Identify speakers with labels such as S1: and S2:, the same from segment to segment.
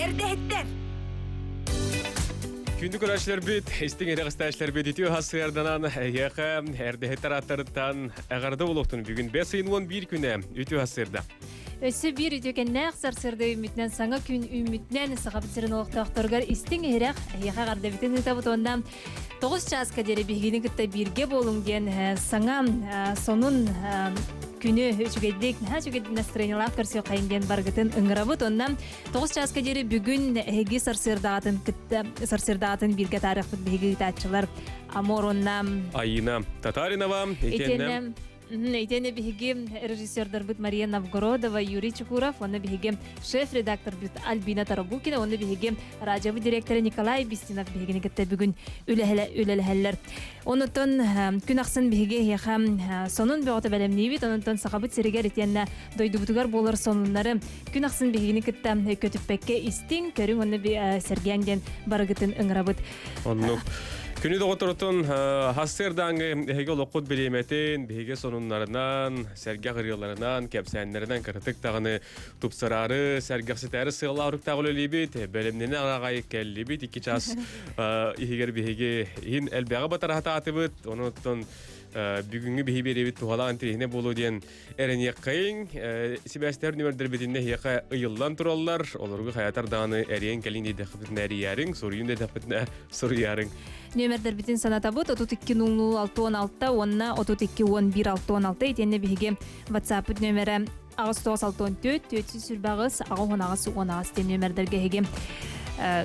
S1: Эрдэһиттэр!
S2: Күндү көрөөччүлэрбит, истиҥ ирэҕэстээччилэрбит үтүө сарсыарданан эһиэхэ эрдэһиттэр ааттарыттан эҕэрдэ буолуохтун бүгүн бэс ыйын 11 күнэ үтүө сарсыарда.
S3: Өссө биир үтүөкэннээх сарсыарда үүммүтүнэн саҥа күн үүммүтүнэн Сахабыт сирин олохтоохторугар истиҥ иһирэх эһиэхэ эҕэрдэбитин ыытабыт уонна 9 чааска диэри биһигини кытта бииргэ буолуҥ диэн саҥа сонун күнү үчүгэйдик, наһаа үчүгэйдик настроениелаах көрсүөххэйин диэн барыгытын ыҥырабыт. Онно 9 чааска диэри бүгүн эһиги сарсыардаатын кытта сарсыардаатын бииргэ таарыахпыт биһиги ыытааччылар Амор уонна
S2: Айина Татаринова
S3: итиэннэ Итиэннэ биһиги режиссердарбыт Мария Новгородова, Юрий Чукуров, уонна биһиги шеф-редакторбыт Альбина Тарабукина, уонна биһиги радиобыт директора Николай Бистинов биһигини кытта бүгүн үлэлэһэллэр. Онутон күн ахсын биһиги эһиэхэ сонун бөҕөтө бэлэмниибит, онутон Сахабыт сиригэр итиэннэ дойдубутугар буолар сонуннары күн ахсын биһигини кытта көтүппэккэ истиҥ, көрүҥ уонна сэргээҥ диэн барыгытын ыҥырабыт.
S2: Оннук. Күнү доҕотторутун хассыардааҥы эһиги олоххут бириэмэтин, биһиги сонуннарынан, сэргэх ырыаларынан, кэпсээннэринэн кыратык даҕаны тупсараары, сэргэхситээри сыаллаах уруктаах үлэлиибит, бэлэмнэнэ аҕай кэллибит. Икки час иһигэр биһиги иһин элбэҕи батараһатаатыбыт. Онуттан бүгүҥҥү биһи биэриэбит туһалаах интэриэһинэй буолуо диэн Эрэниэххэйиҥ, сибээстэһэр нүмердэрбитиннэ эһиэхэ ыйыллан тураллар. Олорго хайатар даҕаны эриэн кэлин диэтэхпитинэ эрийээриҥ, суруйун диэтэхпитинэ суруйаарыҥ.
S3: Нүөмэрдэрбитин санатабыт 32 00 66 уонна 32 11 66 итиэннэ биһиги WhatsApp-ыт нүөмэрэ 8964 428 88 18 диэн нүөмэрдэргэ эһиги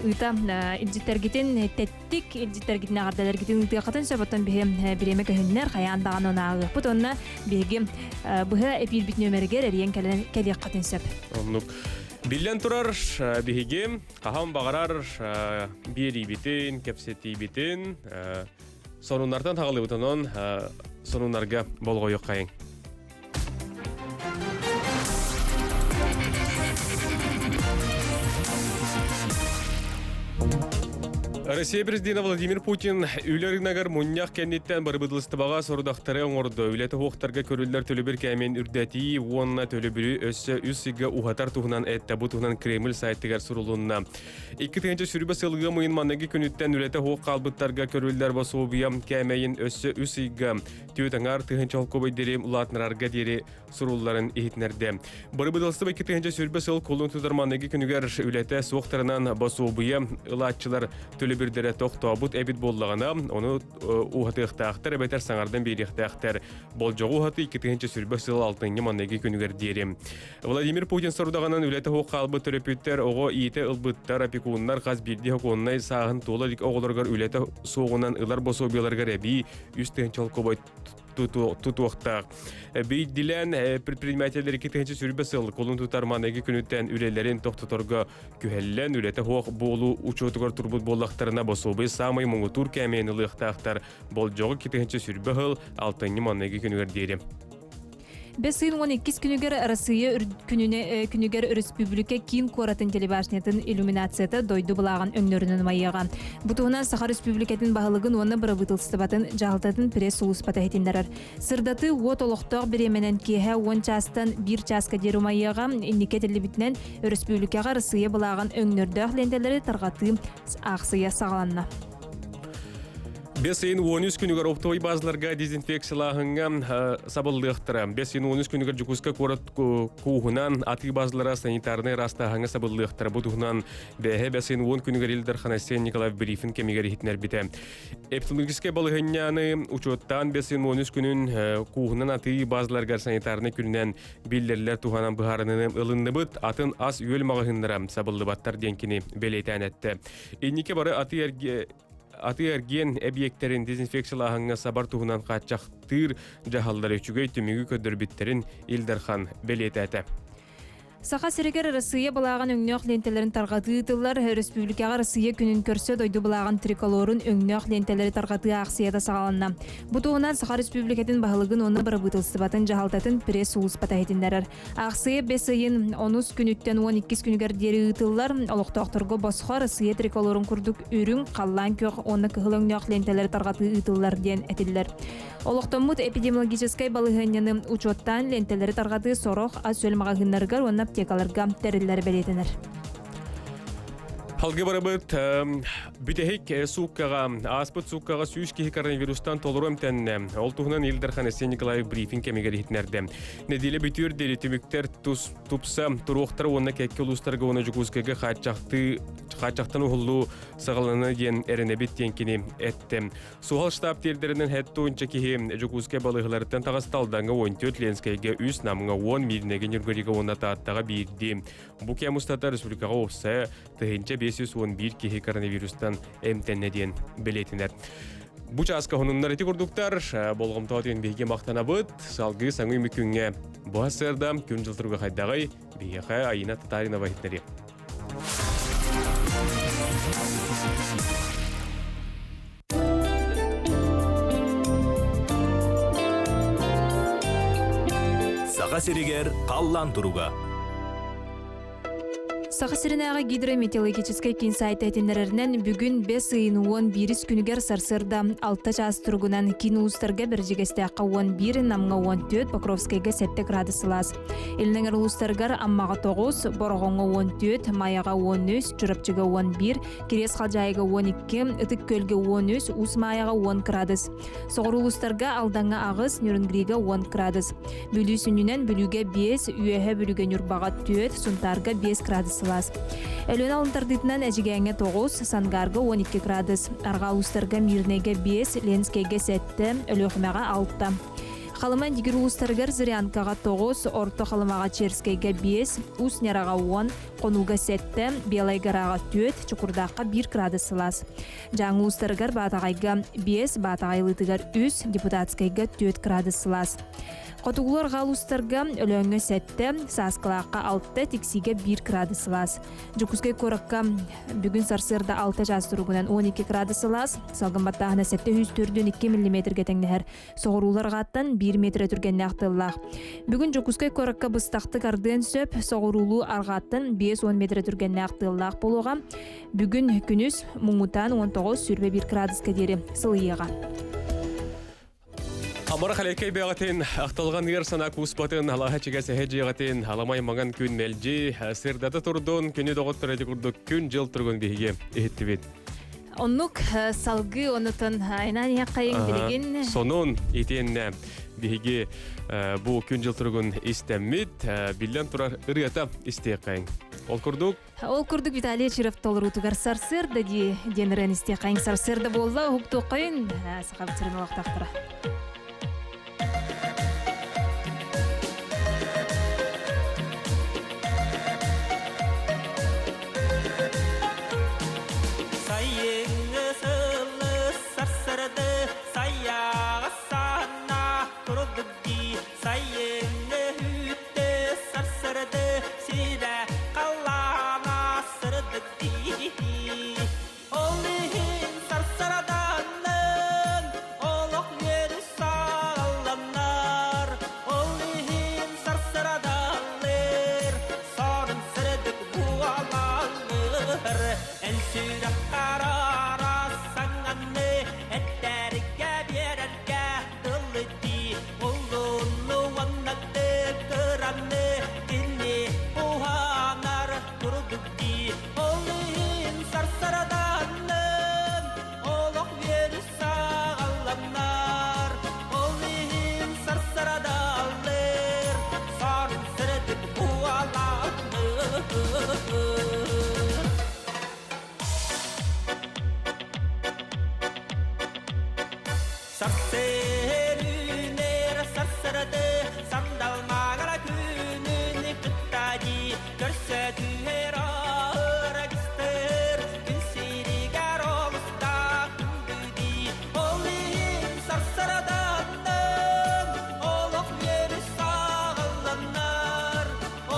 S3: ыыта илдьиттэргитин Тик илдьиттэргитин эҕэрдэлэргитин ыытыаххытын сөп оттон биһи бириэмэ көһүннэр хайаан даҕаны ааҕыахпыт уонна биһиги быһа эпиирбит нүөмэригэр эрийэн кэлэн кэлиэххитин сөп.
S2: Оннук. Биллэн турар, биһиги хаһан баҕарар биэриибитин, кэпсэтиибитин сонуннартан хаҕылыбыт онон сонуннарга болҕойуоххайыҥ. Россия президенэ Владимир Путин үлэ рыногар мунньах кэнниттэн бырабыыталыстыбаҕа сорудахтары оҥордо. Үлэ тоһуохтарга көрүллэр төлөбүр кээмэйин үрдэтии уонна төлөбүрү өссө үс ыйга уһатар туһунан эттэ. Бу туһунан Кремль сайтыгар сурулунна. 2020 сыл ыам ыйын маныгы күнүттэн үлэтэ суох хаалбыттарга көрүллэр босуобуйа кээмэйин өссө үс ыйга түөрт аҥаар тыһыынча холкуобай диэри улаатынарарга диэри сурулларын иһитиннэрдэ. Бырабыыталыстыба 2020 сыл кулун тутар маныгы күнүгэр үлэтэ суохтарынан босуобуйа ылааччылар төлөбүрдэрэ тохтообут эбит буоллаҕына, ону уһатыахтаахтар эбэтэр саҥардан биэриэхтээхтэр. Болдьоҕу уһатыы 2020 сыл алтынньы маныгы күнүгэр диэри. Владимир Путин сорудаҕынан үлэтэ суох хаалбыт төрөппүттэр оҕо иитэ ылбыттар, опекуннар хас биирдии сокуоннай сааһын туола илик оҕолоругар үлэтэ суоҕунан ылар босуобуйаларыгар эбии 3 тыһыынча холкуобай тутуохтаах. Биирдилээн предпринимателлэр 2020 сыл кулун тутар маныгы күнүттэн үлэлэрин тохтоторго күһэллэн үлэтэ суох буолуу учуотугар турбут буоллахтарына босуобуй саамай муҥутуур кээмэйин ылыахтаахтар. Болдьоҕу 2020 сыл алтынньы маныгы күнүгэр диэри.
S3: Бэс ыйын 12 күнүгэр Арассыыйа күнүнэ, күнүгэр өрөспүүбүлүкэ киин куоратын телебашнятын иллюминацията дойду былааҕын өҥнөрүнэн умайыаҕа. Бу туһунан Саха Республикатын баһылыгын уонна бырабыыталыстыбатын дьаһалтатын пресс-сулууспата иһитиннэрэр. Сырдатыы уот олохтоох бириэмэнэн киэһэ 10 чаастан 1 чааска диэри умайыаҕа. Инники этиллибитинэн, өрөспүүбүлүкэҕэ Арассыыйа былааҕын өҥнөрдөөх лиэнтэлэри тарҕатыы аахсыйа саҕаланна.
S2: Бэс ыйын 13 күнүгэр оптовой базаларга дезинфекциялааһыҥҥа сабыллыахтара. Бэс ыйын 13 күнүгэр Дьокуускай куорат кууһунан атыы базалара санитарнай ыраастааһыҥҥа сабыллыахтара. Бу туһунан бэһэ бэс ыйын 10 күнүгэр Ил Дархан Айсен Николаев брифинг кэмигэр иһитиннэрбитэ. Эпидемиологическай балаһыанньаны учуоттаан бэс ыйын 13 күнүн кууһунан атыы базаларыгар санитарнай күнүнэн биллэрилэр туһанан быһаарыныны ылынныбыт. Атын ас-үөл маҕаһыыннара сабыллыбаттар диэн кини бэлиэтээн эттэ. Инники бары атыы-эргиэн эбийиэктэрин дезинфекциялааһыҥҥа сабар туһунан хааччахтыыр дьаһаллар үчүгэй түмүгү көрдөрбүттэрин Ил Дархан бэлиэтээтэ.
S3: Саха сиригэр Арассыыйа былааҕын өҥнөөх лиэнтэлэрин тарҕатыы ыытыллар. Өрөспүүбүлүкэҕэ Арассыыйа күнүн көрсө дойду былааҕын триколорун өҥнөөх лиэнтэлэри тарҕатыы аахсыйата саҕаланна. Бу туһунан Саха Республикатын баһылыгын уонна бырабыыталыстыбатын дьаһалтатын пресс-сулууспата иһитиннэрэр. Аахсыйа бэс ыйын онус күнүттэн 12 күнүгэр диэри ыытыллар. Олохтоохторго босхо Россия триколорун курдук үрүҥ, халлаан күөх уонна кыһыл өҥнөөх лиэнтэлэри тарҕатыы ыытыллар диэн этиллэр. Олохтоммут эпидемиологическай балаһыанньаны учуоттаан лиэнтэлэри тарҕатыы сорох ас-үөл маҕаһыыннарыгар уонна аптекаларга тэриллэр бэлиэтэнэр.
S2: Халгы барабыт бүтэһик сууккаҕа ааспыт сууккаҕа сүүс киһи коронавирустан толору эмтэннэ. Ол туһунан Ил Дархан Айсен Николаев брифинг кэмигэр иһитиннэрдэ. Нэдиэлэ бүтүөр диэри түмүктэр тус тупса туруохтара уонна кэккэ улуустарга уонна Дьокуускайга хааччахтыы хааччахтан уһуллуу саҕалана диэн эрэнэбит диэн кини эттэ. Суһал штаб тиэрдэринэн хэттуунча киһи Дьокуускай балыыһаларыттан таҕыста Алдаҥҥа 14, Ленскэйгэ 3, Намҥа 10, Миирнэйгэ, Ньургурига уонна Тааттаҕа биирдии. Бу кэм устата республикаҕа уопсайа 1511 киһи коронавирустан эмтэннэ диэн бэлиэтинэр. Бу чааска хонуннар ити курдуктар болҕомтоҕо диэн биһиги махтанабыт. Салгыы саҥа күҥҥэ бу сарсыарда күн дьыл туруга хайдаҕый? Биһиэхэ Айина Татаринова иһитиннэриэ.
S1: Саха сиригэр халлаан туруга.
S3: Саха сиринээҕи гидрометеорологическай киин сайта этиннэрэринэн бүгүн бэс ыйын 11 күнүгэр сарсыарда 6 чаас туругунан киин улуустарга Бэрдьигэстээххэ 11, Намҥа 14, Покровскайга 7 градус сылаас. Илин эҥэр улуустарыгар Аммаҕа 9, Бороҕоҥҥо 14, Майаҕа 13, Чурапчыга 11, Кириэс Халдьаайыга 12, Ытык Күөлгэ 13, Уус Маайаҕа 10 кыраадыс. Соҕуруу улуустарга Алдаҥҥа 8, Нюрнгрига 10 кыраадыс. Бүлүү сүнньүнэн Бүлүүгэ 5, Үөһэ Бүлүүгэ Ньурбаҕа 4, Сунтаарга 5 кыраадыс сылаас. Өлүөнэ алын тардыытынан Эдьигээҥҥэ 9, Сангаарга 12 кыраадыс. Арҕаа улуустарга Мирнэйгэ 5, Ленскэйгэ 7, Өлүөхүмэҕэ 6. Халыма Индигир улуустарыгар Зырянкаҕа 9, Орто Халымаҕа Черскэйгэ 5, Уус Ньараҕа 10, Хонууга сэттэ, Белай Гораҕа түөрт, Чокурдаахха биир кыраадыс сылаас. Дьааҥы уустарыгар Баатаҕайга биэс, Баатаҕай ылыытыгар үс, Депутатскайга түөрт кыраадыс сылаас. Хотугулуу арҕаа улуустарга Өлөөҥҥө сэттэ, Сааскылаахха алта, Тиксиигэ биир кыраадыс сылаас. Дьокуускай куоракка бүгүн сарсыарда алта чаас туругунан 12 кыраадыс сылаас, салгын баттааһына 742 миллиметргэ тэҥнэһэр. Соҕурууларҕааттан биир метрэ түргэннээх тыаллаах. Бүгүн Дьокуускай куоракка быстахтык ардыан сөп, соҕуруулуу арҕааттан 50 метрэ түргэннээх тыаллаах буолуоҕа. Бүгүн күнүс муҥутаан 19-21 градуска диэри сылыйыаҕа.
S2: Амара халеккэй бэҕэтин, ахталҕан ыар санаа кууспатын, алаһа чигэс эһэ дьиэҕитин, аламай маҥан күн мэлдьи, сырдата турдун, күнү доҕоттор эти курдук күн-дьыл туругун биһиги иһиттибит.
S3: Оннук салгыы онутун айнаан иһэххэйиҥ билигин.
S2: Сонун итиэннэ биһиги бу күн-дьыл туругун истэммит, биллэн турар ырыата истиэххэйиҥ. Ол курдук
S3: Ол курдук Виталий Чиров толоруутугар сарсыарда дии диэн ырыаны истиэххэйиҥ сарсыарда буолла уһуктуоххайын сахабыт сирин олохтоохторо.
S4: Сайыҥҥы сылы сарсырды сайаҕа санна турдук дии сайыҥҥы үүттэ сарсырды сирэ халлаана сырдык дии Ол иһин сарсыраданнын олох үөрү саалланнар Ол иһин сарсырадаллыр сорун сырдык буолаллыр Эн сүрэх карара саҥаны эттэргэ биэрэргэ дылы дии Улууну уонна кыраны кини уһанар курдук дии Ол иһин сарсараданнын олох үөрү саҕаланнар Ол иһин сарсарадаллыр сарын сырдык буолаллыр Сарсыарынер сарсырды сандал маагара күнүн кытта дии көрсө түһэр аргыстыр күн сиригэр олустаах күндү дии ол иһин сарсыраданнын олох үөрү саҕаланар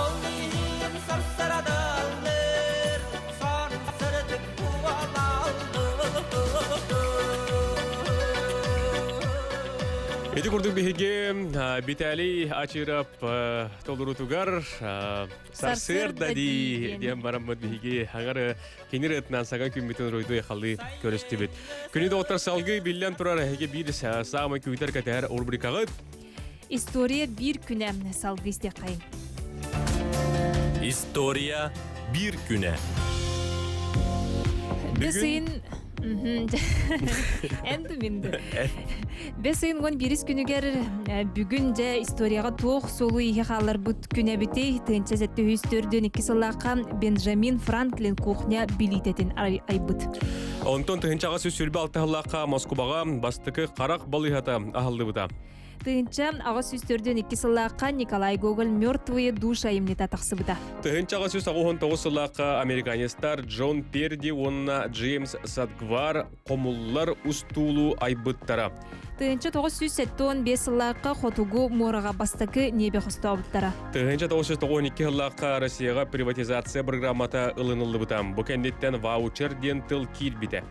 S4: ол иһин сарсырадаллыр сарсырдык
S2: Ити курдук биһиги Виталий Ачиров толорутугар сарсыарда дии диэн бараммыт биһиги хаҥар кини ырыатынан саҥа күммүтүн уруйдуу халыы көрүстүбүт. Күнү доҕоттор салгыы биллэн турар эһиги биир саамай күүтэр кэтэһэр рубрикаҕыт
S3: История биир күнэ салгыы истиэххэйиҥ.
S1: История биир күнэ.
S3: Бэс ыйын Эн мин Бэс ыйын 11 күнүгэр бүгүн дьэ историяҕа туох суолу иһи хаалларбыт күн эбитий 1704 сыллаахха Бенджамин Франклин кухня билиитэтин айбыт.
S2: Онтон 1826 сыллаахха Москубаҕа бастакы харах балыыһата аһыллыбыта.
S3: 1842 сыллаахха Николай Гоголь «Мертвые души» айымньыта тахсыбыта.
S2: 1899 сыллаахха американецтар Джон Перди уонна Джеймс Садгвар хомуллар устуулу айбыттара.
S3: 1975 сыллаахха Хотугу муораҕа бастакы небе хостообуттара.
S2: 1992 сыллаахха Россияҕа приватизация программата ылыныллыбыта. Бу кэнниттэн ваучер диэн тыл киирбитэ.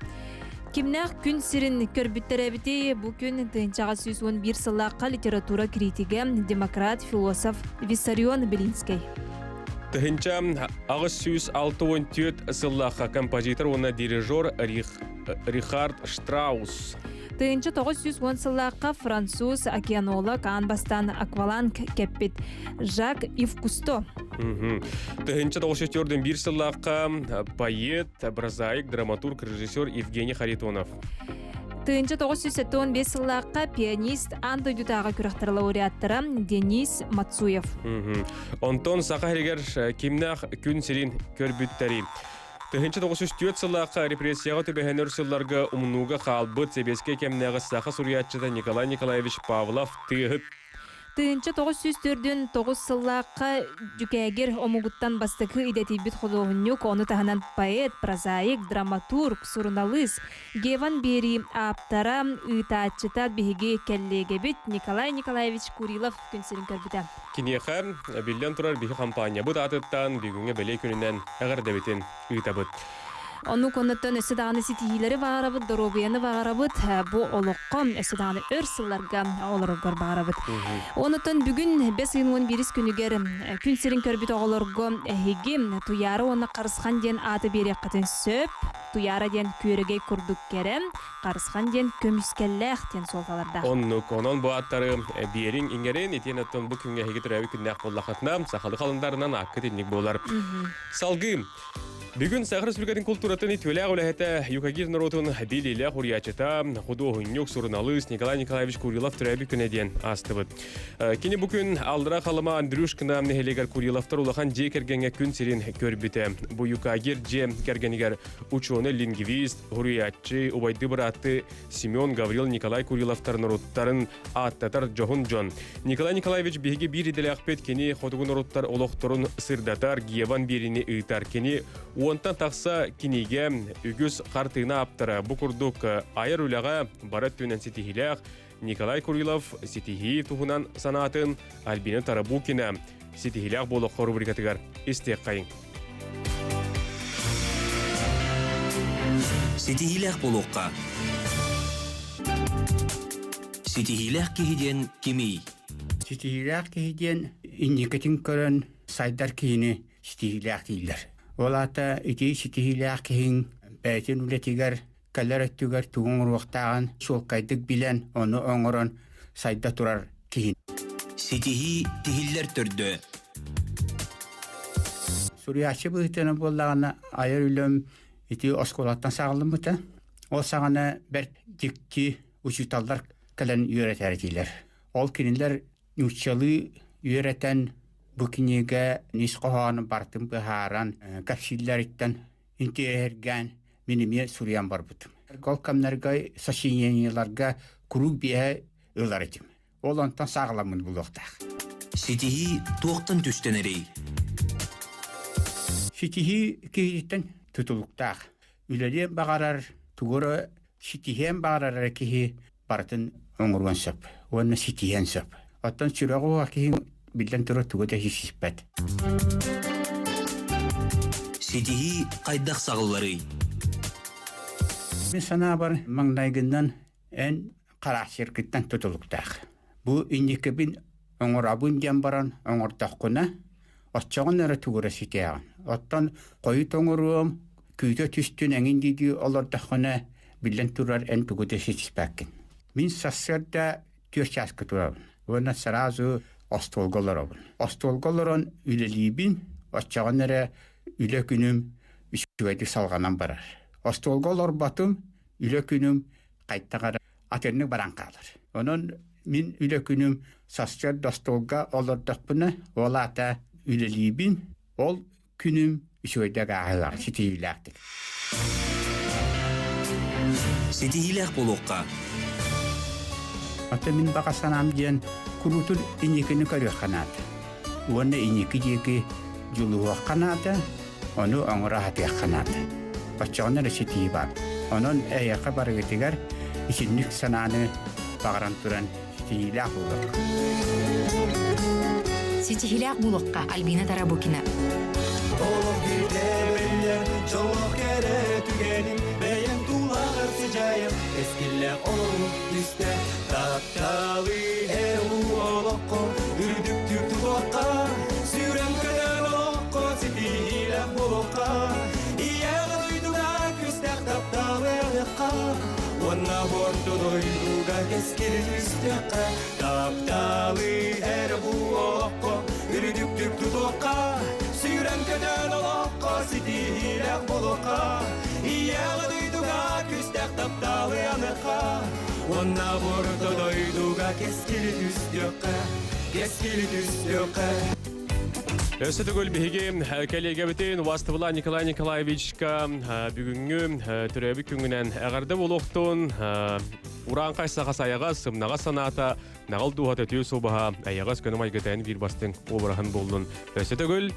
S3: Кимнээх күн сирин көрбүттэр эбитий? Бу күн тыһыынчаҕа 111 сыллаахха литература критигэ, демократ, философ Виссарион Белинскэй.
S2: 1864 сыллаахха композитор уонна дирижер Рихард Штраус.
S3: 1910 сыллаахха француз океанолог аан бастаан акваланг кэппит Жак Ив Кусто.
S2: 1904 сыллаахха поэт, прозаик, драматург, режиссер Евгений Харитонов.
S3: 1975 сыллаахха пианист аан дойдутааҕы күрэхтэр лауреаттара Денис Мацуев.
S2: Онтон Саха сиригэр кимнээх күн сирин көрбүттэри. 1904 сыллаахха репрессияҕа түбэһэн өр сылларга умнууга хаалбыт сэбиэскэй кэмнээҕи саха суруйааччыта Николай Николаевич Павлов тыаһыт
S3: 1949 сыллаахха Дьүкээгир омугуттан бастакы идэтийбит худуоһунньук, ону таһынан поэт, прозаик, драматург, суруналыыс Геван биэрии ааптара, ыытааччыта биһиги кэллиэгэбит Николай Николаевич Курилов күн сирин көрбүтэ.
S2: Киниэхэ, биллэн турар, биһи хампаанньабыт аатыттан бүгүҥҥү бэлиэ күнүнэн эҕэрдэбитин ыытабыт.
S3: Оннук оннуттан өссө даҕаны ситиһиилэри баҕарабыт, доруобуйаны баҕарабыт, бу олоххо өссө даҕаны өр сылларга олороргор баҕарабыт. Онуттан бүгүн бэс ыйын 11 күнүгэр күн сирин көрбүт оҕолорго эһиги Туйаара уонна Харысхан диэн ааты биэриэххитин сөп. Туйаара диэн күөрэгэй курдук кэрэ, Харысхан диэн көмүскэллээх диэн суолталардаах.
S2: Оннук. Онон бу ааттары биэриҥ иҥэрин, итиэн оттон бу күҥҥэ эһиги төрөөбүт күннээх буоллаххытына, сахалыы халындарынан ааккыт инник буолар. Салгыы Бүгүн Саха Республикатын култууратын үтүөлээх үлэһитэ Юкагир норуотун билиилээх уруйааччыта, худуоһунньук, суруналыыс Николай Николаевич Курилов төрөөбүт күнэ диэн аастыбыт. Кини бу күн Алдыра Халыма Андрюшкина нэһилиэгэр Куриловтар улахан дьиэ кэргэҥҥэ күн сирин көрбүтэ. Бу Юкагир дьиэ кэргэнигэр учуонай-лингвист, уруйааччы, убайды-быраатты Семен Гаврил Николай Куриловтар норуттарын ааттатар дьоһун дьон. Николай Николаевич биһиги биир идэлээхпит кини хотугу норуттар олохторун сырдатар, Геван биэриини ыытар. Кини уонтан тахса кинигэ, үгүс хартыына ааптара. Бу курдук айар үлэҕэ бары өттүнэн ситиһиилээх Николай Курилов ситиһии туһунан санаатын Альбина Тарабукина ситиһиилээх буолуохха рубрикатыгар истиэххэйиҥ.
S1: Ситиһиилээх буолуохха. Ситиһиилээх киһи диэн кимий?
S5: Ситиһиилээх киһи диэн инникитин көрөн сайдар киһини ситиһиилээх дииллэр. Ол аата ити ситиһиилээх киһиҥ бэйэтин үлэтигэр кэлэр өттүгэр тугу оҥоруохтааҕын чуолкайдык билэн, ону оҥорон сайда турар киһи.
S1: Ситиһии тиһиллэр төрдө.
S5: Суруйааччы быһыытынан буоллаҕына айар үлэм ити оскуолаттан саҕаламмыта. Ол саҕана бэрт дьикти учууталлар кэлэн үөрэтэр этилэр. Ол кинилэр нууччалыы үөрэтэн бу кинигэ ис хоһоонун барытын быһааран кэпсииллэриттэн интиэһиргээн мин эмиэ суруйан барбытым. Ол кэмнэргэ сочинениеларга куруук биэһэ ылар этим. Ол онтон саҕаламмын булуохтаах.
S1: Ситиһии туохтан түстэнэрий?
S5: Ситиһии киһититтэн тутулуктаах. Үлэлиэн баҕарар, тугу эрэ ситиһиэн баҕарар эрэ киһи барытын оҥоруон сөп уонна ситиһиэн сөп. Оттон сүрэҕи уһа киһи биллэн турар тугу да ситиспэт.
S1: Ситиһии хайдах саҕылларый?
S5: Мин санаабар маҥнайгынан эн хараахсыргыттан тутулуктаах. Бу инникибин оҥоробун диэн баран оҥордоххуна, оччоҕун эрэ тугу эрэ ситиэҕин. Оттон хойут оҥоруом, күүтэ түстүн эҥин дии олордоххуна, биллэн турар эн тугу да ситиспэккин. Мин сарсыарда түөрт чааска турабын уонна сразу остуолга олоробун. Остуолга олорон үлэлиибин, оччоҕун эрэ үлэ күнүм. үчүгэйдик салҕанан барар. Остуолга олорботум, үлэ күнүм хайтах эрэ атыннык баран хаалар. Онон мин үлэ күнүм сарсыарда остуолга олордохпуна, ол аата үлэлиибин, ол күнүм үчүгэйдик ааһылар, ситиһиилээхтик.
S1: Ситиһиилээх буолуохха.
S5: Ата мин баҕа санаам диэн куруутун инникини көрүөххэ наада. Уонна инники диэки дьулуһуохха наада, ону оҥоро сатыахха наада. Оччоҕуна эрэ ситии баар. Онон эйиэхэ барыгытыгар итинник санааны баҕаран туран ситиһиилээх буолуохха.
S6: Ситиһиилээх буолуохха Альбина Тарабукина.
S4: Олох биирдэ дьоллоох кэрэ түгэним бэйэм тулаҕар сыдьаайым кэскиллээх олоҕум түстэ тапталы эр олоххо үрдүктүк тутуохха сүрэн көтөр олоххо ситиһиилээх буолуохха ийэҕэ дойдуга күстээх тапталы ылыахха уонна орто дойдуга кэскили түстэххэ тапталы эр олоххо үрдүктүк тутуохха сүүрэн көтөн олоххо ситиһиилээх буолуохха ийэҕэ дойдуга күстээх тапталы аныахха уонна орто дойдуга кэскили түстүөххэ кэскили түстүөххэ
S2: Өссө төгүл биһиги кэлиэгэбитин убастыбыла Николай Николаевичка бүгүҥҥү төрөөбүт күҥүнэн эҕэрдэ буолуохтун. Урааҥхай саха сайаҕас, сымнаҕас санаата, наҕыл дууһата үтүө суобаһа, эйэҕэс көнө майгытын биир бастыҥ обраһын буоллун. Өссө төгүл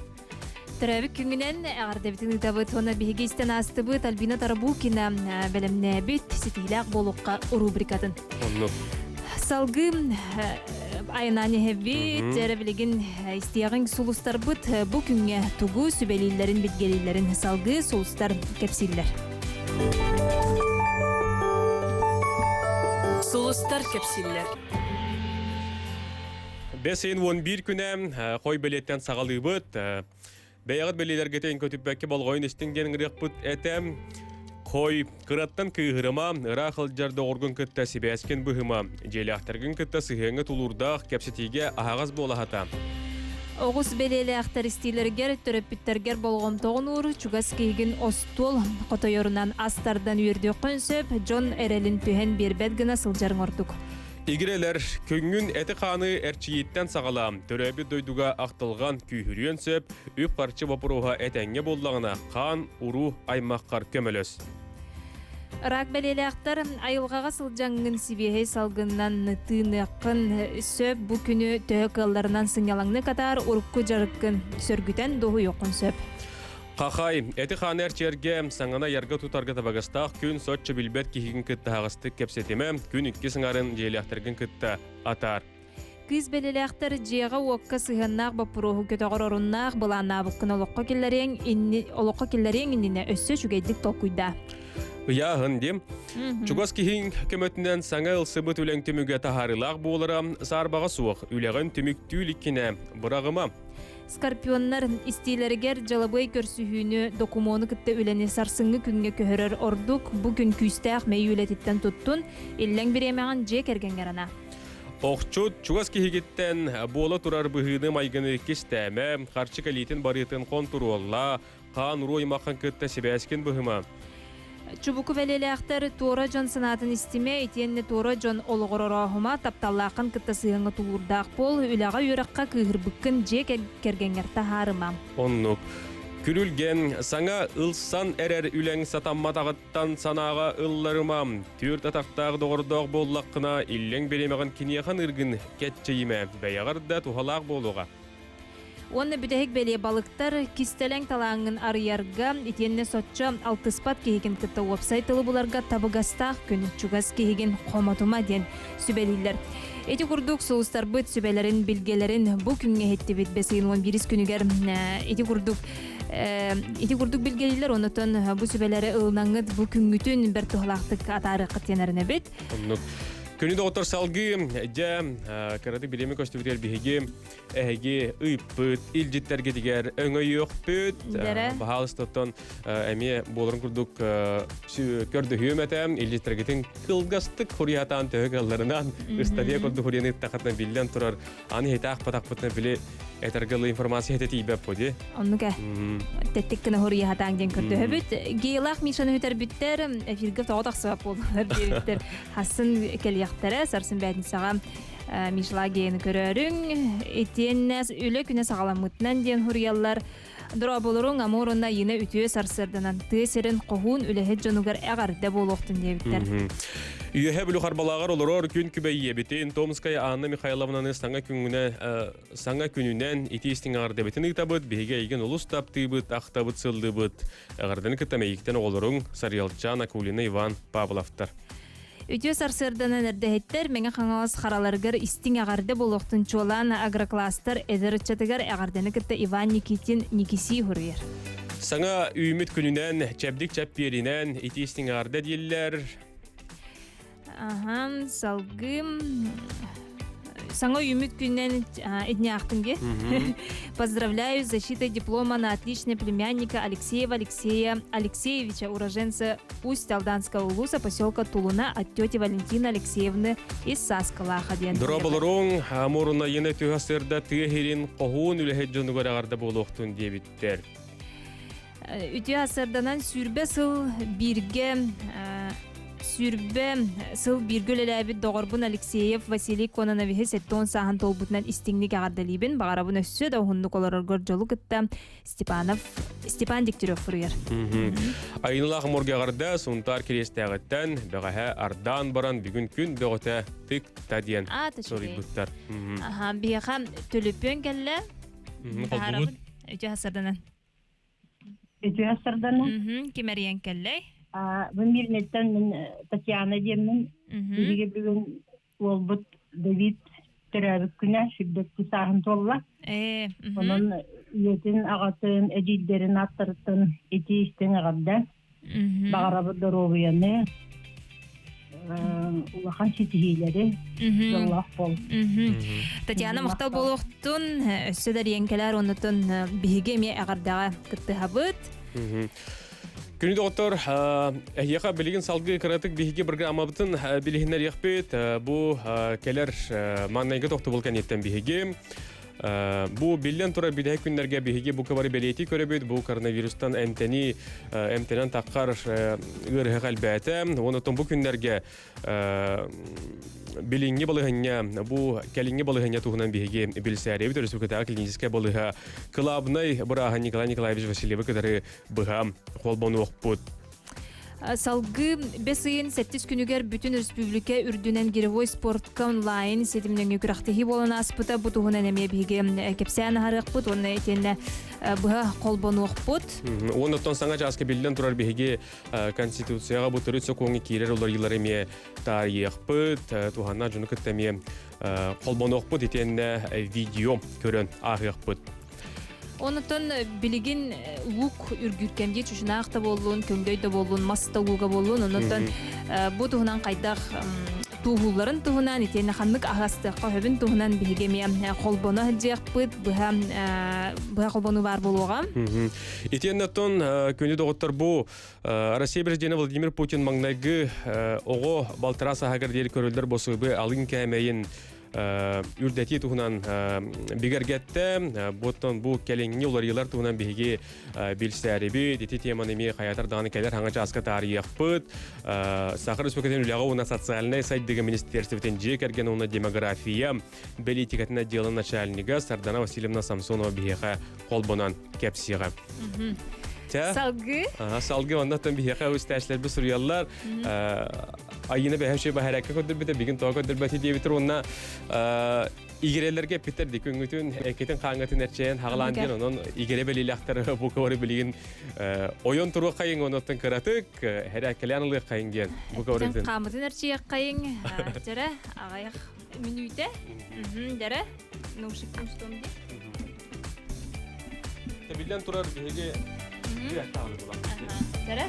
S3: Төрөөбүт күҥүнэн эҕэрдэбитин ыытабыт уонна биһиги истэн аастыбыт Альбина Тарабукина бэлэмнээбит ситиһиилээх буолуохха рубрикатын.
S2: Оннук.
S3: Салгыы айанан иһэбит, эрэ билигин истиэҕиҥ сулустарбыт бу күҥҥэ тугу сүбэлииллэрин билгэлииллэрин салгыы сулустар кэпсииллэр.
S7: Сулустар кэпсииллэр.
S2: Бэс ыйын 11 күнэ хой бэлиэттэн саҕалыыбыт. Бэйэҕит бэлиэлэргитин көтүппэккэ болҕойун истиҥ диэн ыҥырыахпыт этэ. Хой, кыраттан кыыһырыма, ыраах сылдьар доҕоргун кытта сибээскин быһыма, дьиэлээхтэргин кытта сыһыаҥҥа тулуурдаах кэпсэтиигэ аһаҕас буолаһата.
S3: Оҕус бэлиэлээхтэр истиилэригэр, төрөппүттэргэр болҕомтоҕун уур, чугас киһигин остуол хотойорунан ас тардан үөрдүөххүн сөп, дьон эрэлин түһэн биэрбэт гына сылдьарыҥ ордук.
S2: Игирэлэр, күҥҥүн эти-хааны эрчийииттэн саҕалаа, төрөөбүт дойдуга ахтылҕан күүһүрүөн сөп, үп-харчы боппуруоһа этэҥҥэ буоллаҕына, хаан, уруу аймаххар көмөлөс.
S3: Рак бэлиэлээхтэр айылҕаҕа сылдьаҥҥын сибиэһэй салгынынан тыыныаххын сөп. Бу күнү төһө кыалларынан сынньалаҥны катаар, урукку дьарыккын сөргүтэн дуоһуйуоххун сөп.
S2: Хахай, эти-хааны эрчийэргэ, саҥаны айарга тутарга табыгастаах күн соччо билбэт киһигин кытта аһаҕастык кэпсэтимэ, күн иккис аҥарын дьиэлээхтэргин кытта атаар.
S3: Кыыс бэлэлээхтэр дьиэҕэ-уокка сыһыаннаах боппуруоһу көтөҕөр оруннаах былааннаабыккын олоххо киллэриэҥ инни олоххо киллэриэҥ иннинэ өссө үчүгэйдик толкуйдаа.
S2: Ыйааһын диэм. Чугас киһиҥ көмөтүнэн саҥа ылсыбыт үлэҥ түмүгэ таһаарыылаах буолара саарбаҕа суох. Үлэҕин түмүктүү иликкинэ быраҕыма.
S3: Скорпионнар истиилэригэр дьалабыай көрсүһүүнү, докумуону кытта үлэни сарсыҥҥы күҥҥэ көһөрөр ордук. Бу күн күүстээх мэйии үлэтиттэн туттун, иллэҥ бириэмэҕин дьиэ кэргэҥҥэр анаа.
S2: Охчут чугас киһигиттэн буола турар быһыыны-майгыны кистээмэ, харчы кэлиитин барыытын хонтуруоллаа, хаан уруу аймаххын кытта сибээскин быһыма.
S3: Чубуку бэлиэлээхтэр туора дьон санаатын истимэ, итиэннэ туора дьон олоҕор орооһума, тапталлааххын кытта сыһыаҥҥа тулуурдаах буол, үлэҕэ-үөрэххэ кыыһырбыккын дьиэ кэргэҥҥэр таһаарыма.
S2: Оннук. Күрүлгэн, саҥа ылсан эрэр үлэҥ сатамматаҕыттан санааҕа ылларыма. Түөрт атахтаах доҕордоох буоллаххына, иллэҥ бириэмэҕин киниэхэ ыргын кэччэйимэ, бэйэҕэр да туһалаах буолуоҕа.
S3: Уонна бүтэһик бэлиэ балыктар кистэлэҥ талааҥҥын арыйарга, итиэннэ соччо алтыспат киһигин кытта уопсай тылы буларга табыгастаах күн, чугас киһигин хомотума диэн сүбэлииллэр. Ити курдук сулустарбыт сүбэлэрин, билгэлэрин бу күҥҥэ иһиттибит бэс ыйын 11 күнүгэр ити курдук ити курдук билгэлииллэр онотон бу сүбэлэри ылынаҥҥыт бу күҥҥүтүн бэрт туһалаахтык атаарыаххыт диэн эрэнэбит.
S2: Оннук. Күнү доҕоттор салгыы дьэ кыратык бириэмэ көстүбүтүгэр биһиги эһиги ыыппыт илдьиттэргитигэр өҥөйүөхпүт. Баһаалыстаттан эмиэ буоларын курдук көрдөһүөм этэ. Илдьиттэргитин кылгастык хуруйатаан төһө кыалларынан ыстатыйа курдук хуруйаны ыттахытына биллэн турар Аны хитаах патахпытына били этэргэ информация хете тиийбэт буди.
S3: Оннук э. Тэттик гына хоруйа хатаан диэн көрдөһөбүт. Гейлаах Мишаны үтэрбиттэр, эфиргэ тоҕо тахсыбат буоллулар диэбиттэр. Хассын кэлиэхтэрэ, сарсын бээтинсэҕэ Мишла Гейны көрөөрүҥ. Итиэннэ үлэ күнэ саҕаламмытынан диэн хуруйаллар. Дорооболоруҥ Амур уонна Айыына үтүө сарсыарданан тыа сирин хоһуун үлэһит дьонугар эҕэрдэ буолуохтун диэбиттэр.
S2: Үөһэ Бүлүү Харбалааҕар олорор күн күбэй ийэбитин Томская Анна Михайловнаны саҥа күҥҥүнэ саҥа күнүнэн итии истиҥ эҕэрдэбитин ыытабыт. Биһиги эйигин олус таптыыбыт, ахтабыт, сыллыыбыт. Эҕэрдэни кытта мэйиктэн оҕолоруҥ Сарыалчаан, Акулина, Иван Павловтар.
S3: Үтүө сарсыарданан эрдэһиттэр Мэҥэ Хаҥалас хараларыгар истиҥ эҕэрдэ буолуохтун чуолаан агрокластер эдэр ыччатыгар эҕэрдэни кытта Иван Никитин Никисий суруйар.
S2: Саҥа үүммүт күнүнэн, чэбдик чэппиэринэн итии истиҥ эҕэрдэ дииллэр.
S3: Ахан, салгым Саҥа үүммүт күнүнэн итинээхтинги. Поздравляю с защитой диплома на отличного племянника Алексеева Алексея Алексеевича, уроженца Усть-Алданского улуса поселка Тулуна от тети Валентины Алексеевны из Саскалаха диэн.
S2: Дорооболоруҥ, Амуруна йына түһэ сырда тыа иһирин хоһуун үлэһит дьонугар аҕарда буолуохтун диэбиттэр.
S3: Үтүө сырданан сүүрбэ сыл бииргэ сүүрбэ сыл бииргэ үлэлээбит доҕорбун Алексеев Василий Кононовиһы 70 сааһын туолбутунан истиҥник эҕэрдэлиибин. Баҕарабын өссө да уһуннук олороргор дьолу кытта Степанов Степан Дегтярев суруйар.
S2: Айыналаах моргеҕарда Сунтаар Кириэстээҕиттэн бэҕэһээ ардаан баран бүгүн күн бөҕөтө тык-та диэн суруйбуттар.
S3: Аха, биһиэхэ төлөпүөн кэллэ.
S2: Холбугут.
S3: Үтүө сарданан.
S7: Үтүө сарданан.
S3: Ким эрийэн кэллэй?
S7: Бу Мирнеттен мин Татьяна диэммин. Биһиги бүгүн уолбут Давид төрөөбүт күнэ сүүрбэкки сааһын туолла. Онон ийэтин, аҕатын, эдьиийдэрин ааттарыттан итии истиҥ эҕэрдэ. Баҕарабыт доруобуйаны, улахан ситиһиилэри, дьоллоох буол.
S3: Татьяна махтал буолуохтун, өссө да эрийэн кэлээр, оннутун биһиги эмиэ эҕэрдэҕэ кыттыһабыт.
S2: Күнү доҕоттор, эһиэхэ билигин салгыы кыратык биһиги программабытын билиһиннэриэхпит. Бу кэлэр маҥнайгы тохтобул кэнниттэн биһиги Бу биллэн турар бүтэһик күннэргэ биһиги бу кыбары бэлиэтии көрөбүт. Бу коронавирустан эмтэни эмтэнэн таххар ыарыһах элбээтэ. Онон бу күннэргэ билиҥҥи балыһынньа, бу кэлиҥҥи балыһынньа туһунан биһиги билсээрибит Өрөспүүбүлүкэтээҕи клиническэй балыыһа кылаабынай бырааһа Николай Николаевич Васильевы кытары быһа холбонуохпут.
S3: Салгыы бэс ыйын сэттис күнүгэр бүтүн өрөспүүбүлүкэ үрдүнэн гиревой спортка онлайн ситимнэҥҥэ күрэхтэһии буолан ааспыта. Бу туһунан эмиэ биһиги кэпсээн аһарыахпыт уонна итиэннэ быһа холбонуохпут.
S2: Уонна оттон саҥа чааска биллэн турар биһиги Конституцияҕа бу төрүт сокуоҥҥа киирэр уларыйыылары эмиэ таарыйыахпыт, туһаннаах дьону кытта эмиэ холбонуохпут итиэннэ видео көрөн ааһыахпыт.
S3: Онутон билигин лук үргүүркэмдии чучунаах да буоллун, көҥдөй да буоллун, мас да лууга буоллун, онутон бу туһунан хайдах тууһуулларын туһунан, итиэннэ ханнык аһастыахха сөбүн туһунан биһиги эмиэ холбоно сылдьыахпыт, быһа быһа холбонуу баар буолуоҕа.
S2: Итиэннэ оттон күндү доҕоттор бу Россия президенэ Владимир Путин маҥнайгы оҕо балтараа сааһыгар диэри көрүллэр босуобу алын кээмэйин үрдэтии туһунан бигэргэттэ. Буттан бу кэлиҥҥи уларыйыылар туһунан биһиги билсээрибит. Ити теманы эмиэ хайатар даҕаны кэлэр хаҥа чааска таарыйыахпыт. Саха Республикатын үлэҕэ уонна социальнай сайдыыга министерствотын дьиэ кэргэн уонна демография бэлиитикэтин отделын начальнига Сардана Васильевна Самсонова биһиэхэ холбонон кэпсиэҕэ.
S3: Салгыы.
S2: Салгыы оннуттан биһиэхэ үстээчилэрбит суруйаллар. Айыына бэһэ үчүгэй баһаракка көрдөрбүтэ, бигин тоҕо көрдөрбөтө диэбитер уонна игирэлэргэ эппиттэр ди күҥҥүтүн эккитин хааңҥытын эрчэйэн хаҕалаан диэн онон игирэ бэлиилэхтэр бу кыбары билигин ойон туруоххайыҥ онуттан кыратык хэрээккэлээн ылыаххайыҥ диэн бу кыбарытын
S3: хаамытын эрчийэххайыҥ дьэрэ аҕайах мүнүүтэ дьэрэ наушниктан устуом дии
S2: Биллэн турар биһиги
S3: Дьэрэ?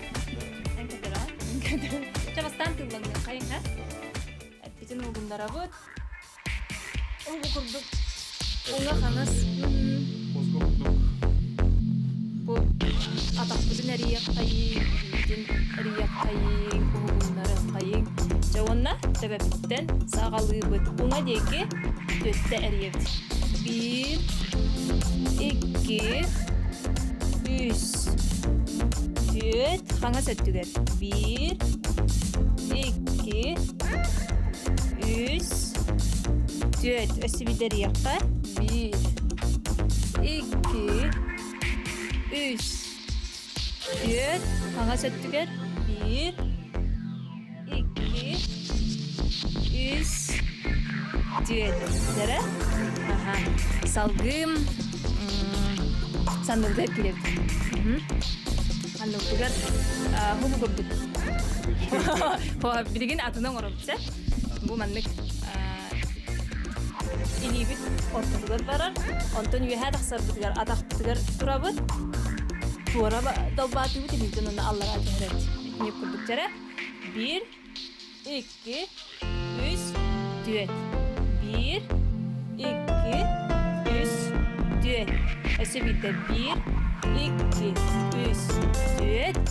S3: Эн кэтэрэҕин? Чэ бастаан тыллаҥныаххайыҥ, ха? Илиибитин угуннарабыт. Ол бу курдук уҥа хаҥас бу атахпытын эрийэххэйиҥ, илиибитин эрийэххэйиҥ, уһугуннарыаххайыҥ. Дьэ уонна төбөбүттэн саҕалыыбыт. Уҥа диэки түөттэ эрийэбит. Биир, икки, үс, түөрт, хаҥас өттүгэр. Биир, икки, үс, түөрт. Өссө бидэриэххэ. Биир, икки, үс, түөрт. Хаҥас өттүгэр. Биир, икки, үс, түөрт. Дэрэ? Аха. Салгыы санныбытыгар киирэбит. Анныбытыгар хубу курдук. Билигин атына оҥоробут сэ. Бу маннык илиибит ортотугар барар, онтон үөһээ тахсарбытыгар атахпытыгар турабыт, туора далбаатыыбыт илиибитин уонна аллараа түһэрэбит. Итинник курдук дьэрэ. Биир, икки, үс, түөрт. Биир, икки, үс, түөрт. Өссө биирдэ биир, икки, үс, түөрт.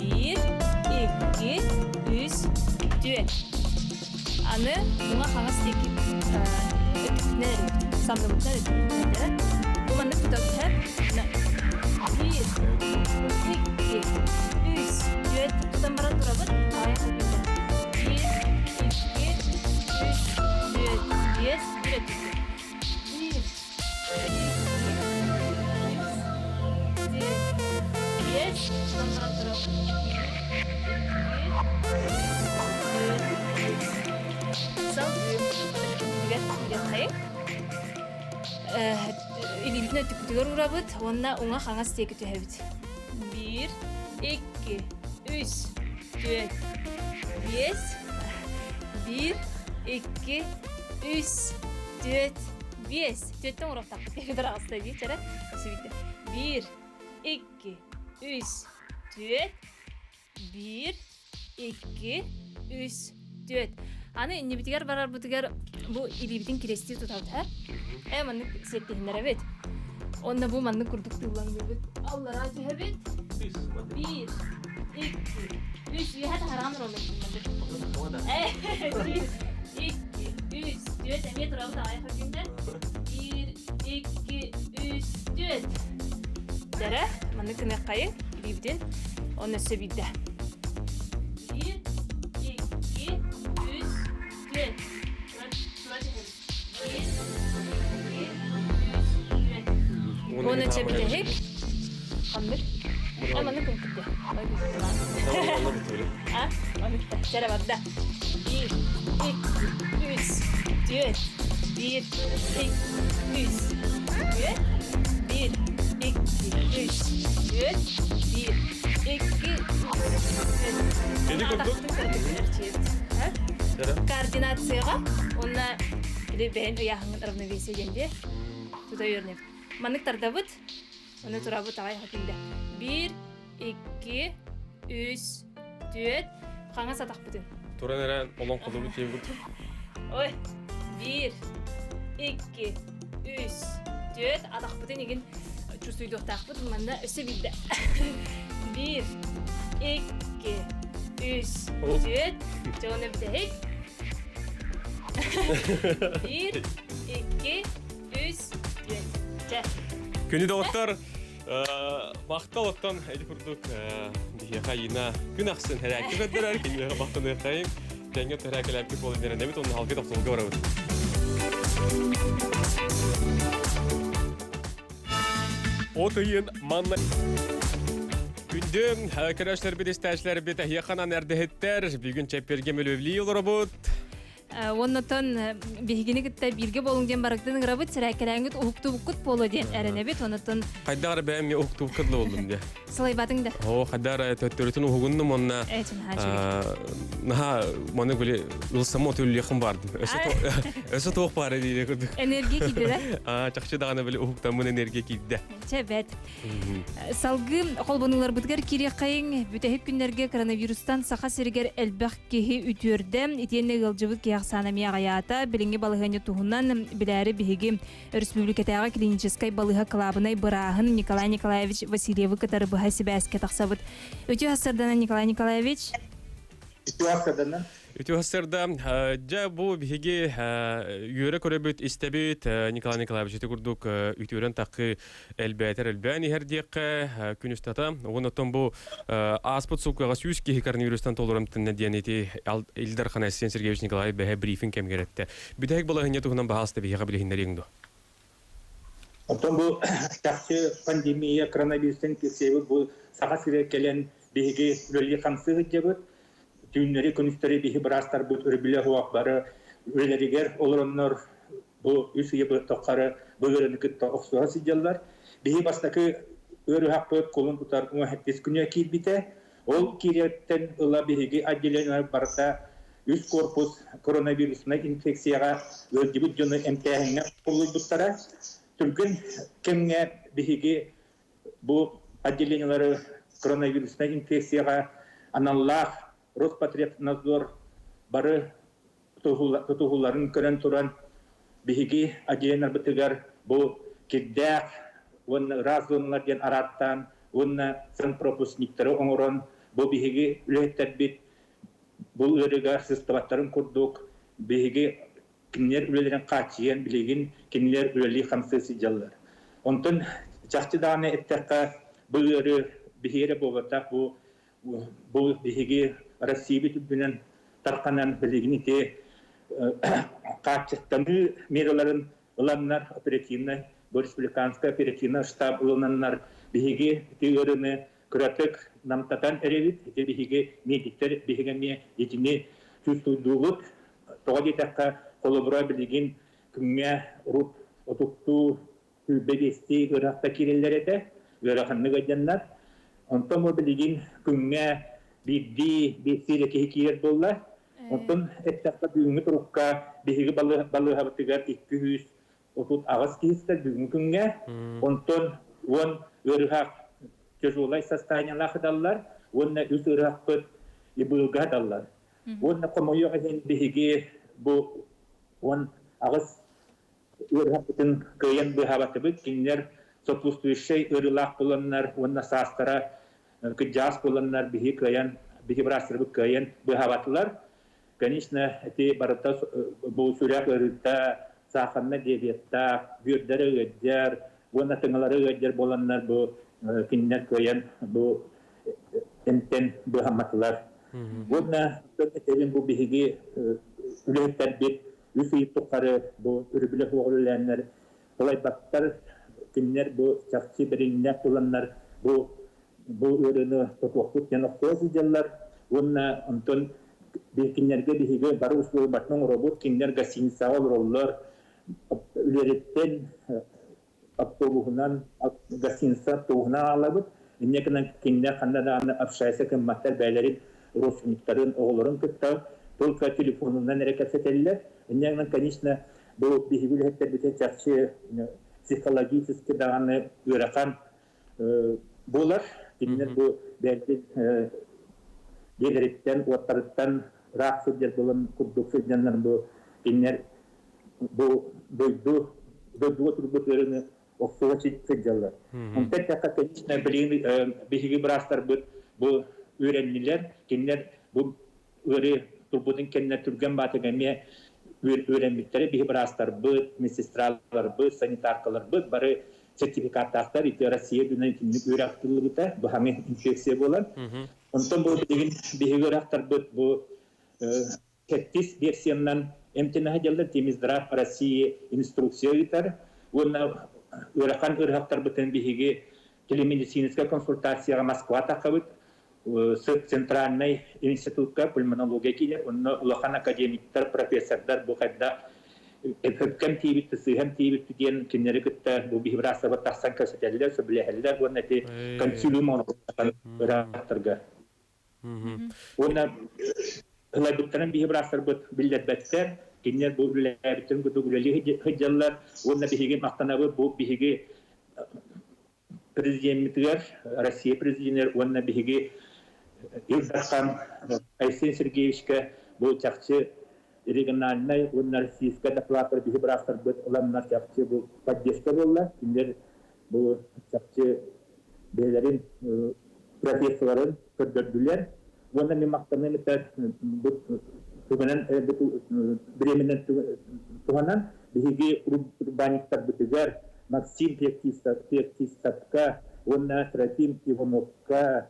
S3: Биир, икки, үс, түөрт. Аны уҥа-хаҥас диэки өттүкпүтүнэн эрийэбит. Санныбытынан өттүкпүтүнэн Бу маннык тутабыт Биир, икки, үс, түөрт тутан баран турабыт. Аҕыйах өттүктэн. Биир, икки, үс, түөрт, биэс, биир өттүктэн. Биир, икки, үс, түөрт, биэс, тутан баран турабыт. Биир, икки, үс, түөрт, биэс. Салгыы өттүкпүтүгэр киириэххэйиҥ. Илиибитин өттүкпүтүгэр уурабыт уонна уҥа-хаҥас диэки түһэбит. Биир, икки, үс, түөрт, биэс, биир, икки, үс, түөрт, биэс. Түөрттэн оҥоруохтаахпыт киһи аҕыста дии, чэрэ. Өссө Биир, икки, үс, түөрт, Биир, икки, үс, түөрт. Аны иннибитигэр барарбытыгар бу илиибитин кирэстии тутабыт, һэ? Э, маннык сиэттиһиннэрэбит. Онно бу маннык курдук тыыллаҥныыбыт. Аллараа түһэбит. Биир, икки, үс. Үөһэ таһараҕын ровно Э, биир, икки, үс, түөрт. Эмиэ турабыт аҕай күннэр. Биир, икки, үс, түөрт. Дэрэ, маннык гыныаххайыҥ илиибитин. Оны өссө биирдэ. Биир, икки, үс, түөрт. Тура түһэбит. Биир, икки, үс, түөрт. Уонна чэбитэһик. Ханнык? А, маннык күнкүттэ. А, маннык Чэрэ барда. Биир, икки, үс, түөрт. Биир, икки, үс, түөрт. Биир, икки, үс, түөрт. Биир, икки, үс, түөрт.
S2: Ити курдук.
S3: Координацияға уонна или бэйэн ыйааһыҥҥын равновесие диэн дии. Тута үөрэнэбит. Маннык тардабыт. Оны турабыт аҕай хатында. Биир, икки, үс, түөрт. Хаҥас атахпытын.
S2: Туран эрэ олоҥхолуубут диэбит.
S3: Ой, биир, икки, үс, түөрт. Атахпытын игин чувствуйдуохтаахпыт. Манна өссө биирдэ. Биир, икки, үс, түөрт. Дьэ, оны бүтэһик. Биир, икки, үс, түөрт. Чэ.
S2: Күнү доҕоттор, махтал оттон ити курдук биһиэхэ Айыына күн ахсын хэрээкки көрдөрөр, киниэхэ махтаныаххайын, тэҥҥэ тэрээкэлээбит буолан эрэнэбит, онно халгы тохтобулга барабыт. От ыйын манна Күндү көрөөччүлэрбит, истээччилэрбит эһиэхэ эрдэһиттэр, бүгүн чэппиэргэ мөлүөвлии олоробут.
S3: Оннотон биһигини кытта бииргэ буолуҥ диэн барыгытын ыҥырабыт, сэрээккэлээҥҥит уһуктубуккут буолуо диэн эрэнэбит. Онотон
S2: Хайдах эрэ бэйэм уһуктубукка дылы боллум дии.
S3: Сылайбатыҥ да.
S2: Оо, хайдах эрэ төттөрүтүн уһугуннум уонна наһаа маны били ылсама отуллуохум бардым. Өссө туох баар диye курдук.
S3: Энергия киирдэ
S2: да? Чахчы даҕаны били уһуктаммын энергия киирдэ.
S3: Чэ бэт. Салгыы холбонууларбытыгар киириэххэйиҥ. Бүтэһик күннэргэ коронавирустан Саха сиригэр элбэх киһи үтүөрдэ. Итиэннэ ыалдьыбыт киһи. ахсаана эмиэ аҕыйаата. Билиҥҥи балаһыанньа туһунан билээри биһиги өрөспүүбүлүкэтээҕи клиническай балыыһа кылаабынай бырааһын Николай Николаевич Васильевы кытары быһа сибээскэ тахсабыт. Үтүө сарсыарданан Николай Николаевич.
S8: Үтүө сарсыарданан.
S2: Үтүө сарсыарда. Дьэ, бу биһиги үөрэ көрөбүт, истэбит. Николай Николаевич ити курдук үтүөрэн таххы элбээтэр элбээн иһэр диэххэ күн устата. Уон оттон бу ааспыт сууккаҕа 100 киһи коронавирустан толорон тынна диэн ити Ил Дархан Айсен Сергеевич Николаев бэһэ брифинг кэмигэр эттэ. Бүтэһик балаһыанньа туһунан баһаалыста биһиэхэ билиһиннэриэҥ дуо?
S8: Оттон бу чахчы пандемия коронавирустан кирсиэбит бу Саха сирэ кэлэн биһиги үлэлии-хамсыы сылдьабыт. Түүннэри, күнүстэри биһи быраастарбыт өрөбүлэ суох бары үлэлэригэр олороннор бу үс ыйы тухары бу ыарыыны кытта охсуһа сылдьаллар. Биһи бастакы ыарыһахпыт кулун тутар 17 күнүгэр киирбитэ. Ол киириэттэн ыла биһиги отделение барыта үс корпус коронавируснай инфекцияҕа ыалдьыбыт дьону эмтээһиҥҥэ кубулуйбуттара. Түргэн кэмҥэ биһиги бу отделениелары коронавируснай инфекцияҕа аналлаах Роспотребнадзор бары тутуһууларын көрөн туран биһиги отделениеларбытыгар бу кирдээх уонна ыраас зоналар диэн арааттаан уонна санпропускниктары оҥорон бу биһиги үлэһиттэрбит бу ыарыыга сыстыбаттарын курдук биһиги кинилэр үлэлэрин хааччыйан билигин кинилэр үлэлии-хамсыы сылдьаллар. Онтон чахчы даҕаны эттэххэ бу ыарыы биһиги эрэ буолбатах бу бу биһиги Россиябыт үрдүнэн тарханан билигин ити хааччахтаныы мераларын ыланнар оперативнай бу республиканскай оперативнай штаб ылынаннар биһиги ити ыарыыны кыратык намтатан эрэбит. Ити биһиги медиктэр биһиги эмиэ итини чувствуйдуубут. Тоҕо диэтэххэ, холобура билигин күҥҥэ урут отуттуу сүүрбэ биэстии ыарахта киирэллэр этэ, ыараханнык ыалдьаннар. Онтон бу билигин күҥҥэ биирдии, биэстии эрэ киһи киирэр буолла. Онтон эттэххэ, бүгүҥҥү турукка биһиги балыыһабытыгар 238 киһи сытар бүгүҥҥү күҥҥэ. Онтон 10 ыарыһах тяжелай состояниелаах ыталлар уонна үс ыарыһахпыт ИБЛга ыталлар. Уонна хомойуох иһин биһиги бу 18 ыарыһахпытын кыайан быыһаабатыбыт. Кинилэр сопутствующай ыарыылаах буоланнар уонна саастара кырдьаҕас буоланнар биһи кыайан биһи быраастарбыт кыайан быыһаабатылар. Конечно, ити барыта бу сүрэх ыарыыта, саахарнай диабеттаах, бүөрдэрэ ыалдьар уонна тыҥалара ыалдьар буоланнар бу кинилэр кыайан бу эмтэн быыһамматылар. Уонна этэбин бу биһиги үлэһиттэрбит үс ый тухары бу өрөбүлэ суох үлэлээннэр кылайбаттар, кинилэр бу чахчы бэриниилээх буоланнар бу бу ыарыыны тутуохпут диэн охсуһа сылдьаллар уонна онтон кинилэргэ биһиги бары услуобатын оҥоробут, кинилэр гостиницаҕа олороллор, үлэриттэн автобуһунан гостиница автобуһунан аҕалабыт. Инньэ гынан кинилэр ханна даҕаны общайся гымматтар бэйэлэрин родственниктарын, оҕолорун кытта только телефонунан эрэ кэпсэтэллэр. Инньэ гынан, конечно, бу биһиги үлэһиттэрбитин чахчы психологически даҕаны ыарахан буолар. Кинилэр бу бэйэлэрин дьиэлэриттэн, уоттарыттан ыраах сылдьар буолан курдук сылдьаннар бу кинилэр бу дойду дойдуга турбут ыарыыны охсуһа сылдьаллар. Онтон эттэххэ, конечно, билигин биһиги быраастарбыт бу үөрэннилэр, кинилэр бу ыарыы турбутун кэннэ түргэн баатыга эмиэ үөрэммиттэрэ биһи быраастарбыт, медсестраларбыт, санитаркаларбыт бары сертификаттаахтар. Ити Россия үрдүнэн итинник үөрэх тыллыбыта, бу хаҥы инфекция буолан. Онтон бу билигин биһиги үөрэхтэрбит бу сэттис версиянан эмтэнэ сылдьаллар. Минздрав России инструкция ыытар. Уонна ыарахан ыарыһахтарбытын биһиги телемедицинскэй консультацияҕа Москва таххабыт. Центральнай институтка пульмонология киирэр. Онно улахан академиктар, профессордар бу хайдах өпкөм тиийбит, сыыһам тиийбит диэн кинилэри кытта бу биһи быраастарбыт тахсан кэпсэтэллэр, сөбүлэһэллэр уонна ити консилиум оҥороллор ыраахтарга. Уонна ылайбыттарын биһи быраастарбыт биллэрбэттэр, кинилэр бу үлэлээбиттэрин курдук үлэлии сылдьаллар уонна биһиги махтанабыт бу биһиги президеммитигэр, Россия президенигэр уонна биһиги Ил Дархан Айсен Сергеевичка бу чахчы. региональнай уонна российскай дакылааттары биһи быраастарбыт ыланнар чахчы бу поддержка буолла. Кинилэр бу чахчы бэйэлэрин профессорын көрдөрдүлэр. Уонна мин махтаныам этэ бу тугунан бириэмэнэн туһанан биһиги урбаанньыктарбытыгар Максим Феоктистовка уонна Трофим Ивановка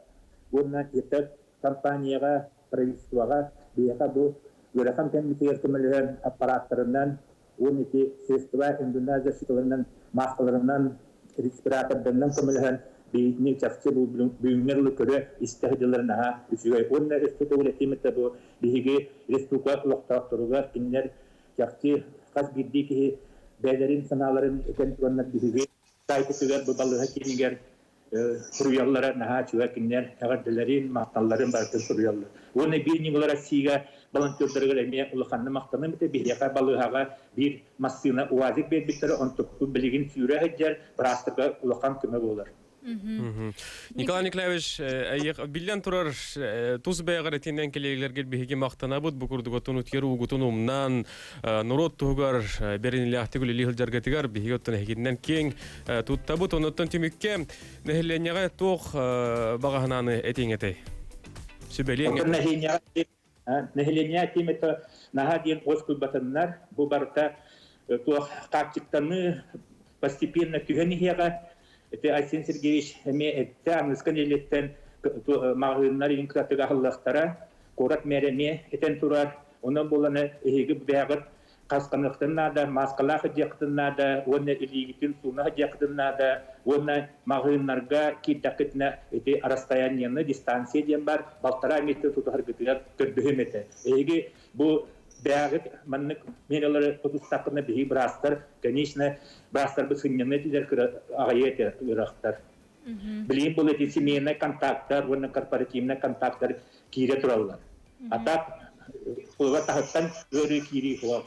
S8: уонна ИТЭК компанияҕа, правительствоҕа биһиэхэ бу ыарахан кэммитигэр көмөлөһөн аппарааттарынан уонна ити средства индивидуальной защиталарынан, мааскаларынан, респиратордарынан көмөлөһөн биһигини чахчы бу бүгүҥҥэ дылы көрө истэ сылдьаллара наһаа үчүгэй. Уонна өссө төгүл этиим этэ бу биһиги республика олохтоохторугар кинилэр чахчы хас биирдии киһи бэйэлэрин санааларын этэн тураннар биһиги сайтытыгар бу балыыһа киинигэр суруйаллара наһаа үчүгэй кинилэр эҕэрдэлэрин, махталларын барытын суруйаллар. Уонна биир ньыгыл Россияга волонтердарыгар эмиэ улаханнык махтаным этэ. Биһиэхэ балыыһаҕа биир массыына УАЗик биэрбиттэрэ, онтукпут билигин сүүрэ сылдьар, быраастарга улахан көмө буолар.
S2: Николай Николаевич, биллэн турар, тус бэйэҕэр итинэн кэлиилэргэр биһиги махтанабыт бу курдук оттон утуйар уугутун умнан, норуот туһугар бэринилээхтик үлэлии сылдьаргытыгар биһиги оттон эһигинэн киэҥ туттабыт. Онуттан түмүккэ нэһилиэнньэҕэ туох баҕаһынааны этиҥ этэй? Сүбэлиэҥ
S8: этэй? Нэһилиэнньэҕэ ким это наһаа диэн уоскуйбатыннар, бу барыта туох хааччыктаныы постепенно түһэн иһиэҕэ. Ити Айсен Сергеевич эмиэ эттэ, аныгыскы нэдиэлэттэн маҕаһыыннар иһин кыратык аһыллыахтара. Куорат мэрэ эмиэ этэн турар. Онон буолан эһиги бэйэҕит хасканыахтын наада, мааскалаах сылдьыаххытын наада уонна илиигитин сууна сылдьыаххытын наада уонна маҕаһыыннарга киирдэххитинэ ити расстояниены, дистанция диэн баар, балтараа метр тутуһаргытыгар көрдөһүм этэ. Эһиги бу бэйэҕит маннык мералары тутустаххына биһиги быраастар, конечно, быраастарбыт сынньаныа этилэр кыра аҕыйа этэ ыарахтар. Билигин бұл эти семейный контакттар уонна корпоративный контакттар киирэ тураллар. А так кулуба таһыттан ыарыы киирии суох.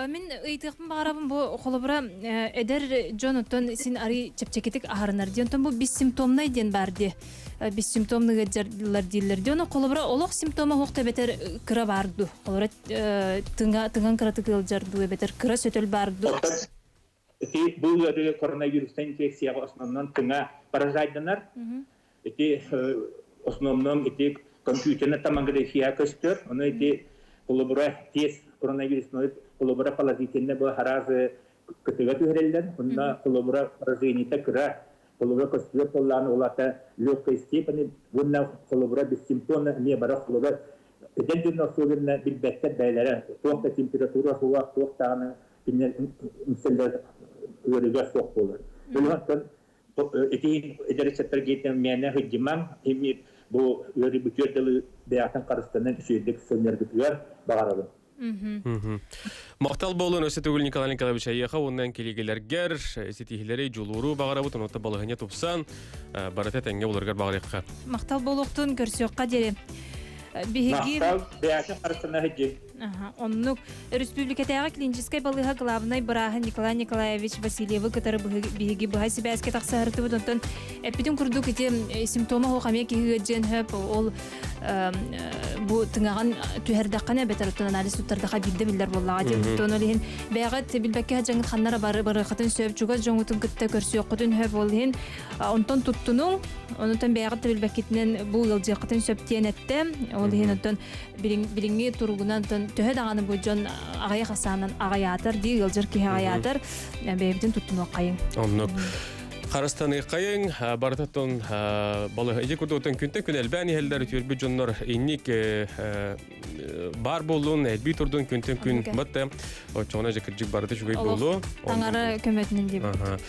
S3: Мин ыйытыахпын баҕарабын бу холобура эдэр дьон оттон син арый чэпчэкитик аһарынар диэн онтон бу бессимптомнай диэн баар дии бессимптомный ыалдьаллар дииллэр дии ону холобура олох симптома суох да эбэтэр кыра баар дуу холобура тыҥа тыҥан кыратык ыалдьар дуу эбэтэр кыра сөтөл баар дуу
S8: Ити бу ыарыы коронавирустай инфекцияҕа основном тыҥа поражайданар. Ити основном ити компьютерная томография көстөр. Ону ити холобура тез коронавирусной холобура положительный бу харазы кытыга түһэрэллэр. Онно холобура поражениета кыра холобура көстүбэт буоллаҕына ол аата легкой степени уонна холобура бессимптомно эмиэ бара холобура эдэр дьон особенно билбэттэр бэйэлэрэ туох да температура суох туох даҕаны кинилэр үксэллэр ыарыыга суох буолар. Өлөһөттөн ити эдэр ыччаттар гиэтин мээнэ сылдьымаҥ, ими бу ыарыы бүтүөр дылы бэйэҕитин харыстанан үчүгэйдик сылдьаргытыгар баҕарабын.
S2: Махтал буолун өссө төгүл Николай Николаевич эйиэхэ уонна килигэлэргэр ситиһилэри дьулууру баҕарабыт, онуота балаһыня тупсан, барыта тэҥҥэ буларгар баҕарыахха.
S3: Махтал буолуохтун, көрсүөххэ диэри. Биһиги
S8: Махтал, бэйэҕитин харыстана сылдьыҥ.
S3: Оннук. Өрөспүүбүлүкэтээҕи клиническэй балыыһа главнай бырааһа Николай Николаевич Васильевы кытары биһиги быһа сибээскэ тахсаһыртыбыт. Онтон эппитин курдук ити симптома суох эмиэ киһи ыалдьыан сөп. Ол бу тыҥаҕын түһэрдэххинэ эбэтэр оттон анализ туттардаха биирдэ биллэр буоллаҕа диэн. Оттон ол иһин бэйэҕит билбэккэ дьаҥыт ханнара бары барыаххытын сөп, чугас дьоҥҥутун кытта көрсүөххүтүн сөп. Ол иһин онтон туттунуҥ, онтон бэйэҕит да билбэккитинэн бу ыалдьыаххытын сөп диэн эттэ. Ол иһин оттон билиҥҥи туругунан төһө даҕаны бу дьон аҕыйах ахсаанынан аҕыйаатар дии ыалдьар киһи аҕыйаатар бэйэбитин туттунуоххайыҥ.
S2: Оннук. Харыстаныаххайыҥ, барытыттан балыһа ити курдуктан күнтэн күн элбээн иһэллэр үтүөрбүт дьоннор инник баар буоллун, элбии турдун күнтэн күн батта. Оччоҕуна дьэ кырдьык барыта үчүгэй буолуо.
S3: Таҥара көмөтүнэн диэбит.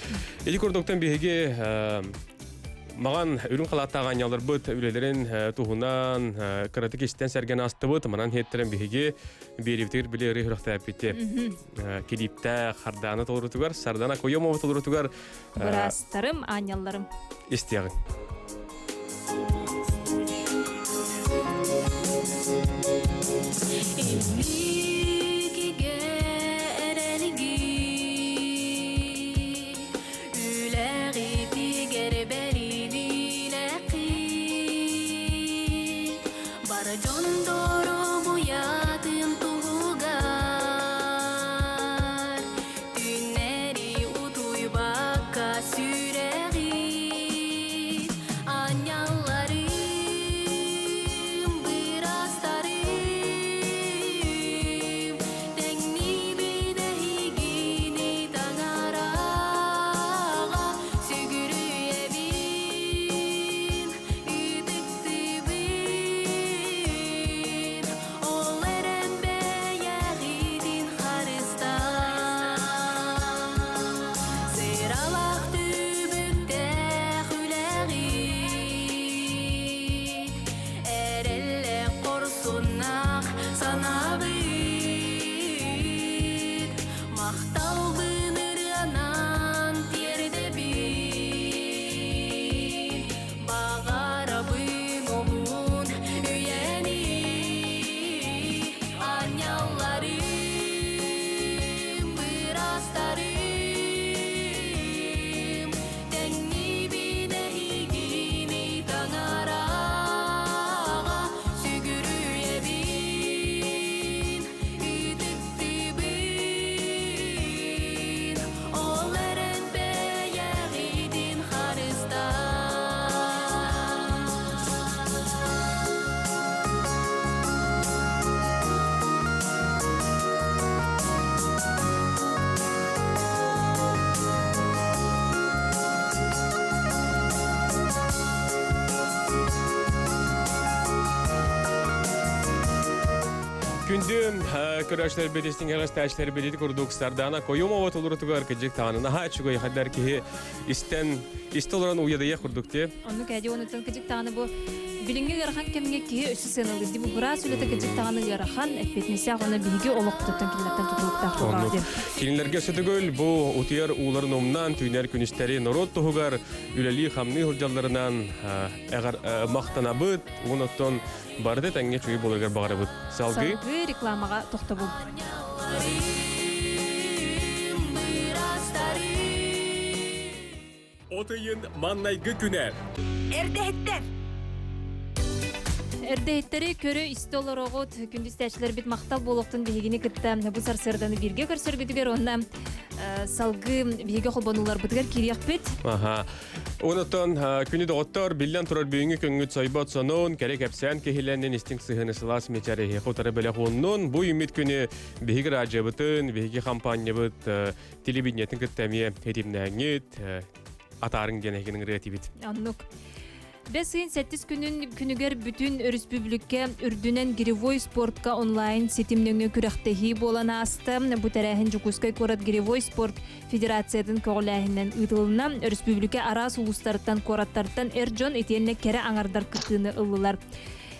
S2: Ити курдуктан биһиги Маҕан үрүҥ халааттаах аанньалларбыт үлэлэрин туһунан кыратык истэн сэргэн астыбыт. Манан иһиттэрэн биһиги биэривтигэр били ырыы хүрөхтээппити. Килииптээх Хардаана толорутугар, Сардана Куйомова толорутугар
S3: Быраастарым, аанньалларым.
S2: Истиэҕиҥ.
S9: Үлэҕитигэр бэриниилээххит, Бар дьон доруобуйатын туһугар.
S2: Күндү көрөөччүлэрбит истиҥ эҕэстээччилэрбит ити курдук Сардаана Коюмова толорутугар кыдьык таҕаны наһаа үчүгэй хаддар киһи истэн истэ олорон уйадыйах курдук ти.
S3: Оннук эдии онуттан кыдьык таҕаны бу билиҥҥи ыарахан кэмҥэ киһи өссө сыаналыыр дии бу быраас үлэтэ кыдьык таҕаны ыарахан эппиэтинэстээх уонна биһиги олохпутуттан кинилэртэн тутулуктаах буоллаҕа диэн.
S2: Кинилэргэ өссө төгүл бу утуйар ууларын умнан түүнэр күнүстэри норуот туһугар үлэлии-хамныы сылдьалларынан эҕэр махтанабыт уон оттон Барыта тэҥҥэ үчүгэй буоларыгар баҕарабыт. Салгыы.
S3: Салгыы рекламаҕа тохтобул.
S2: От ыйын маннайгы күнэ.
S6: Эрдэһиттэр.
S3: Эрдэһиттэри көрө-истэ олороҕут. Күндүстээччилэрбит махтал буолуохтун биһигини кытта бу сарсыарданы бииргэ көрсөргүтүгэр уонна салгыы биһиги холбонууларбытыгар киириэхпит.
S2: Аха. Онотон күнү доҕоттор, биллэн турар бүгүҥҥү күҥҥүт сойбот сонун, кэрэ кэпсээн киһилэннин истиҥ сыһыаны сылаас мичэриһи утары бэлэх уоннун. Бу үүммүт күнү биһиги радиобытын, биһиги хампаанньабыт телевидениетин кытта эмиэ этимнээҥҥит, атаарыҥ диэн эһигин ырыа этибит.
S3: Оннук. Бэс ыйын сэттис күнүн күнүгэр бүтүн өрөспүүбүлүкэ үрдүнэн гиревой спортка онлайн ситим нөҥүө күрэхтэһии буолан ааста. Бу тэрээһин Дьокуускай куорат гиревой спорт федерациятын көҕүлээһининэн ыытылынна. Өрөспүүбүлүкэ араас улуустарыттан, куораттартан эр дьон итиэннэ кэрэ аҥардар кыттыыны ыллылар.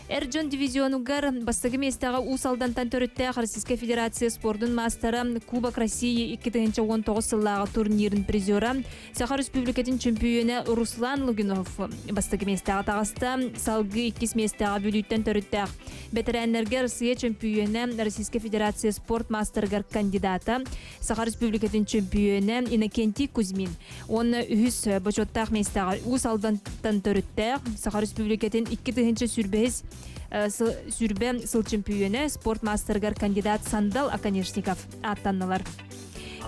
S3: Эр дьон дивизионугар бастакы миэстэҕэ Уус Алдантан төрүттээх Российскай Федерация спордун маастара Кубок России 2019 сыллааҕы турнирын призера Саха Республикатын чөмпүйүөнэ Руслан Лугинов бастакы миэстэҕэ таҕыста. Салгыы иккис миэстэҕэ Бүлүүттэн төрүттээх бэтэрээннэргэ Россия чөмпүйүөнэ, Российскай Федерация спорт маастарыгар кандидата, Саха Республикатын чөмпүйүөнэ Иннокентий Кузьмин уонна үһүс бочуоттаах миэстэҕэ Уус Алдантан төрүттээх Саха Республикатын 2025 сүүрбэ сыл чөмпүйүөнэ спорт маастарыгар кандидат Сандал Оконешников ааттаннылар.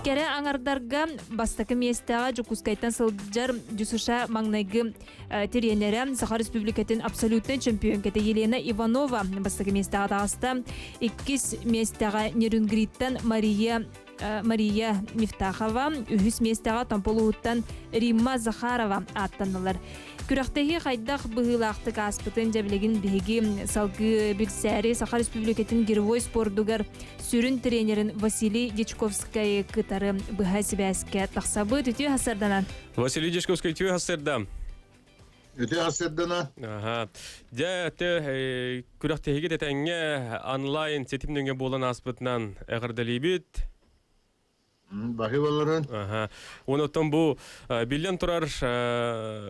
S3: Кэрэ аҥардарга бастакы миэстэҕэ Дьокуускайтан сылдьар ДЮСШ маҥнайгы тириэнэрэ Саха Республикатын абсолютнай чөмпүйүөнкэтэ Елена Иванова бастакы миэстэҕэ таҕыста. Иккис миэстэҕэ Нерюнгриттан Мария Мария Мифтахова, үһүс миэстэҕэ Томполуһуттан Римма Захарова ааттаннылар. Күрэхтэһии хайдах быһыылаахтык ааспытын дьэ билигин биһиги салгыы билсээри Саха Республикатын гиревой спордугар сүрүн тренерин Василий Дьячковскай кытары быһа сибээскэ тахсабыт. Үтүө хасарданан.
S2: Василий Дьячковскай үтүө хасарда.
S9: Үтүө хасырдана.
S2: Аха. Дьэ, те күрэхтэһиги тэтэҥҥэ онлайн ситим нөҥө буолан ааспытынан эҕэрдэлиибит.
S9: Баһы болорун.
S2: Аха. Онотон бу биллэн турар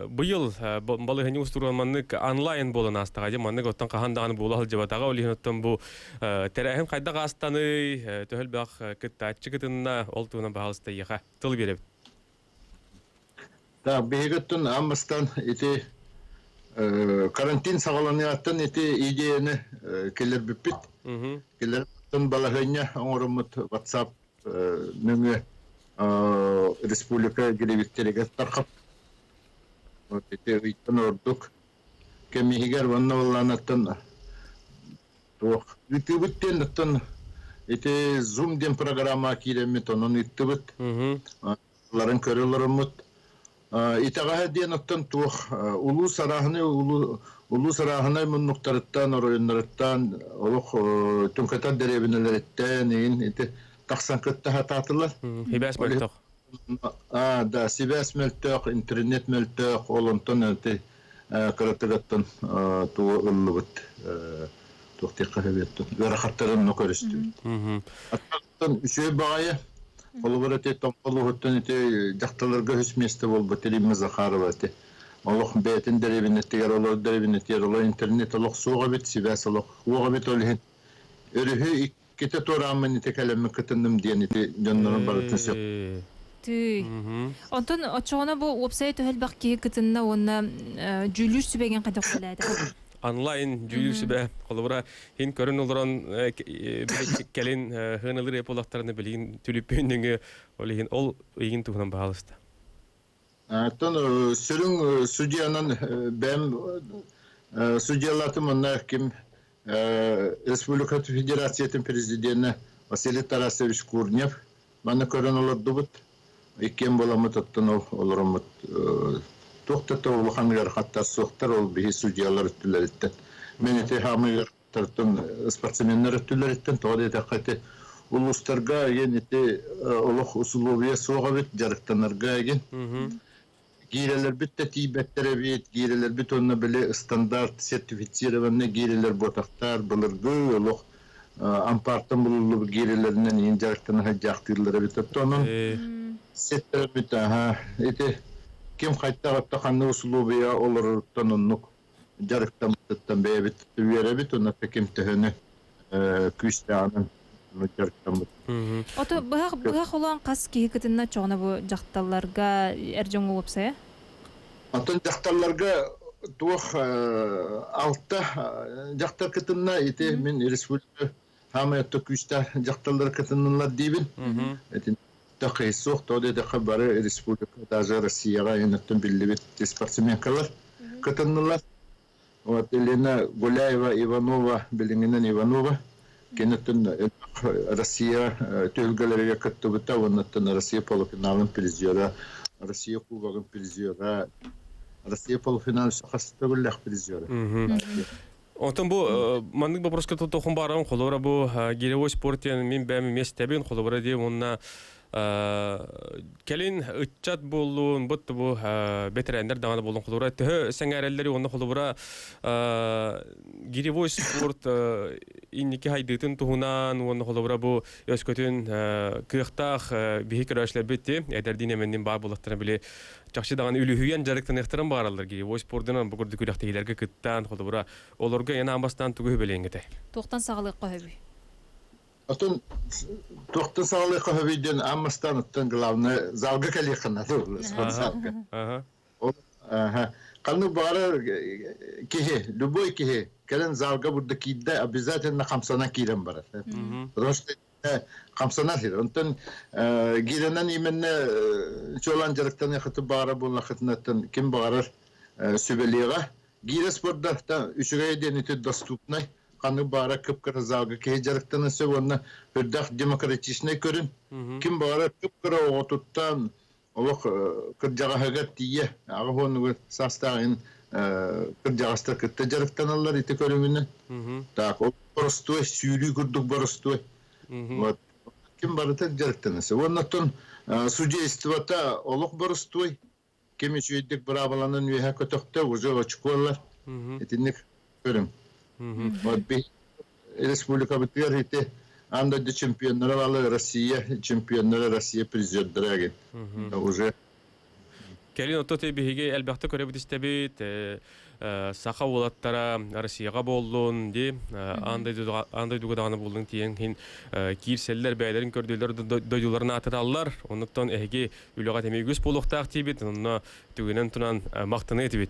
S2: быйыл балыһыны устуруан маннык онлайн буолан аастаҕа дии маннык оттон хаһан даҕаны буола сылдьыбатаҕа ол иһин оттон бу тэрээһин хайдах аастаный төһөлбөх кыттааччы кытынна ол туһунан баһаалыста эйиэхэ тыл биэрэбит.
S9: Так, биһигиттэн аан ити карантин саҕаланыаҕыттан ити идеяны киллэрбиппит. Киллэрбиттэн балаһыанньа оҥороммут WhatsApp нөҥүө республика гиревиктэригэр тархап. Ити ыйтан ордук кэмиһигэр уонна боллаанаттан туох ыытыыбыт диэн оттон ити Zoom диэн программа киирэммит онон ыыттыбыт. Ларын көрө олороммут. Итэҕэһэ диэн оттон туох улуус арааһынай улуус арааһынай муннуктарыттан, оройуоннарыттан, олох түҥкэтэр дэриэбинэлэриттэн игин ити тахсан кытта сатаатылар.
S2: Сибээс мөлтөх.
S9: А, да, сибээс мөлтөх, интернет мөлтөх, ол онтон ити кыратыгаттан тугу ыллыбыт туох диэххэ сөбүөттэн ыарахаттарын көрүстүбүт. Аттан үчүгэй баҕайы. Холобур ити Томполуһуттан ити дьахталарга үс миэстэ буолбут Римма Захарова ити. Олох бэйэтин дэриэбинэтигэр олор дэриэбинэтигэр олор интернет олох суох эбит, сибээс олох суох эбит ол иһин өрүһү иккитэ туорааммын ити кэлэммин кытынным диэн ити дьоннорун барытын сөп.
S3: Тыый. Онтон оччоҕуна бу уопсайа төһө элбэх киһи кытынна уонна дьүүллүүр сүбэгин хайдах үлэлээтэ?
S2: Онлайн дьүүлүүр сүбэ холобура хин көрөн олорон кэлин хыаналыр эполахтарына билигин түлүппүн нөҥүө ол иһин ол ыйын туһунан баһаалыста.
S9: Оттон сүрүн судьянан бэм судьялатым онно ким Республика Федерациятын президенэ Василий Тарасович Курнев манна көрөн олордубут. Иккиэн буоламмыт оттон ол олороммут туох да улахан ыарахаттар суохтар ол биһи судьялар өттүлэриттэн. Мен ити хаамыгар Тартан спортсменнар өттүлэриттэн тоҕо диэтэххэ ити улуустарга эгин ити олох усулуобуйа суох эбит дьарыктанарга эгин. Гиирэлэрбит да тиийбэттэр эбит, гиирэлэрбит уонна били стандарт сертифицированный гиирэлэр буотахтар былыргы олох ампаартан булуллубут гиирэлэринэн иин дьарыктана сылдьаахтыыллар эбит. Оттон сеттэрбит аха ити ким хайтах отто ханнык усулуобуйа олороруттан оннук дьарыктаммытыттан бэйэбит үөрэбит уонна ким төһөнү күүстээҕинэн дьарыктаммыт.
S3: Ото быһах быһах олоон хас киһи кытынна чоҕуна бу дьахталларга эр дьоҥҥо уопсайа?
S9: Оттон дьахталларга туох алта дьахтар кытынна ити мин республика хаамай отто күүстээх дьахталлар кытыннылар диибин. Ити суох то диэтэххэ бары республика даже Россияҕа иннаттан биллибит спортсменкалар кытыннылар. Вот Елена Гуляева Иванова билиҥинэн Иванова киниттэн Россия түһүлгэлэригэр кыттыбыта уоннаттан Россия полуфиналын призера, Россия кубогын призера, Россия полуфинал хас төгүллээх призера.
S2: Онтон бу маннык вопроска тохун баран холобура бу гиревой спорт диэн мин бэйэм миэстэбин холобура дии уонна кэлин ыччат буоллун бут бу бэтэрээннэр даҕаны буоллун холобура төһө сэҥээрэллэри уонна холобура гиревой спорт инники хайдыытын туһунан уонна холобура бу өскөтүн кыахтаах биһи көрөөчүлэрбит эдэрдиин эмэннин баар буоллахтарына били чахчы даҕаны үлүһүйэн дьарыктаныахтарын баҕараллар гиревой спордунан бу курдук күрэхтэһиилэргэ кыттаан холобура олорго эн аан бастаан тугу үһүбэлиэҥ
S3: Туохтан саҕалыахха сөбүй?
S9: Отон туохтан саҕалыахха сөбүй диэн аан бастаан оттон главное залга кэлиэххэ наада спортзалга. Ол ханнык баҕарар киһи, любой киһи кэлэн залга бурда киирдэ обязательно хамсанан киирэн барар. Потому что хамсанар сир. Онтон гиренэн именно чуолаан дьарыктаныахыты баара буоллахытынаттан ким баҕарар сүбэлиэҕэ. Гире спорда үчүгэй диэн ити доступнай ханнык баара кып-кыра залга киһи дьарыктанан сөп уонна үрдэх демократичнай көрүн. Ким баҕарар кып-кыра оҕотуттан олох кырдьаҕаһыгар тиийэ аҕа уонугар саастааҕын кырдьаҕастар кытта дьарыктаналлар ити көрүҥүнэн. Так, ол боростуой, сүүрүү курдук боростуой. Вот. Ким барыта дьарыктанасы. Уонна оттон судействота олох боростуой. Ким үчүгэйдик быраабыланан үөһэ көтөхтө, уже очколар. Итинник көрүҥ. Вот республикабытыгар ити аан дойду чемпионнара баалар, Россия чемпионнара, Россия призердара эгин. Уже
S2: Кэлин отто биһиги элбэхтэ көрөбүт истэбит саха уолаттара Россияҕа буоллун ди аан дойдуга даҕаны буоллун тиийэн хин киирсэллэр бэйэлэрин көрдүүлэр дойдуларын аатыраллар оннуттан эһиги үлэҕэ тэми үгүс буолуохтаах диибит онно түгүнэн тунан махтаныы этибит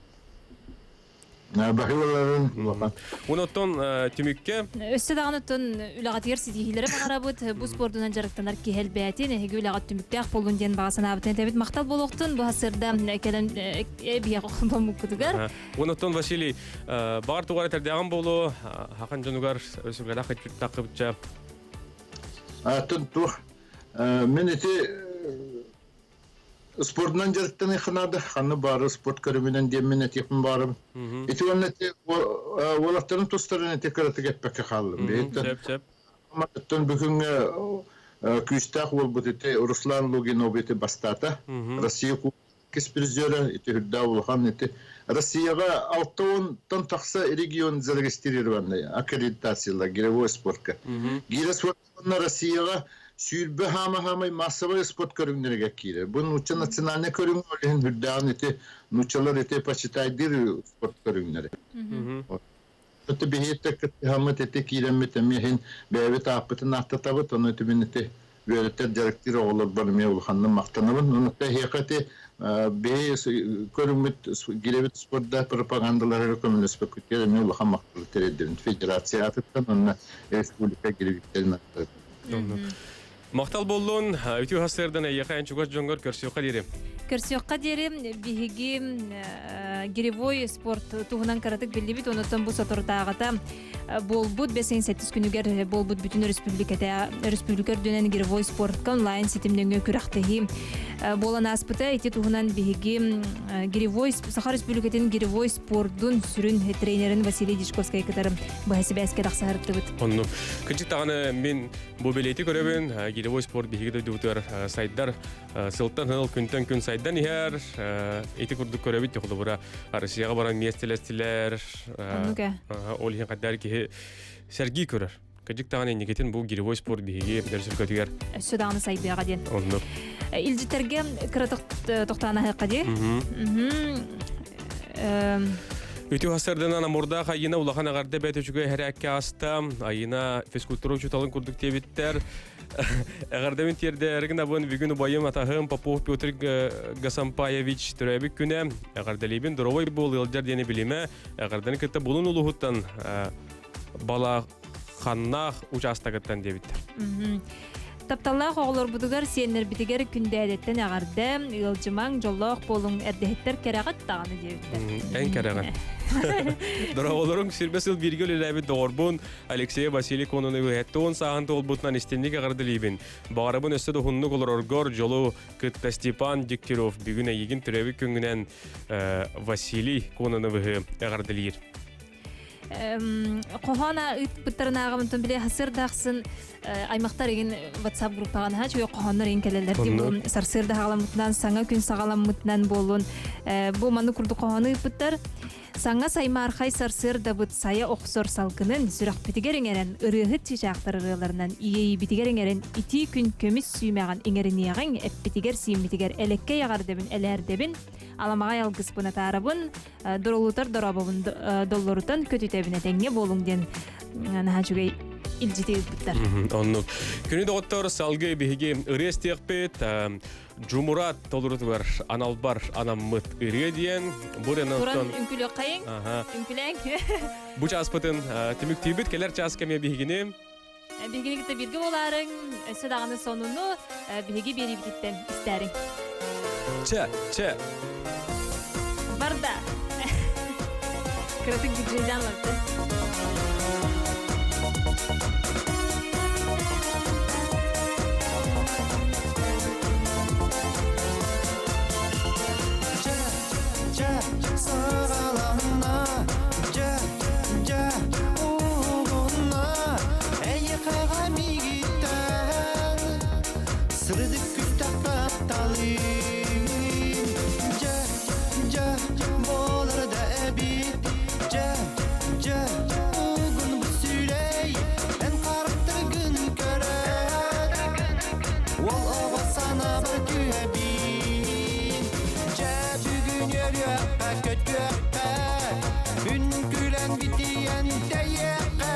S9: Баһылаларын улахан.
S2: Онуттан түмүккэ
S3: Өссө даҕаны оттон үлэҕитигэр ситиһиилэри баҕарабыт. Бу спордунан дьарыктанар киһи элбээтин, эһиги үлэҕит түмүктээх буоллун диэн баҕа санаабытын этэбит. Махтал буолуохтун бу сырда кэлэн эбиэх холбоммуккутугар.
S2: Онуттан Василий баҕар тугар этэрдээҕин буолуо, хахан дьонугар өсүгэрэ хаччыттаккыбытча.
S9: Атын туох мен ити спордунан дьарыктаныахха наада. Ханна баары спорт көрүҥүнэн диэммин этиэхпин баарым. Ити уонна ити уолаттарын тустарын ити кыратык эппэккэ хааллым.
S2: Сөп, сөп.
S9: Оттон бүгүҥҥэ күүстээх уолбут ити Руслан Лугинов ити бастаата. Россия иккис призера ити үрдээх улахан ити Россияҕа 60-тан тахса регион зарегистрированный аккредитациялар гиревой спортка. Гире спорт Уонна Россияҕа 20 хаама-хаамай массовай спорт көрүҥнэригэр киирэр. Бу нуучча национальнай көрүҥ ол иһин үрдээҕин ити нууччалар ити почитайдыыр спорт көрүҥнэрэ. Ити биһиэттэ кыттыһаммыт ити киирэммит эмиэ иһин бэйэбит ааппытын ааттатабыт, ону итибин ити үөрэтэр дьарыктыыр оҕолорбор эмиэ улаханнык махтанабын. Ону эһиэхэ ити биһи көрүҥмүт гирэбит спорда пропагандаларыгар көмөлөспөккүтүгэр эмиэ улахан махталы тириэрдэбин. Федерация аатыттан уонна республика гиревиктэрин аттарыттан.
S2: Махтал буоллун, үтүө сарсыардан эйиэхэ эн чугас дьоҥҥор көрсүөххэ диэри.
S3: Көрсүөххэ диэри биһиги гиревой спорт туһунан кыратык биллибит, онуттан бу соторутааҕыта буолбут 5-8 күнүгэр буолбут бүтүн өрөспүүбүлүкэтэ өрөспүүбүлүкэ үрдүнэн гиревой спортка онлайн ситимнэҥҥэ күрэхтэһии. буолан ааспыта. Ити туһунан биһиги гиревой Саха Республикатын гиревой спордун сүрүн тренерин Василий Дичковскай кытары быһа сибээскэ тахсаһыртыбыт.
S2: Оннук. Кырдьык даҕаны мин бу бэлиэти көрөбүн. Гиревой спорт биһиги дойдубутугар сайдар сылтан сыл күнтэн күн сайдан иһэр. Ити курдук көрөбүт холобура Россияҕа баран миэстэлэстилэр. Ол иһин хаддар киһи сэргии көрөр. Кырдьык даҕаны инникитин бу гиревой спорт биһиги өрөспүүбүлүкэтигэр
S3: өссө даҕаны сайдыаҕа диэн.
S2: Оннук.
S3: Илдьиттэргэ кыра тохтоон аһыахха дии.
S2: Үтүө сарданан Амурдаах Айына улахан аҕарда бэт үчүгэй хэрээккэ аста. Айына физкультура учууталын курдук диэбиттэр. Эҕэрдэбин тиэрдээригин абын бүгүн убайым атаһым Попов Петр Гасампаевич төрөөбүт күнэ. Эҕэрдэлиибин доровой буол ыалдьар диэни билимэ. Эҕэрдэни кытта булун улууһуттан Балаханнаах учаастагыттан диэбиттэр.
S3: Тапталлаах оҕолорбутугар, сиэннэрбитигэр күндээдэттэн эҕэрдэ, ыалдьымаҥ, дьоллоох буолуҥ, эрдэһиттэр кэрэҕит даҕаны диэбиттэр.
S2: Эн кэрэҕин. Дороголоруҥ сүрбэ сыл бииргэ үлэлээбит доҕорбун Алексей Василий Кононовы 70 сааһын туолбутунан истинник эҕэрдэлиибин. Баҕарабын өссө да уһуннук олороргор дьолу кытта Степан Дегтярев бүгүн эйигин төрөөбүт күҥҥүнэн Василий Кононовыһы эҕэрдэлиир.
S3: Хоһоон ыыппыттарынааҕы били сарсыарда ахсын аймахтар игин WhatsApp группаҕа наһаа үчүгэй хоһооннор игин кэлэллэр дии бу сарсыарда хаҕаламмытынан саҥа күн саҕаламмытынан буоллун бу маннык курдук хоһоону ыыппыттар Саҥа саймаархай сарсыардабыт сайа охсор салгынын сүрэхпитигэр иҥэрэн ырыаһыт чыычаахтар ырыаларынан иэйиибитигэр иҥэрэн итии күн көмүс сүүмэҕин иҥэриниэҕиҥ эппитигэр-сииммитигэр элэккэй эҕэрдэбин элээрдэбин аламаҕай алгыспын атаарабын Доролутар дорообобун доллорутан көтүтэбин этэҥҥэ буолуҥ диэн наһаа үчүгэй илдьити ыыппыттар.
S2: Оннук. Күнү доҕоттор салгыы биһиги ырыа истиэхпит. Джумурат толорутугар аналбар анаммыт ырыа диэн. Бу
S3: Туран үҥкүлүөххэйиҥ. Үҥкүлээҥ.
S2: Бу чааспытын түмүктүүбүт. Кэлэр чаас кэмэ биһигини.
S3: Биһигини кытта бииргэ буолаарыҥ, өссө даҕаны сонуну биһиги биэриибититтэн истээриҥ.
S2: Чэ, чэ.
S3: Барда. Кыратык диджейдаан барда.
S10: Чэ, чэ, саҕаланна, дьэ, дьэ, уһугунна, эйиэхэҕэ миигиттэн сырдык күстэх тапталым. Дьэ, дьэ, буолар да эбит, дьэ, дьэ, угун бу сүрэй, эн харахтаргын көрөн, Уол оҕо санаабар түһэбин Дьэ бүгүн үөрүөххэ көтүөххэ Үҥкүлэн битийэн тэйиэххэ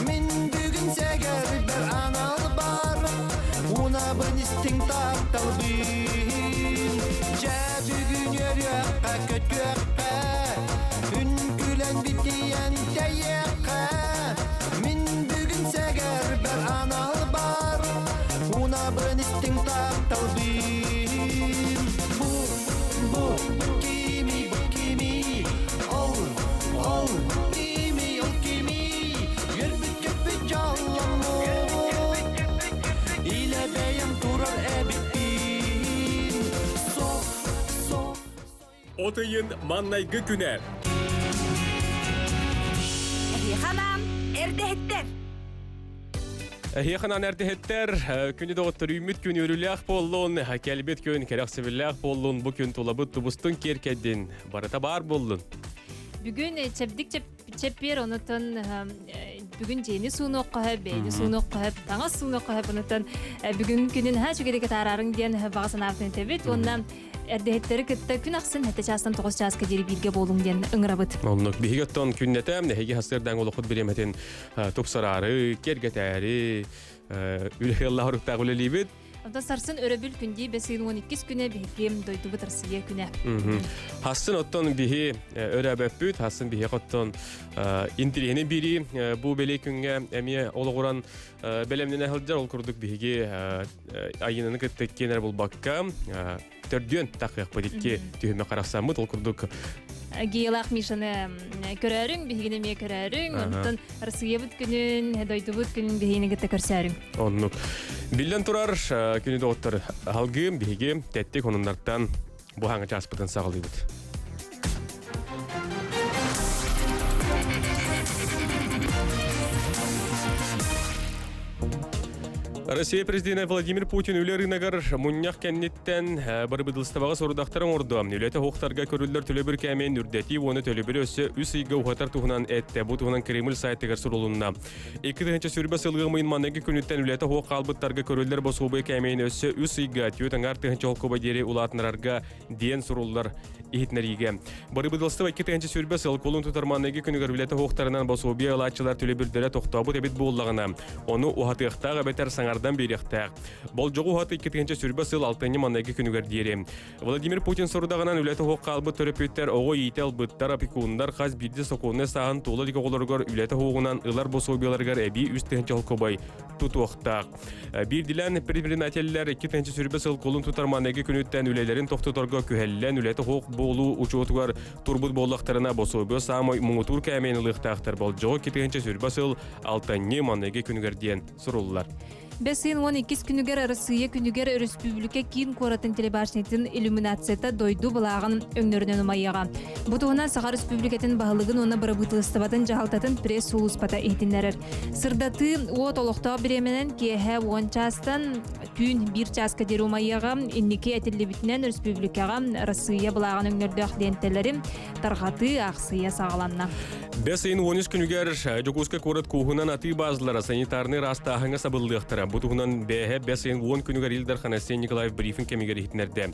S10: Мин бүгүн сэгэрбэр анал бар Унабын истиҥ тапталбын Дьэ бүгүн үөрүөххэ көтүөххэ Үҥкүлэн битийэн тэйиэххэ Мин бүгүн сэгэрбэр анал бар Унабын истиҥ тапталбын Бу, бу, кими, бу кими Ол, ол, кими, ол кими Үөрбүт көппүт дьолломмут Илэ бэйэм турар эбиппин Со, со
S2: От ыйын маннайгы күнэ.
S6: Эһиэхэ эрдэһиттэр.
S2: Эһиэхэ анаан эрдэһиттэр күнү доҕоттор үүммүт күн үөрүүлээх буоллун, кэлбит күн кэрэхсэбиллээх буоллун, бу күн тулабыт тубустун киэркэйдин, барыта баар буоллун.
S3: Бүгүн чэбдик чэппиэр онутун бүгүн дьиэни суунуохха сөп, бэйэни суунуохха сөп, таҥас суунуохха сөп онутун бүгүн күнүн ха үчүгэйдик атаарарыҥ диэн баҕа санаабытын этэбит уонна эрдэһиттэри кытта күн ахсын 7 чаастан 9 чааска диэри бииргэ буолуҥ диэн ыҥырабыт.
S2: Оннук биһиги оттон күннэтэ эһиги хасыардаан олоххут бириэмэтин тупсараары, киэргэтээри үлэ оруктаах үлэлиибит.
S3: Онтон сарсын өрөбүл күндии бэс ыйын 12 күнэ биһиги дойдубут Россия күнэ.
S2: Хассын оттон биһи өрөөбөппүт, хассын биһи оттон интириэһини бири бу бэлиэ күҥҥэ эмиэ олоҕуран бэлэмнэнэ сылдьар ол курдук биһиги айыынаны кытта киэнэр булбакка төрдүөн тахыахпыт икки түһүмэх харахсаммыт ол курдук.
S3: Геялаах Мишаны көрөөрүҥ, биһигини эмиэ көрөөрүҥ. Онтон Россиябыт күнүн, дойдубут күнүн биһигини кытта көрсөөрүҥ.
S2: Оннук. Биллэн турар, күнү доҕоттор, алгыым биһиги тэттик онуннартан бу хаҥа чааспытын саҕалыыбыт. Россия президенэ Владимир Путин үлэ рыногар мунньах кэнниттэн бырабыыталыстыбаҕа сорудахтары оҥордо. Үлэтэ суохтарга көрүллэр төлөбүр кээмэйин үрдэтии уонна төлөбүрү өссө үс ыйга уһатар туһунан эттэ. Бу туһунан Кремль сайтыгар сурулунна. 2020 сылга мыйын маныгы күнүттэн үлэтэ суох хаалбыттарга көрүллэр босуобуйа кээмэйин өссө үс ыйга 4,5 холкуоба диэри улаатынарарга диэн суруллар иһитинэриигэ. Бырабыыталыстыба 2020 сыл кулун тутар маныгы күнүгэр үлэтэ суохтарынан босуобуйа ылааччылар төлөбүрдэрэ тохтообут эбит буоллаҕына, ону уһатыахтаах эбэтэр саҥардан биэриэхтээх. Болдьоҕу уһаты 2020 сыл алтынньы маныгы күнүгэр диэри. Владимир Путин сорудаҕынан үлэтэ суох хаалбыт төрөппүттэр оҕо иитэ ылбыттар, опекуннар хас биирдии сокуоннай сааһын туола илик оҕолоругар үлэтэ суоҕунан ылар босуобуйаларыгар эбии 3 холкуобай тутуохтаах. Биирдилээн предпринимателлэр 2020 сыл кулун тутар маныгы күнүттэн үлэлэрин тохтоторго күһэллэн үлэтэ суох буолуу учуотугар турбут буоллахтарына босуобуйа саамай муҥутуур кээмэйин ылыахтаахтар болдьоҕо 2020 сыл алтынньы маныгы күнүгэр диэн суруллар.
S3: Бэс ыйын 12 күнүгэр Арассыыйа күнүгэр өрөспүүбүлүкэ киин куоратын телебашнятын иллюминацията дойду былааҕын өҥнөрүнэн умайыаҕа. Бу туһунан Саха Өрөспүүбүлүкэтин баһылыгын уонна бырабыыталыстыбатын дьаһалтатын пресс-сулууспата иһитиннэрэр. Сырдатыы уот олохтоох бириэмэнэн киэһэ 10 чаастан түүн 1 чааска диэри умайыаҕа. Инники этиллибитинэн республикаҕа Арассыыйа былааҕын өҥнөрдөөх лиэнтэлэри тарҕатыы аахсыйа саҕаланна.
S2: Бэс ыйын 13 күнүгэр Дьокуускай куорат кууһунан атыы базалара санитарнай ыраастааһыҥҥа сабыллыахтара. Бу туһунан бээһэ бэс ыйын 10 күнүгэр Ил Дархан Айсен Николаев брифинг кэмигэр иһитиннэрдэ.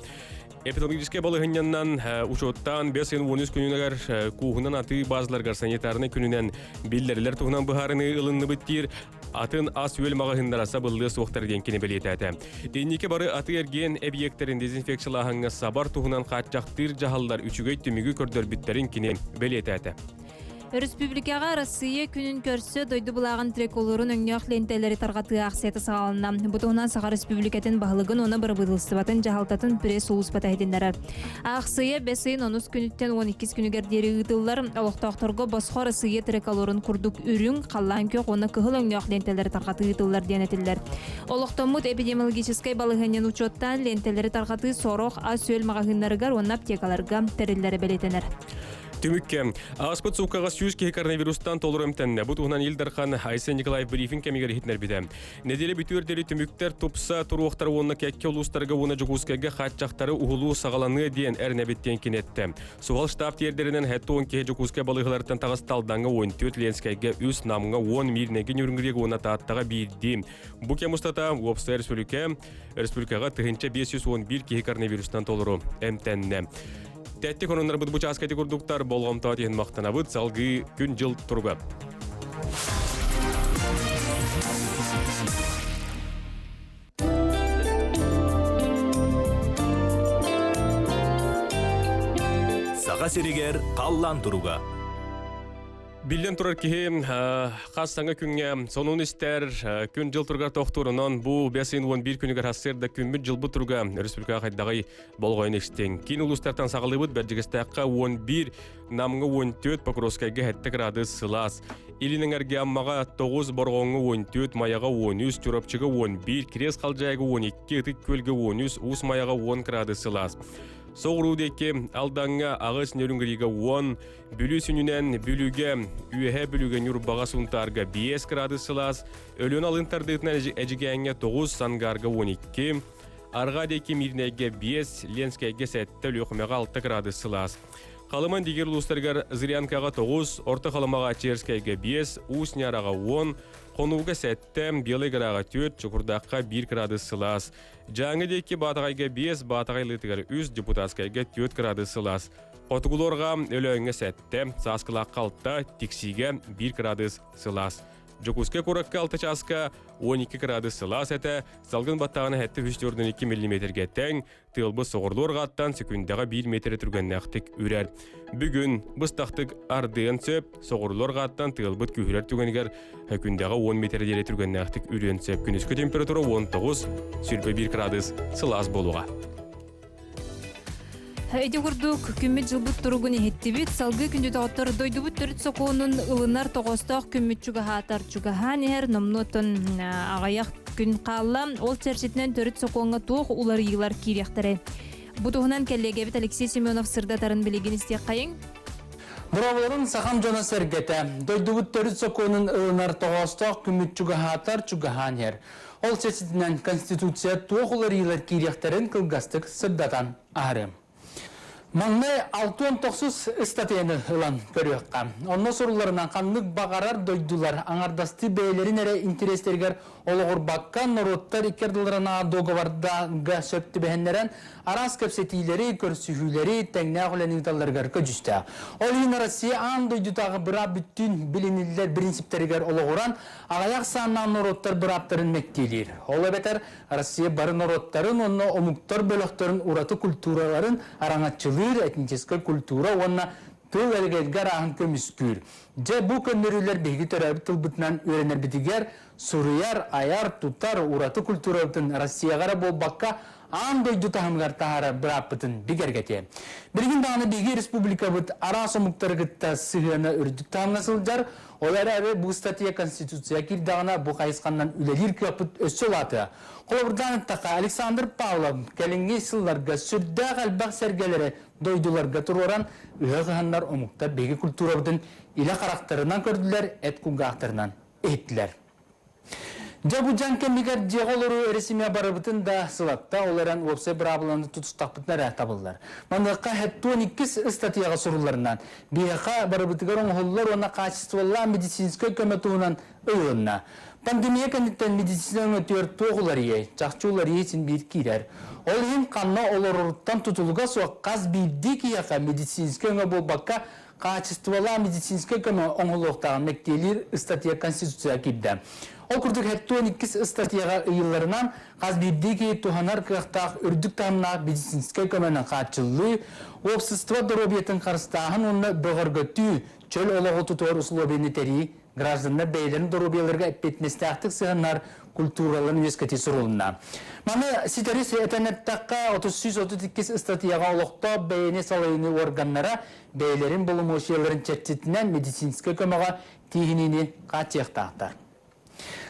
S2: Эпидемиологическай балаһынньаннан учуоттаан бэс ыйын 13 күнүгэр кууһунан атыы базаларыгар санитарнай күнүнэн биллэрилэр туһунан быһаарыныы ылынныбыт диир атын ас-үөл маҕаһыыннара сабыллыа суохтар диэн кини бэлиэтээтэ. Инники бары атыы-эргиэн эбийиэктэрин дезинфекциялааһыҥҥа сабар туһунан хааччахтыыр дьаһаллар үчүгэй түмүгү көрдөрбүттэрин кини бэлиэтээтэ.
S3: Өрөспүүбүлүкэҕэ Арассыыйа күнүн көрсө дойду былааҕын триколорун өҥнөөх лиэнтэлэри тарҕатыы аахсыйата саҕаланна. Бу туһунан Саха Өрөспүүбүлүкэтин баһылыгын уонна бырабыыталыстыбатын дьаһалтатын пресс-сулууспата иһитиннэрэр. Аахсыйа бэс ыйын онус күнүттэн 12 күнүгэр диэри ыытыллар. Олохтоохторго босхо Арассыыйа триколорун курдук үрүҥ, халлаан күөх уонна кыһыл өҥнөөх лиэнтэлэри тарҕатыы ыытыллар диэн этиллэр. Олохтоммут эпидемиологическай балаһыанньаны учуоттаан лиэнтэлэри тарҕатыы сорох ас-үөл маҕаһыыннарыгар уонна аптекаларга тэриллэрэ бэлиэтэнэр.
S2: Түмүккэ, ааспыт сууккаҕа 100 киһи коронавирустан толору эмтэннэ. Бу туһунан Ил Дархан Айсен Николаев брифинг кэмигэр иһитиннэрбитэ. Нэдиэлэ бүтүөр диэри түмүктэр тупса туруохтара уонна кэккэ улуустарга уонна Дьокуускайга хааччахтары уһулуу саҕаланыа диэн эрэнэбит диэн кини эттэ. Суһал штаб тиэрдэринэн 70 киһи Дьокуускай балыыһаларыттан таҕыста Алдаҥҥа 14, Ленскэйгэ 3, Намҥа 10, Миирнэйгэ Нюрнгригэ уонна Тааттаҕа биирдии. Бу кэм устата уопсай республика республикаҕа 1511 киһи коронавирустан толору эмтэннэ. Тэттик ононнорбут бу чааска ити курдуктар болҕомтоҕо иһин махтанабыт. Салгыы күн-дьыл туруга.
S1: Саха сиригэр халлаан туруга.
S2: Биллэн турар киһи хас саҥа күҥҥэ сонун истэр, күн-дьыл туругар тохтуурунан бу бэс ыйын 11 күнүгэр сарсыарда күммүт-дьылбыт туруга республикаҕа хайдаҕый болҕойон истиҥ. Киин улуустартан саҕалыыбыт Бэрдьигэстээххэ 11, Намҥа 14, Покровскайга 7 градус сылаас. Илин эҥэргэ Аммаҕа 9, Борҕоҥҥо 14, Майаҕа 13, Чурапчыга 11, Кириэс Халдьаайыга 12, Ытык Күөлгэ 13, Уус Майаҕа 10 градус сылаас. Соҕуруу диэки Алдаҥҥа 8, Нөрүҥгригэ 10, Бүлүү сүнньүнэн Бүлүүгэ, Үөһээ Бүлүүгэ, Ньурбаҕа, Сунтаарга 5 градус сылаас, Өлүөн алын тардыытынан Эдьигээҥҥэ 9, Сангаарга 12, Арҕаа диэки Миирнэйгэ 5, Ленскэйгэ 7, Өлүөхүмэҕэ 6 градус сылаас. Халыман дигэр улуустарыгар Зырянкаҕа 9, Орто Халымаҕа Черскэйгэ 5, Уус Ньараҕа 10, Хонууга 7, Белай Гораҕа 4, Чокурдаахха 1 градус сылаас. Дьааҥы диэки Баатаҕайга 5, Баатаҕай Лыытыгар 3, Депутатскайга 4 градус сылаас. Хотугулуорга Өлөөҥҥө 7, Сааскылаахха 6, Тиксиигэ 1 градус сылаас. Дьокуускай куоракка 6 чааска 12 градус сылаас этэ, салгын баттааҕына 742 миллиметргэ тэҥ, тыалбыт соҕурлуу арҕааттан секундаҕа 1 метр түргэннээхтик үрэр. Бүгүн быстахтык ардыан сөп, соҕурлуу арҕааттан тыалбыт күүһүрэр түгэнигэр күндэҕэ 10 метр диэри түргэннээхтик үрүөн сөп. Күнүскү температура 19, 21 градус сылаас буолуоҕа.
S3: Ити курдук күммүт дьылбыт туругун иһиттибит. Салгыы күндү доҕоттор дойдубут төрүт сокуонун ылынар тоҕоостоох күммүт чугаһаатар чугаһаан иһэр номнуоттан аҕыйах күн хаалла. Ол чэрчитинэн төрүт сокуоҥҥа туох уларыйыылар киириэхтэрэй? Бу туһунан кэллиэгэбит Алексей Семенов сырдатарын билигин истиэххэйиҥ.
S11: Боруобаларын сахам дьоно сэргэтэ, дойдубут төрүт сокуонун ылынар тоҕоостоох күммүт чугаһаатар чугаһаан иһэр. Ол чэрчитинэн Конституция туох уларыйыылар киириэхтэрин кылгастык сырдатан аһарыам. Маҥнай 69 ыстатыйаны ылан көрүөххэ. Онно сурулларынан ханнык баҕарар дойдулар аҥардастыы бэйэлэрин эрэ интэриэстэригэр олоҕурбакка норуоттар икки ардыларынааҕы дуогабарга сөп түбэһиннэрэн араас кэпсэтиилэри, көрсүһүүлэри тэҥнээх үлэни ыыталларыгар көдьүүстээх. Ол иһин Россия аан дойдутааҕы быраап бүттүүн билиниллэр принциптэригэр олоҕуран аҕыйах сааннаах норуоттар бырааптарын мэктиэлиир. Ол эбэтэр Россия бары норуоттарын уонна омуктар бөлөхтөрүн ураты культураларын араҥаччылыыр этническэй культура уонна тыл элгэлгэ арааһын көмүскүүр. Дьэ, бу көннөрүүлэр биһиги төрөөбүт тылбытынан үөрэнэрбитигэр суруйар, айар, тутар ураты культурабытын Россияҕа эрэ буолбакка, аан дойду таһымыгар таһаарар бырааппытын бигэргэтиэ. Билигин даҕаны биһиги республикабыт араас омуктары кытта сыһыана үрдүк таһымҥа сылдьар, ол эрээри бу ыстатыйа Конституция киирдэҕинэ бу хайысханнан үлэлиир кыахпыт өссө улаатыа. Холобурдаан эттэххэ, Александр Павлов кэлиҥҥи сылларга сүрдээх элбэх сэргэлэри дойдуларга туруоран, ыһыах ыһаннар омуктар биһиги культурабытын илэ харахтарынан көрдүлэр, эт кулгаахтарынан иһиттилэр. Дьэ бу дьаҥ кэмигэр дьиэҕэ олоруу эрэсимэ барыбытын да сылатта, ол эрэн уопсай быраабыланы тутустахпытына эрэ табыллар. Маныаха хэттуон иккис ыстатыйаҕа сурулларынан, биһиэхэ барыбытыгар оҥоһуллар уонна хаачыстыбалаах медицинскэй көмө туһунан ыйылынна. Пандемия кэнниттэн медицина өҥөтүгэр туох уларыйыай? Чахчы уларыйыы син биир киирэр. Ол иһин ханна олороруттан тутулуга суох хас биирдии киһиэхэ медицинскэй өҥө буолбакка, хаачыстыбалаах медицинскэй көмө оҥоһуллуохтааҕын мэктиэлиир ыстатыйа Конституция киирдэ. Ол курдук 72 ыстатыйаҕа ыйылларынан, хас биирдии киһи туһанар кыахтаах үрдүк таһымнаах медицинскэй көмөнөн хааччыллыы, уопсастыба доруобуйатын харыстааһын уонна бөҕөргөтүү, чөл олоҕу тутуһар усулуобуйаны тэрийии гражданнар бэйэлэрин доруобуйаларыгар эппиэтинэстээхтик сыһыаннар культураларын үөскэтии сурулунна. Маны ситэри этэн эттэххэ, 3332 ыстатыйаҕа олохтоох бэйэни салайыныы органнара бэйэлэрин боломуочуйаларын чэрчитинэн медицинскэй көмөҕө тииһиниини хааччыйыахтаахтар.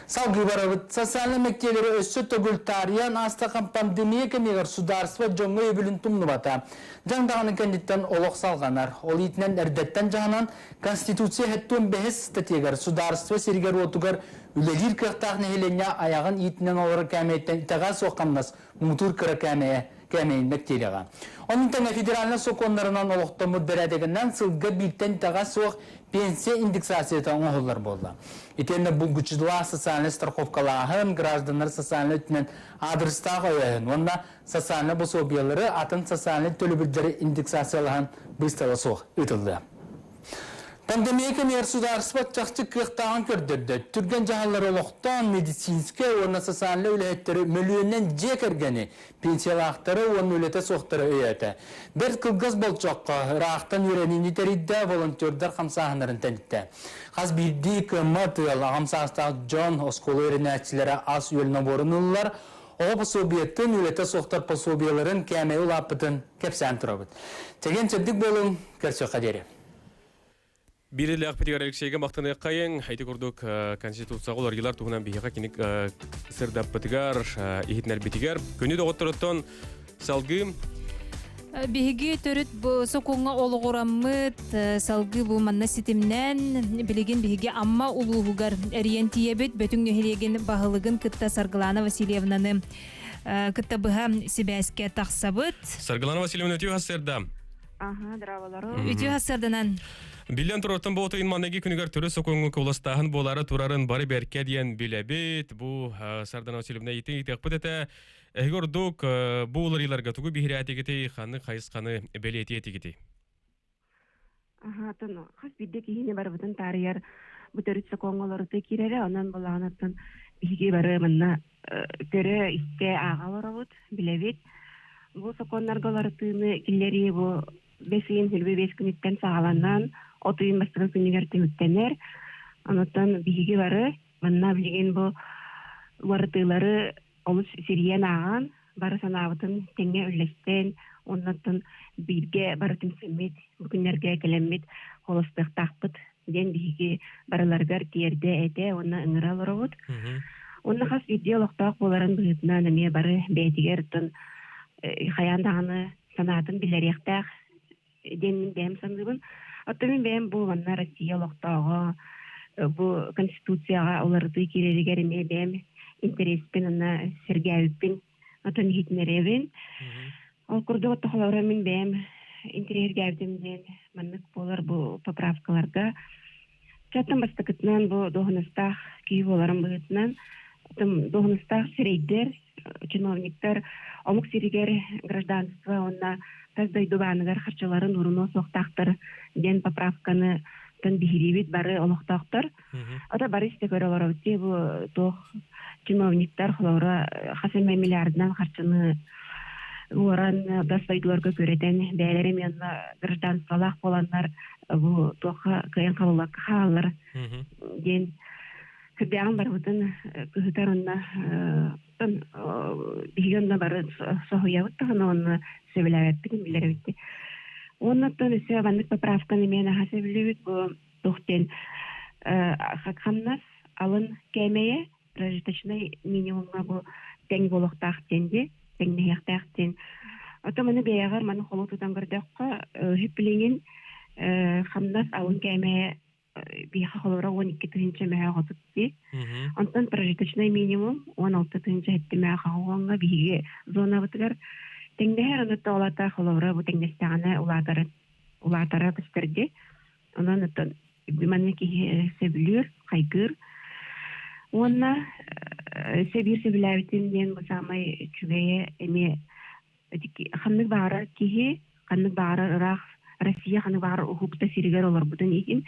S11: Салгыы барабыт. Социальнай мэктиэлэри өссө төгүл таарыйан аастахан пандемия кэмигэр судаарыстыба дьоҥҥо өйөбүлүн тумнубата. Дьаҥ даҕаны кэнниттэн олох салҕанар. Ол иитинэн эрдэттэн дьаһанан Конституция хэттуон бэһис статьягар судаарыстыба сиригэр-уотугар үлэлиир кыахтаах нэһилиэнньэ айаҕын иитинэн олорор кээмэйиттэн итэҕэл суох хамнас муҥутуур кыра кээмэйэ кээмэйин мэктиэлэҕэ. Онон тэҥэ федеральнай сокуоннарынан олохтоммут бэрээдэгинэн сылга бииртэн итэҕэс суох пенсия индексацията оҥоһуллар буолла. Итиэннэ булгуччулаах социальнай страховкалааһын, гражданнар социальнай өттүнэн аадырыстаах өйөөһүн уонна социальнай босуобуйалары атын социальнай төлөбүрдэри индексациялаһан быыстала суох ыытыллыа. Пандемия кэмигэр судаарыстыба чахчы кыахтааҕын көрдөрдө. Түргэн дьаһаллары олохтоон медицинскэй уонна социальнай үлэһиттэри мөлүйүөнүнэн дьиэ кэргэни, пенсиялаахтары уонна үлэтэ суохтары өйөөтө. Бэрт кылгас болдьоххо ыраахтан үөрэниини тэрийдэ, волонтердар хамсааһыннарын тэниттэ. Хас биирдии кыаммат ыал, аҕам саастаах дьон, оскуола үөрэнээччилэрэ ас-үөл нобуорун ыллар, оҕо пособиетын, үлэтэ суохтар пособиеларын кээмэйэ улааппытын кэпсээн турабыт. Чэгиэн-чэбдик буолуҥ, көрсүөххэ диэри.
S2: Биир илээхпитигэр Алексейга махтаныаххайыҥ. Ити курдук Конституцияҕа уларыйыылар туһунан биһиэхэ кини сырдаппытыгар, иһитинэрбитигэр күнү доҕотторуттан салгыы
S3: Биһиги төрүт бу сокуоҥҥа олоҕураммыт салгыы бу манна ситимнээн билигин биһиги Амма улууһугар эрийэн тиийэбит Бөтүҥ нэһилиэгин баһылыгын кытта Саргылана Васильевнаны кытта быһа сибээскэ тахсабыт.
S2: Саргылана Васильевна үтүө сарсыарда.
S12: Аха, здраволору.
S3: Үтүө сарсыарданан.
S2: Биллэн турартан боотуйун манныгы күнүгэр төрүт сокуоҥҥа куоластааһын буолаары турарын бары бэркэ диэн билэбит. Бу Сардана Васильевна итин ыытыахпыт этэ. Эһиги ордук бу уларыйларга тугу биһирээтигитий, ханнык хайысханы бэлиэтиэтигитий?
S12: Аха, атын хас биирдии киһини барыбытын таарыйар бу төрүт сокуоҥҥа олорутуу киирэрэ, онон былаанаттан биһиги бары манна көрө, истэ, ааҕа олоробут, билэбит. Бу сокуоннарга уларытыыны киллэрии бу бэс ыйын 25 күнүттэн саҕаланан, от ыйын бастакы күнүгэр түмүктэнэр. Онуттан биһиги бары манна билигин бу уларытыылары олус сирийэн ааҕан, бары санаабытын тэҥҥэ үллэстэн, Оннуттан бииргэ бары түмсэммит, бу күннэргэ кэлэммит холостуохтаахпыт диэн биһиги барыларыгар тиэрдэ этэ уонна ыҥыра олоробут. Уонна хас биирдии олохтоох буоларын быһыытынан эмиэ бары бэйэтигэр оттон хайаан даҕаны санаатын биллэриэхтээх диэн мин бэйэм саныыбын. Оттон мин бэйэм бу манна Россия олохтооҕо бу Конституцияҕа уларытыы киирэригэр эмиэ бэйэм интэриэспин уонна сэргээбиппин отон иһитинэрэбин. Ол курдук оттохолоро мин бэйэм интэриэһиргээбитим диэн маннык буолар бу поправкаларга. Чаттан бастакытынан бу дуоһунастаах киһи буоларым быһыытынан дуоһунастаах сирэйдэр, чиновниктар омук сиригэр гражданство уонна тас дойду бааныгар харчыларын уурунуо суохтаахтар диэн поправканы тан биһириибит бары олохтоохтор. Ото бары истэ көрө олоробут дии бу туох чиновниктар холобура хас эмэ миллиардынан харчыны уоран тас дойдуларга күрэтэн бэйэлэрэ эмиэ онно гражданстволаах буоланнар бу туохха кыайан хабыллакка хаалаллар диэн сүрдээҕин барыбытын кыһытар онно биһиги онно бары соһуйабыт даҕаны уонна сөбүлээбэппитин биллэрэбит. Уонна оттон өссө маннык поправканы эмиэ наһаа сөбүлүүбүт бу туох диэн хамнас алын кээмэйэ прожиточнай минимумҥа бу тэҥ буолуохтаах диэн дии тэҥнэһиэхтээх диэн. Оттон маны бэйэҕэр маны холу тутан көрдөххө үһү хамнас алын кээмэйэ биһиэхэ холобура 12 тыһыынча мөһөөх отут дии. Онтон прожиточнай минимум 16 тыһыынча сэттэ мөһөөх оҕоҥҥо биһиги зонабытыгар тэҥнэһэр ону тоолата холобура бу тэҥнэстэҕинэ улаатара улаатара көстөр дии. Онон оттон манна киһи сөбүлүүр, хайгыыр. Уонна сөбүүр сөбүлээбитим диэн бу саамай үчүгэйэ эмиэ ханнык баҕарар киһи, ханнык баҕарар ыраах Россия ханнык баҕарар уһукта сиригэр олорбутун иһин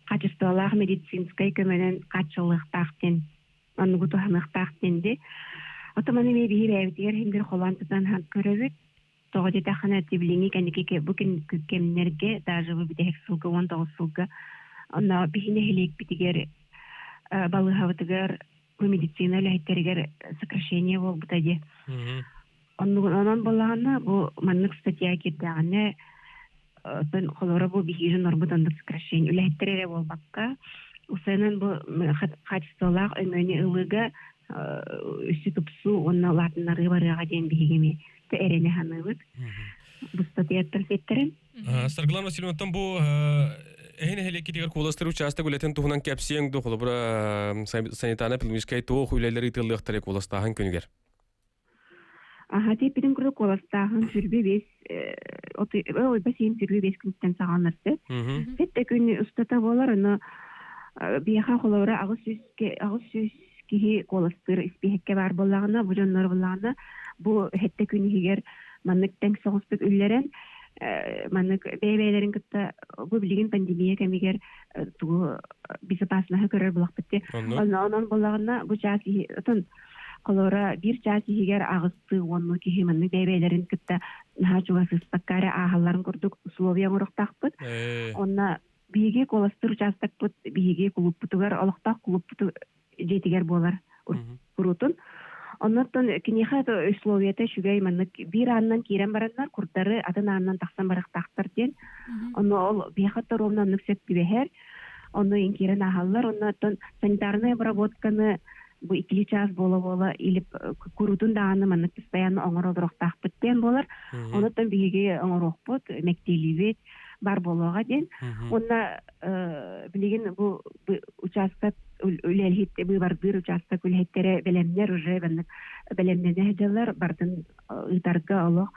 S12: качестволаах медицинскэй көмөнөн хааччыллыахтаах диэн оннугу туһаныахтаах диэн ди. Оттон маны эмиэ биһи бэйэбитигэр иһин бир холоон тутан көрөбүт. Тоҕо диэтэххинэ билиҥҥи кэнники бу кэмнэргэ даже бу бүтэһик сылга 19 сылга онно биһи нэһилиэкпитигэр балыыһабытыгар бу медицина үлэһиттэригэр сокращение буолбута дии. Онон буоллаҕына бу маннык статья киирдэҕинэ оттон холобура бу биһиги норбут оннук сокращение үлэһиттэр эрэ буолбакка усайынан бу качестволаах өҥөнү ылыыга үсү тупсуу уонна улаатыннарыы барыаҕа диэн биһиги эмиэ эрэнэ саныыбыт. Бу статьяттан сиэттэрэн.
S2: Саргылан Васильевнаттан бу эһин нэһилиэккитигэр куоластыр учаастак үлэтин туһунан кэпсиэҥ дуу холобура санитарно-эпидемиологическай туох үлэлэр ыытыллыахтара куоластааһын күнүгэр?
S12: Аха тиэппитин курдук куоластааһын 25 ой бассейн 25 күнтэн саҕаланар сөп. Сэттэ күн устата буолар, ону биһиэхэ холобура 800 киһи куоластыыр испииһэккэ баар буоллаҕына, бу дьоннор буоллаҕына, бу сэттэ күн иһигэр маннык тэҥ соҕустук үллэрэн, маннык бэйэ-бэйэлэрин кытта бу билигин пандемия кэмигэр тугу безопасноһы көрөр булахпыт дии. Онон буоллаҕына, бу чаас отон холобура биир чаас иһигэр аҕыстыы уоннуу киһи маннык бэйэ-бэйэлэрин кытта наһаа чугас ыспакка эрэ ааһалларын курдук условия оҥоруохтаахпыт. Онно биһиги куоластыыр учаастакпыт биһиги кулууппутугар олохтоох кулууппут дьиэтигэр буолар куруутун. Оннуттан киниэхэ условията үчүгэй маннык биир аанынан киирэн бараннар курдары атын аанынан тахсан барыахтаахтар диэн. Онно ол биһиэхэ ровно оннук сөп түбэһэр. Онно киирэн ааһаллар. Онно санитарная обработканы бу иккили чаас буола-буола или куруутун даҕаны маннык постоянно оҥоро олоруохтаахпыт диэн буолар. Онуттан биһиги оҥоруохпут, мэктиэлиибит бар буолуоҕа диэн. Уонна билигин бу учаастак үлэһит быыбардыыр учаастак үлэһиттэрэ бэлэмнэр уже маннык бэлэмнэнэ сылдьаллар бардын ыытарга олох.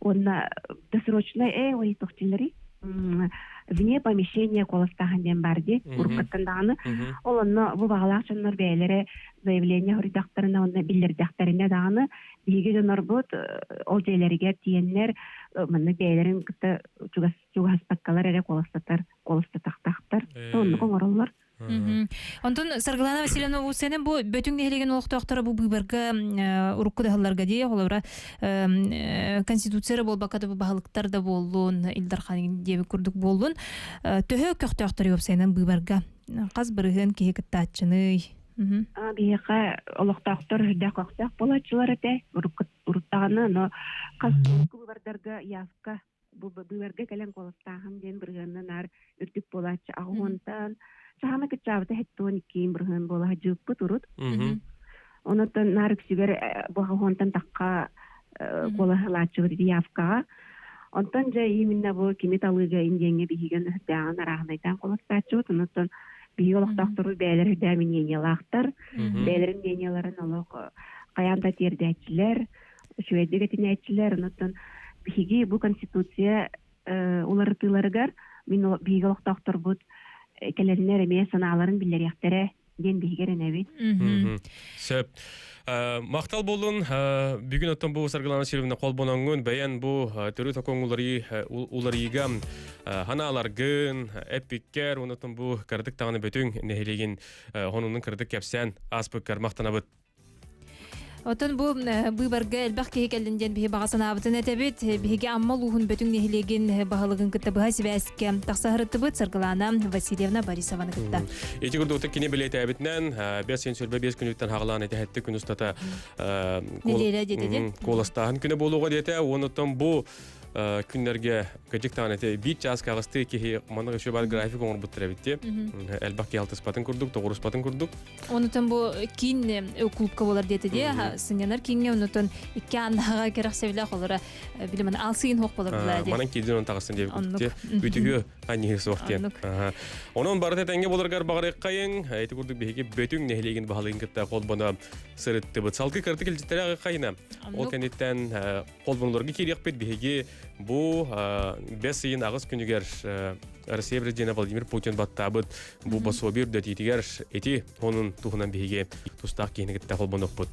S12: Уонна досрочно э ой тохтилери вне помещения куоластааһын диэн баар дии уруккаттан даҕаны ол онно бу баҕалаах дьоннор бэйэлэрэ заявление хоруйдахтарына уонна биллэрдэхтэринэ даҕаны биһиги дьоннорбут ол дьиэлэригэр тиийэннэр маннык бэйэлэрин кытта чугас чугаһаспаккалар эрэ куоластатар куоластатахтаахтар оннук оҥороллор.
S3: Онтон Саргылана Васильевна Усена бу Бөтүҥ нэһилиэгин олохтоохторо бу быыбарга урукку да сылларга дии холобура конституция эрэ буолбакка да баһылыктар да буоллун Ил Дархан диэбит курдук буоллун төһө көхтөөхтөрүй уопсайынан быыбарга хас бырыһыан киһи кыттааччыный?
S12: Биһиэхэ олохтоохтор үрдээх көхтөөх буолааччылар этэ урут. даҕаны, но хас быыбардарга явка бу быыбарга кэлэн куоластааһын диэн бырыһыанна наар үрдүк буолааччы аҕыһуонтан саһана кыччаабыта хэттуон иккиин бырыһыан буола садьыыппыт урут. Онотон наар үксүгэр бу аҕыһуонтан тахха куолаһылааччыбыт ити явкаҕа. Онтон дьэ именно бу кими талыыга индиэҥҥэ биһигэн өһүрдээҕин арааһынайдаан куоластааччыбыт. Онотон биһиги олохтоохтору бэйэлэр үрдээх мнениялаахтар. Бэйэлэрин мненияларын олох хайаан да тиэрдээччилэр, үчүгэйдик этинээччилэр. Онотон биһиги бу конституция уларытыыларыгар мин биһиги олохтоохторбут кэлэринэр эмиэ санааларын биллэриэхтэрэ диэн биһиги эрэнэбит.
S2: Сөп. Махтал болун. Бүгүн оттон бу Саргылана Силовна холбоноҥҥун бэйэн бу төрүт окоҥ уларыйыга ханааларгын, эппиккэр, онотон бу кырдык даҕаны бөтүҥ нэһилиэгин хонунун кырдык кэпсээн ааспыккар махтанабыт.
S3: Отон бу быыбарга элбэх киһи кэллин диэн биһи баҕа санаабытын этэбит. Биһиги Амма улууһун бөтүҥ нэһилиэгин баһылыгын кытта быһа сибээскэ тахса сырыттыбыт Саргылаана Васильевна Борисованы кытта.
S2: Ити курдук кини билиэтээбитинэн 5 күнүттэн хаҕалаан этэһэтти күн устата
S3: Неделя диэтэ
S2: куоластааһын күнэ буолуоҕа диэтэ. Онуттан бу күннэргэ кыдьык даҕаны ити биир чааска аҕыстыы киһи маннык еще бар график оҥорбуттар эбит дии. Элбэх киһи алтыспатын курдук, тоҕуруспатын курдук.
S3: Онутан бу киин клубка болар диэтэ дии, сынньанар кииҥҥэ онутан икки аннаҕа кэрэхсэбилээх олора билимэн алсыын хуох болар булаа
S2: дии. Манан киирдин он таҕыстын диэбит курдук Бүтүгү аньыһы суох диэн. Онон барыта тэҥҥэ боларгар баҕарыаххайыҥ. Ити курдук биһиги бөтүҥ нэһилиэгин баһылыгын кытта холбоно сырыттыбыт. Салгыы кырдык илдьиттэри аҕыаххайына. Ол кэнниттэн холбонуларга киириэхпит биһиги бу бэс ыйын аҕыс күнүгэр Россия президенэ Владимир Путин баттаабыт бу пособие үрдэтиитигэр ити онун туһунан биһиги тустаах киһини кытта холбонуохпут.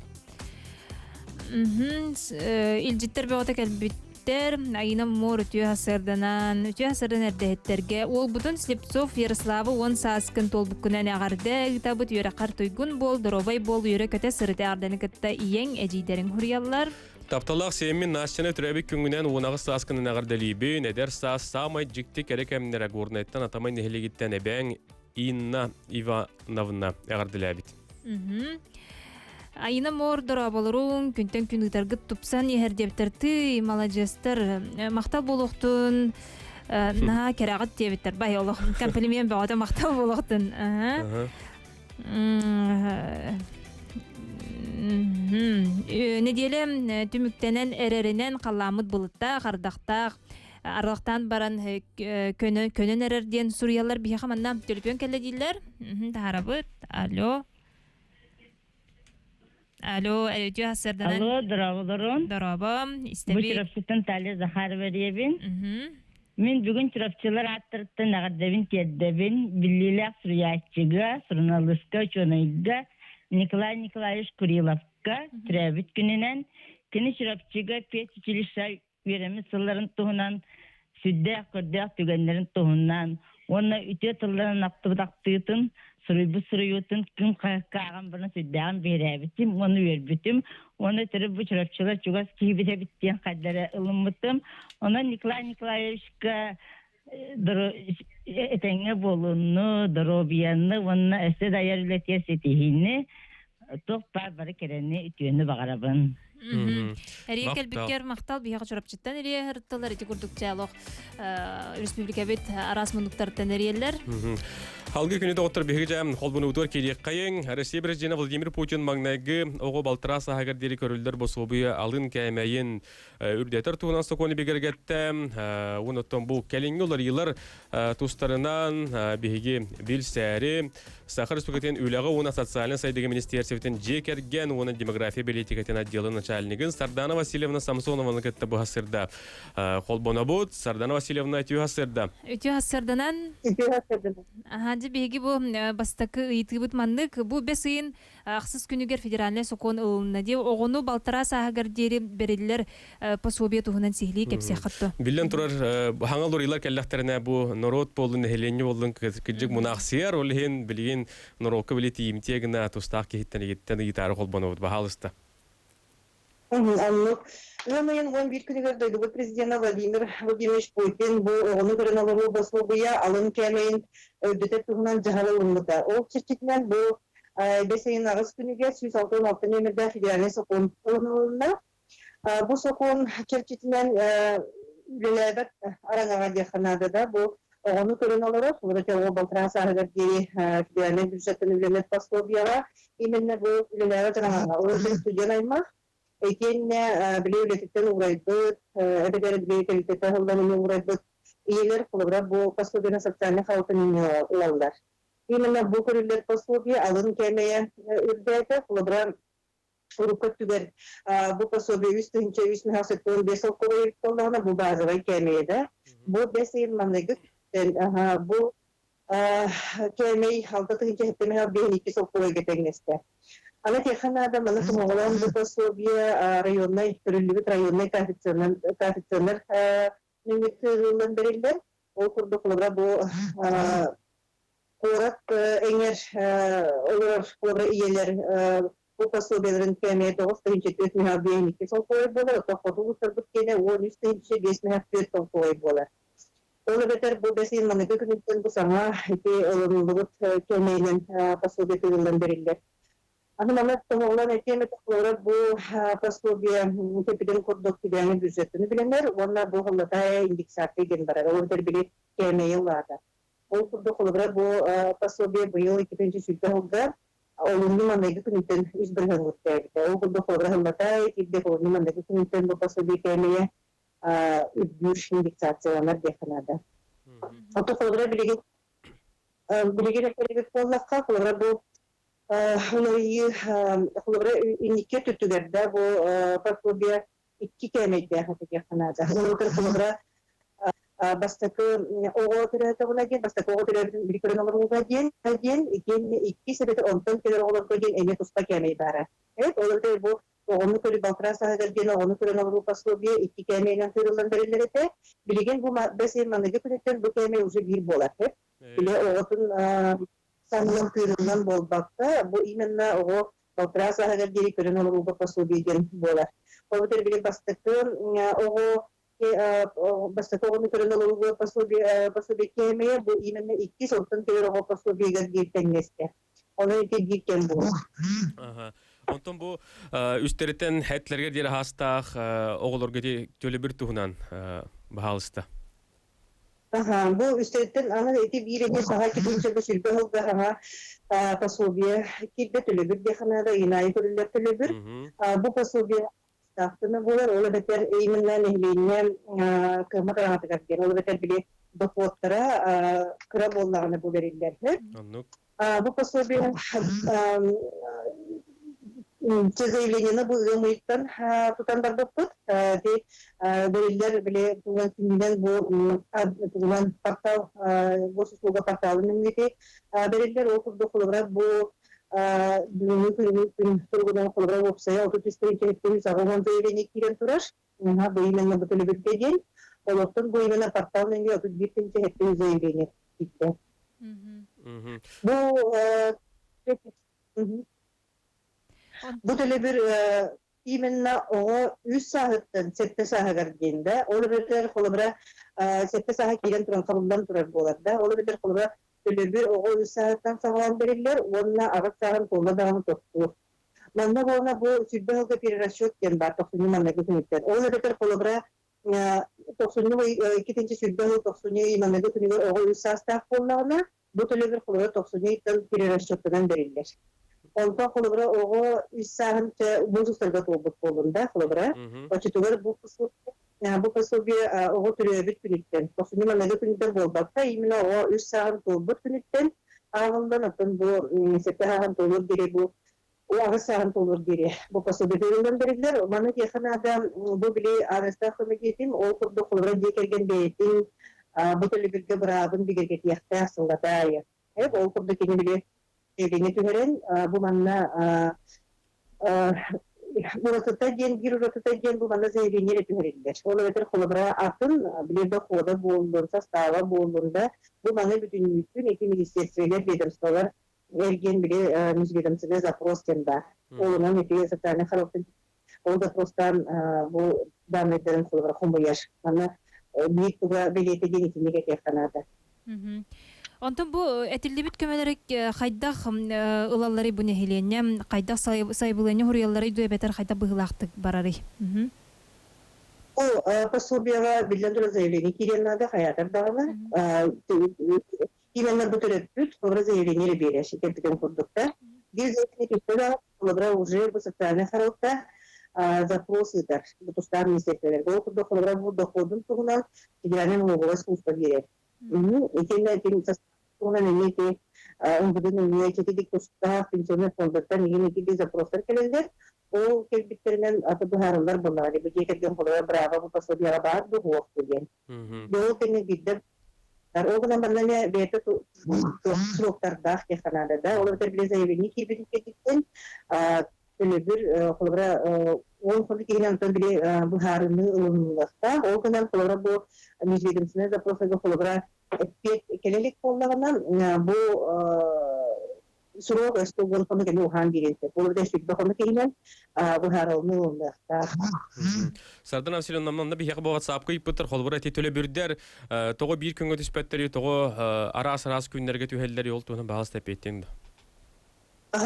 S3: Илдьиттэр бөҕөтө кэлбиттэр. Айына Мор үтүө сарсыарданан, үтүө сарсыардан эрдэһиттэргэ уолбутун Слепцов Ярославы уон сааскын туолбуккунан эҕэрдэ ыытабыт үөрэххэр туйгун буол, доруобай буол, үөрэ-көтө сырыт эҕэрдэни кытта ийэҥ, эдьиийдэриҥ хуруйаллар.
S2: Тапталлаах сиэммин Настяны төрөөбүт күҥҥүнэн уонаҕыс сааскынан эҕэрдэлиибин. Эдэр саас саамай дьикти кэрэ кэмнэрэ Горнайтан Атамай нэһилиэгиттэн эбээҥ Инна Ивановна эҕэрдэлээбит.
S3: Айына Моор дорооболоруҥ, күнтэн күн ыытаргыт тупсан иһэр диэбиттэр тыый, маладьыастар, махтал буолуохтун, наһаа кэрэҕит диэбиттэр. Бай олох комплимент бөҕөтө махтал буолуохтун. Нэдиэлэ түмүктэнэн эрэринэн халлааммыт былыттаах, ардахтаах, аралахтаан баран көнөн эрэр диэн суруйаллар биһиэхэ манна төлөпүөн кэллэ дииллэр. Таһарабыт. Алло. Алло, үтүө сарсыарданан.
S13: Алло, дорооболорун.
S3: Дорообо,
S13: истэбит. Бу Чурапчыттан Талия Захарова диэбин. Мин бүгүн Чурапчылар ааттарыттан эҕэрдэбин тиэрдэбин биллиилээх суруйааччыга, суруналыыска, учуонайга Николай Николаевич Куриловка төрөөбүт күнүнэн кини Чурапчыга педучилище үөрэммит сылларын туһунан сүрдээх көрдөөх түгэннэрин туһунан уонна үтүө тылларын ахтыбыт ахтыытын, суруйбут суруйуутун күн хаһыакка ааҕан баран сүрдээҕин биһирээбитим уонна үөрбүтүм. Уонна төрүт бу Чурапчылар чугас киһибит эбит диэн хайдары ылыммытым. Онон Николай Николаевичка этэҥҥэ буолунну, доруобуйаны уонна өссө да айар үлэтигэр ситиһиини, туох баар бары кэрэни, үтүөнү баҕарабын.
S3: Эрийэ кэлбиккэр махтал биһиэхэ Чурапчыттан эрийэ сырыттылар ити курдук чаалох республикабит араас муннуктарыттан эрийэллэр.
S2: Халгы күнү доҕоттор биһиги дьэ холбонуутугар киириэххэйиҥ. Россия президенэ Владимир Путин маҥнайгы оҕо балтараа сааһыгар диэри көрүллэр босуобуйа алын кээмэйин үрдэтэр туһунан сокуону бигэргэттэ. Уон оттон бу кэлиҥҥи уларыйыылар тустарынан биһиги билсээри Саха Республикатын үлэҕэ уонна социальнай сайдыыга министиэрсибитин дьиэ кэргэн уонна демография бэлиитикэтин отделын начальнигын Сардана Васильевна Самсонованы кытта быһа сырда холбонобут. Сардана Васильевна үтүө сырда.
S3: Үтүө сырданан.
S7: Үтүө сырданан.
S3: Аха, биһиги бу бастакы ыйытыыбыт маннык. Бу бэс ыйын Ахсыс күнүгэр федеральнай сокуон ылылынна диэ оҕону балтараа сааһыгар диэри бэриллэр пособие туһунан сиһилии кэпсиэххит дуо?
S2: Биллэн турар, хаҥал уруйлар кэллэхтэринэ бу норуот буоллун, нэһилиэнньэ буоллун кырдьык мунаахсыйар, ол иһин билигин норуокка били тиийимтиэ гына тустаах киһиттэн игиттэн ыйытаары холбонобут, баһаалыста.
S7: Оннук. Ыам ыйын 11 күнүгэр дойдубут президенэ Владимир Владимирович Путин бу оҕону көрөн олоруу босуобуйа алын кээмэйин үрдэтэр туһунан дьаһал ылыммыта. Ол чэрчитинэн бу бэс ыйын аҕыс күнүгэр 166 нүөмэрдээх федеральнай сокуон ылынылынна. Бу сокуон чэрчитинэн үлэлээбэт араҥаҕа диэххэ наада да, бу оҕону көрөн олорор, вроде оҕо балтараа сааһыгар диэри федеральнай бюджеттан үлэлэр пособиеҕа, именно бу үлэлээбэт араҥаҕа, ол иһин студент аймах, итиэннэ били үлэтиттэн уурайбыт, эбэтэр били тэрилтэтэ аһыллан эмиэ уурайбыт ийэлэр холобура бу пособиены социальнай харалтан ылаллар. Именно бу көрүллэр пособие алын кээмэйэ үрдээтэ, холобура урукку өттүгэр бу пособие 3375 солкуобай буоллаҕына бу базовай кээмэйэ да бу бэс ыйын маҥнайгы бу кээмэй 6752 солкуобайга тэҥнэстэ. Аны тиэхэ наада маны сомоҕолоон бу пособие районнай көрүллүбүт районнай коэффициеннар нөҥүө бэриллэр. Ол курдук холобура бу куорат эҥэр олорор холобура ийэлэр бу пособиеларын кээмэйэ 9452 солкуобай буолар, оттон хоту улуустарбыт киэнэ 13 504 солкуобай буолар. Ол эбэтэр бу бэс ыйын маныгы күнүттэн бу саҥа ити ылыныллыбыт кээмэйинэн пособие тыырыллан бэриллэр. Аны манна тоһоҕолоон этиэм этэ, холобура бу пособие кэпитин курдук федеральнай бюджеттан үбүлэнэр уонна бу холлота индексация диэн барар. Ол эбэтэр били кээмэйи улаатар. Ол курдук холобура бу пособие быйыл 2020 сылга олунньу маҥнайгы күнүттэн 3% үрдээбитэ. Ол курдук холобура сыллата итирдэх олунньу маҥнайгы күнүттэн бу пособие кээмэйэ үрдүүр индексацияланар диэххэ наада. Оттон холобура билигин билигин этэрибит буоллахха, холобура бу уларыйыы холобура инникки өттүгэр да бу пособие икки кээмэйдээх этэ диэххэ наада. Ол холобура бастакы оҕо төрөөтөҕүнэ диэн, бастакы оҕо төрөөбүтүн били көрөн олорууга диэн, диэн итиэннэ иккис эбэтэр онтон кэлэр оҕолорго диэн эмиэ туспа кээмэй баара. Эт, ол эбэтэр бу оҕону көрүү балтараа сааһыгар диэн оҕону көрөн олоруу пособие икки кээмэйинэн тыырыллан бэриллэр этэ. Билигин бу бэс ыйын маныгы күнүттэн бу кээмэй уже биир буолар. Били оҕотун саннын тыырыллан буолбакка, бу именно оҕо балтараа сааһыгар диэри көрөн олорууга пособие диэн буолар. Ол эбэтэр били бастакы оҕо бастакы оҕону көрөн олорууга пособие пособие кээмэйэ бу именно иккис онтон кэлэр оҕо пособиегар биир тэҥнэстэ. Онон ити биир кэм буолар.
S2: Аха. Онтон бу үстэриттэн хэтлэргэ диэри хаастаах оҕолорго ити төлөбүр туһунан баһаалыста.
S7: Аха, бу үстэриттэн аны ити биир эмиэ саха китинчэ сүрбэ сылга хаҥа пособие киирдэ төлөбүр диэххэ наада, ыйын аайы көрүллэр төлөбүр. Бу пособие Тахтына буолар, ол эбэтэр именно нэһилиэнньэ кыаммат араҥатыгар диэн, ол эбэтэр били дохуоттара кыра буоллаҕына бу бэриллэр.
S2: Оннук.
S7: Бу пособие заявлениены бу ыам ыйыттан тутан барбыппыт. Ити бэриллэр били туган күнүнэн бу тугунан портал госуслуга порталын нөҥүө бэриллэр. Ол курдук холобура бу бүгүҥҥү күнү күн туругунан холобура уопсайа 33 тыһыынча 80 заявление киирэн турар. Бу именно бу төлөбүргэ диэн. Олортон бу именно портал нөҥүө 31 тыһыынча 7 заявление киирдэ. Бу бу төлөбүр именно оҕо үс сааһыттан сэттэ сааһыгар диэн да, ол эбэтэр холобура сэттэ сааһа киирэн туран хабыллан турар буолар да, ол эбэтэр холобура төлөбүр оҕо үс сааһыттан саҕалаан бэриллэр уонна аҕыс сааһын туолла даҕаны тохтуур. Манна буолна бу сүүрбэ сылга перерасчет диэн баар тохсунньу манныгы күнүттэн. Ол эбэтэр холобура тохсунньу иккитинчи сүүрбэ сыл тохсунньу ый манныгы күнүгэр оҕо үс саастаах буоллаҕына, бу төлөбүр холобура тохсунньу ыйтан перерасчеттанан бэриллэр. Онтон холобура оҕо үс сааһын муус устарга туолбут буоллун да холобура оччотугар бу бу пособие оҕо төрөөбүт күнүттэн тохсунньу маҥнайгы күнүттэн буолбакка именно оҕо үс сааһын туолбут күнүттэн ааҕыллан оттон бу сэттэ сааһын туолуор диэри бу аҕыс сааһын туолуор диэри бу пособие бэриллэн бэриллэр. Маны диэхэ наада бу били аадырыстаах көмө ол курдук холобура дьиэ кэргэн бэйэтин бу төлөбүргэ быраабын бигэргэтиэхтээх сыллата аайы. Ол курдук кини били заявление түһэрэн бу манна уратыта диэн биир уратыта диэн бу манна заявление эрэ түһэриллэр. Ол эбэтэр холобура атын били дохода буоллун, состава буоллун да бу маны бүтүннүүтүн ити министерстволар, ведомстволар эргиэн били межведомственный запрос диэн баар. Ол онон ити социальный харалтын ол запростан бу данныйдарын холобура хомуйар. Манна биир туга бэлиэтэ диэн итинник этиэххэ наада.
S3: Онтон бу этиллибит көмөлөрү хайдах ылалларый бу нэһилиэнньэ, хайдах сайбылыанньа хуруйалларый дуу эбэтэр хайдах быһыылаахтык барарый?
S7: Ол пособияға биллэн турар заявление киириэн наада хайаатар даҕаны. Именно бу төрөппүт холобура заявление эрэ биэрэр кэлбитин курдук да. Биир заявление түстэ да холобура уже бу социальный харалта запрос ыытар бу тустаах министерстволарга. Ол курдук холобура бу доходун туһунан федеральный налоговая служба биэрэр. Итиннэ туһунан эмиэ ити МВД нөҥүө ититик тустаах пенсионный фондаттан игин ити запростар кэлэллэр. Ол кэлбиттэринэн аты быһаарыллар буоллаҕа. Бу дьиэ кэргэн холобура браво бу пособияҕа баар бу суох диэн. Ол кэннэ биирдэ ол гынан баран эмиэ бэйэтэ сроктардаах диэххэ наада да. Ол эбэтэр били заявление киирбитин кэнниттэн төлөбүр холобура ол хонук иһинэн онтон били быһаарыныы ылыныллыахтаах. Ол гынан холобура бу межведомственный запросага холобура эппиэт кэлэ илик буоллаҕына бу срок өстө уон хонук эмиэ уһаан биэриэн сөп. Ол эбэтэр 20 хонук иһинэн быһаарылыныы ылыныахтаах.
S2: Сардана Васильевна, манна биһиэхэ бу WhatsApp-ка ыйыппыттар, холобура ити төлөбүрдэр тоҕо биир күҥҥэ түспэттэрий, тоҕо араас-араас күннэргэ түһэллэрий, ол туһунан баҕас эппиэттиэҥ да.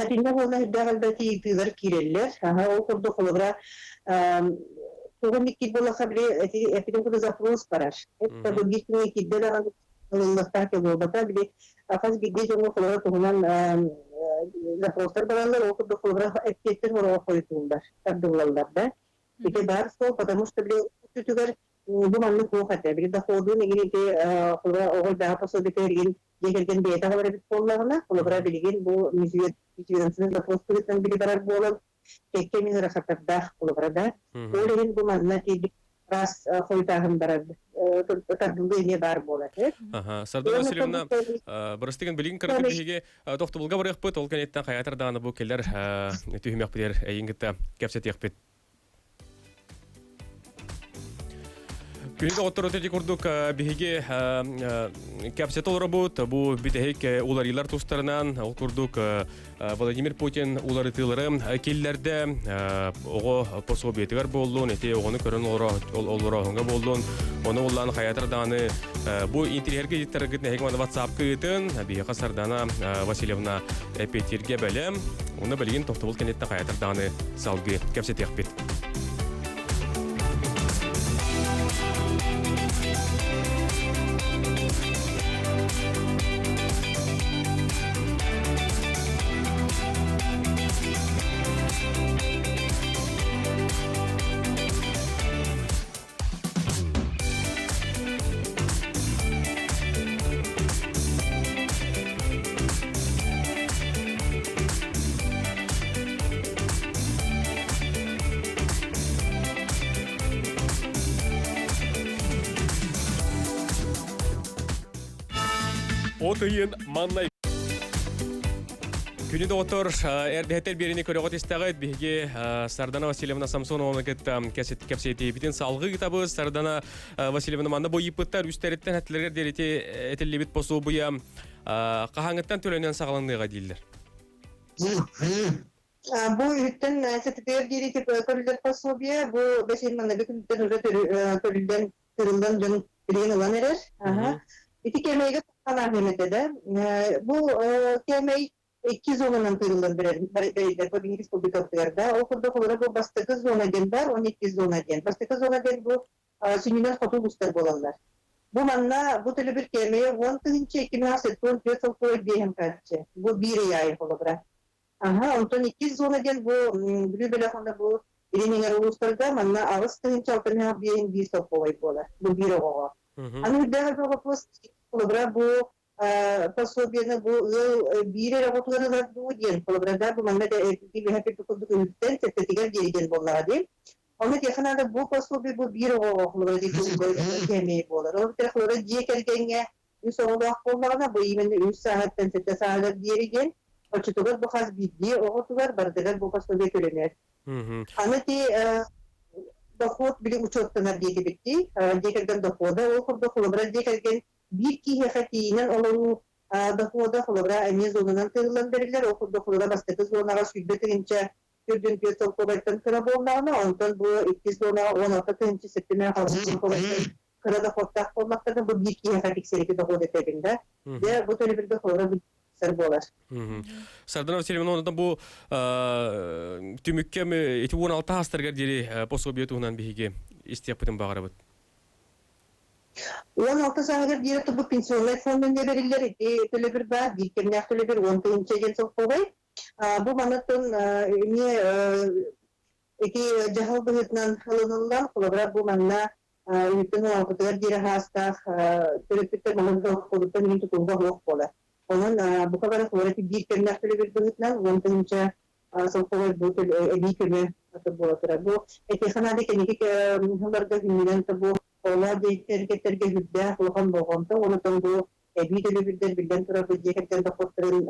S7: Итиннэ буолла элбэх элбэх ыйытыылар киирэллэр. Аха, ол курдук холобура тоҕо икки буоллахха били эпитин курдук запрос барар. Это бу биир күҥҥэ киирдэ даҕаны ылыллыахтаах кэ буолбата. Били хас биирдии дьоҥҥо холобура туһунан запростар бараллар, ол курдук холобура эппиэттэр хороҕо хойутууллар, тардыллаллар да. Ити баар суол, потому что били үтүгэр бу маннык суох этэ. Били доходун игин ити холобура оҕо элбэҕи пособиета эргин дьиэ кэргэн бэйэтэ аҕалар эбит буоллаҕына, холобура билигин бу межведомственный запрос быһыытынан били барар буолан, кэккэ мин ыарахаттардаах холобура да. Ол иһин бу манна тиийбит раз хойутааһын барар тардыллыы эмиэ баар буолар.
S2: Сардана Васильевна, бырастыгын билигин кыргын биһиги тохтобулга барыахпыт, ол кэнниттэн хайаатар даҕаны бу кэлэр түһүмэхпитигэр эйин кытта кэпсэтиэхпит. Күнү доҕоттор ити курдук биһиги кэпсэтэ олоробут. Бу бүтэһик уларыылар тустарынан ол курдук Владимир Путин уларытыылары киллэрдэ. Оҕо пособиетыгар буоллун, ити оҕону көрөн олорооһуҥҥа буоллун, ону улаан хайатар даҕаны бу интириэһэргэ ыйыттаргыт нэһиги маны WhatsApp-ка ыытын. Биһиэхэ Сардана Васильевна эппиэттииргэ бэлэм. Уна билигин тохтобул кэнниттэн хайатар даҕаны салгыы кэпсэтиэхпит. От ыйын маннай Күнү доҕоттор, эрдэһэттэр биэриини көрөҕүт истэҕит. Биһиги Сардана Васильевна Самсонованы кытта кэпсэтиибитин салгыы ыытабыт. Сардана Васильевна манна бу ыйыппыттар үстэриттэн этилэригэр диэри этиллибит пособуйа хаһааҥҥыттан төлөнөн саҕаланыаҕа дииллэр.
S7: Бу үһүттэн сэтитигэр диэри көрүллэр пособие бу бэсин манныгы күнтэн уже көрүллэн тырыллан дьон билигин ылан эрэр. Ити кэмэйгэ санааһын этэ да. Бу кэмэй икки зонанан тыырыллан бэриллэр бу биһиги республикабытыгар да. Ол курдук олоро бу бастакы зона диэн бар, уонна иккис зона диэн. Бастакы зона диэн бу сүнньүнэн хоту улуустар буолаллар. Бу манна бу төлөбүр кээмэйэ 10 2074 солкуобай биэһин харчы. Бу биир ый аайы холобура. Аха, онтон иккис зона диэн бу Бүлүү бөлөх уонна бу Илин Эҥэр улуустарга манна 8 65 1 солкуобай буолар. Бу биир оҕоҕо. Аны үрдээх элбэх вопрос холобура бу пособиены бу ыал биир эрэ оҕотугар ылар дуу диэн холобура да бу манна курдук үһүттэн сэттэтигэр диэри диэн буоллаҕа дии. Ону диэхэ наада бу пособие бу биир оҕоҕо холобура кээмэйи буолар. Ол эбэтэр холобура дьиэ кэргэҥҥэ үс оҕолоох буоллаҕына бу именно үс сааһыттан сэттэ сааһыгар диэри диэн оччотугар бу хас биирдии оҕотугар барытыгар бу пособие төлөнөр. Аны ти доход били учеттанар диэтибиттии дьиэ кэргэн дохода ол курдук холобура дьиэ кэргэн биир киһиэхэ тиийинэн олоруу дохода холобура эмиэ зонанан тыырыллан бэриллэр. Ол курдук холобура бастакы зонаҕа 20 404 солкуобайтан кыра буоллаҕына, онтон бу иккис зонаҕа 16 706 солкуобайтан кыра доходтаах буоллахтарына, бу биир киһиэхэ тиксэрики доход этэбин да. Дьэ, бу төлөбүргэ холобура буолар.
S2: Сардана Васильевна, онон бу түмүккэ ити 16 саастарыгар диэри пособие туһунан биһиги истиэхпитин баҕарабыт.
S7: 16 сааһыгар диэри бу пенсионнай фондун бэриллэр ити төлөбүр баар, биир кэмнээх төлөбүр 10 тыһыынча диэн солкуобай. Бу манаттан эмиэ ити дьаһал быһыытынан ылыныллан, холобура бу манна үһүттэн 16-тыгар диэри хаастаах төрөппүттэр манан холуттан иһин тутулга суох буолар. Онон бука бары холобура ити биир кэмнээх төлөбүр быһыытынан 10 тыһыынча солкуобай бу эбии көмө буола турар. Бу этиэхэ кэнники сылларга күннүнэн бу оҕолор дьиэ кэргэттерге улахан болҕомто, онон бу эбии төлөбүрдэр биллэн турар бу дьиэ кэргэн дохуоттарын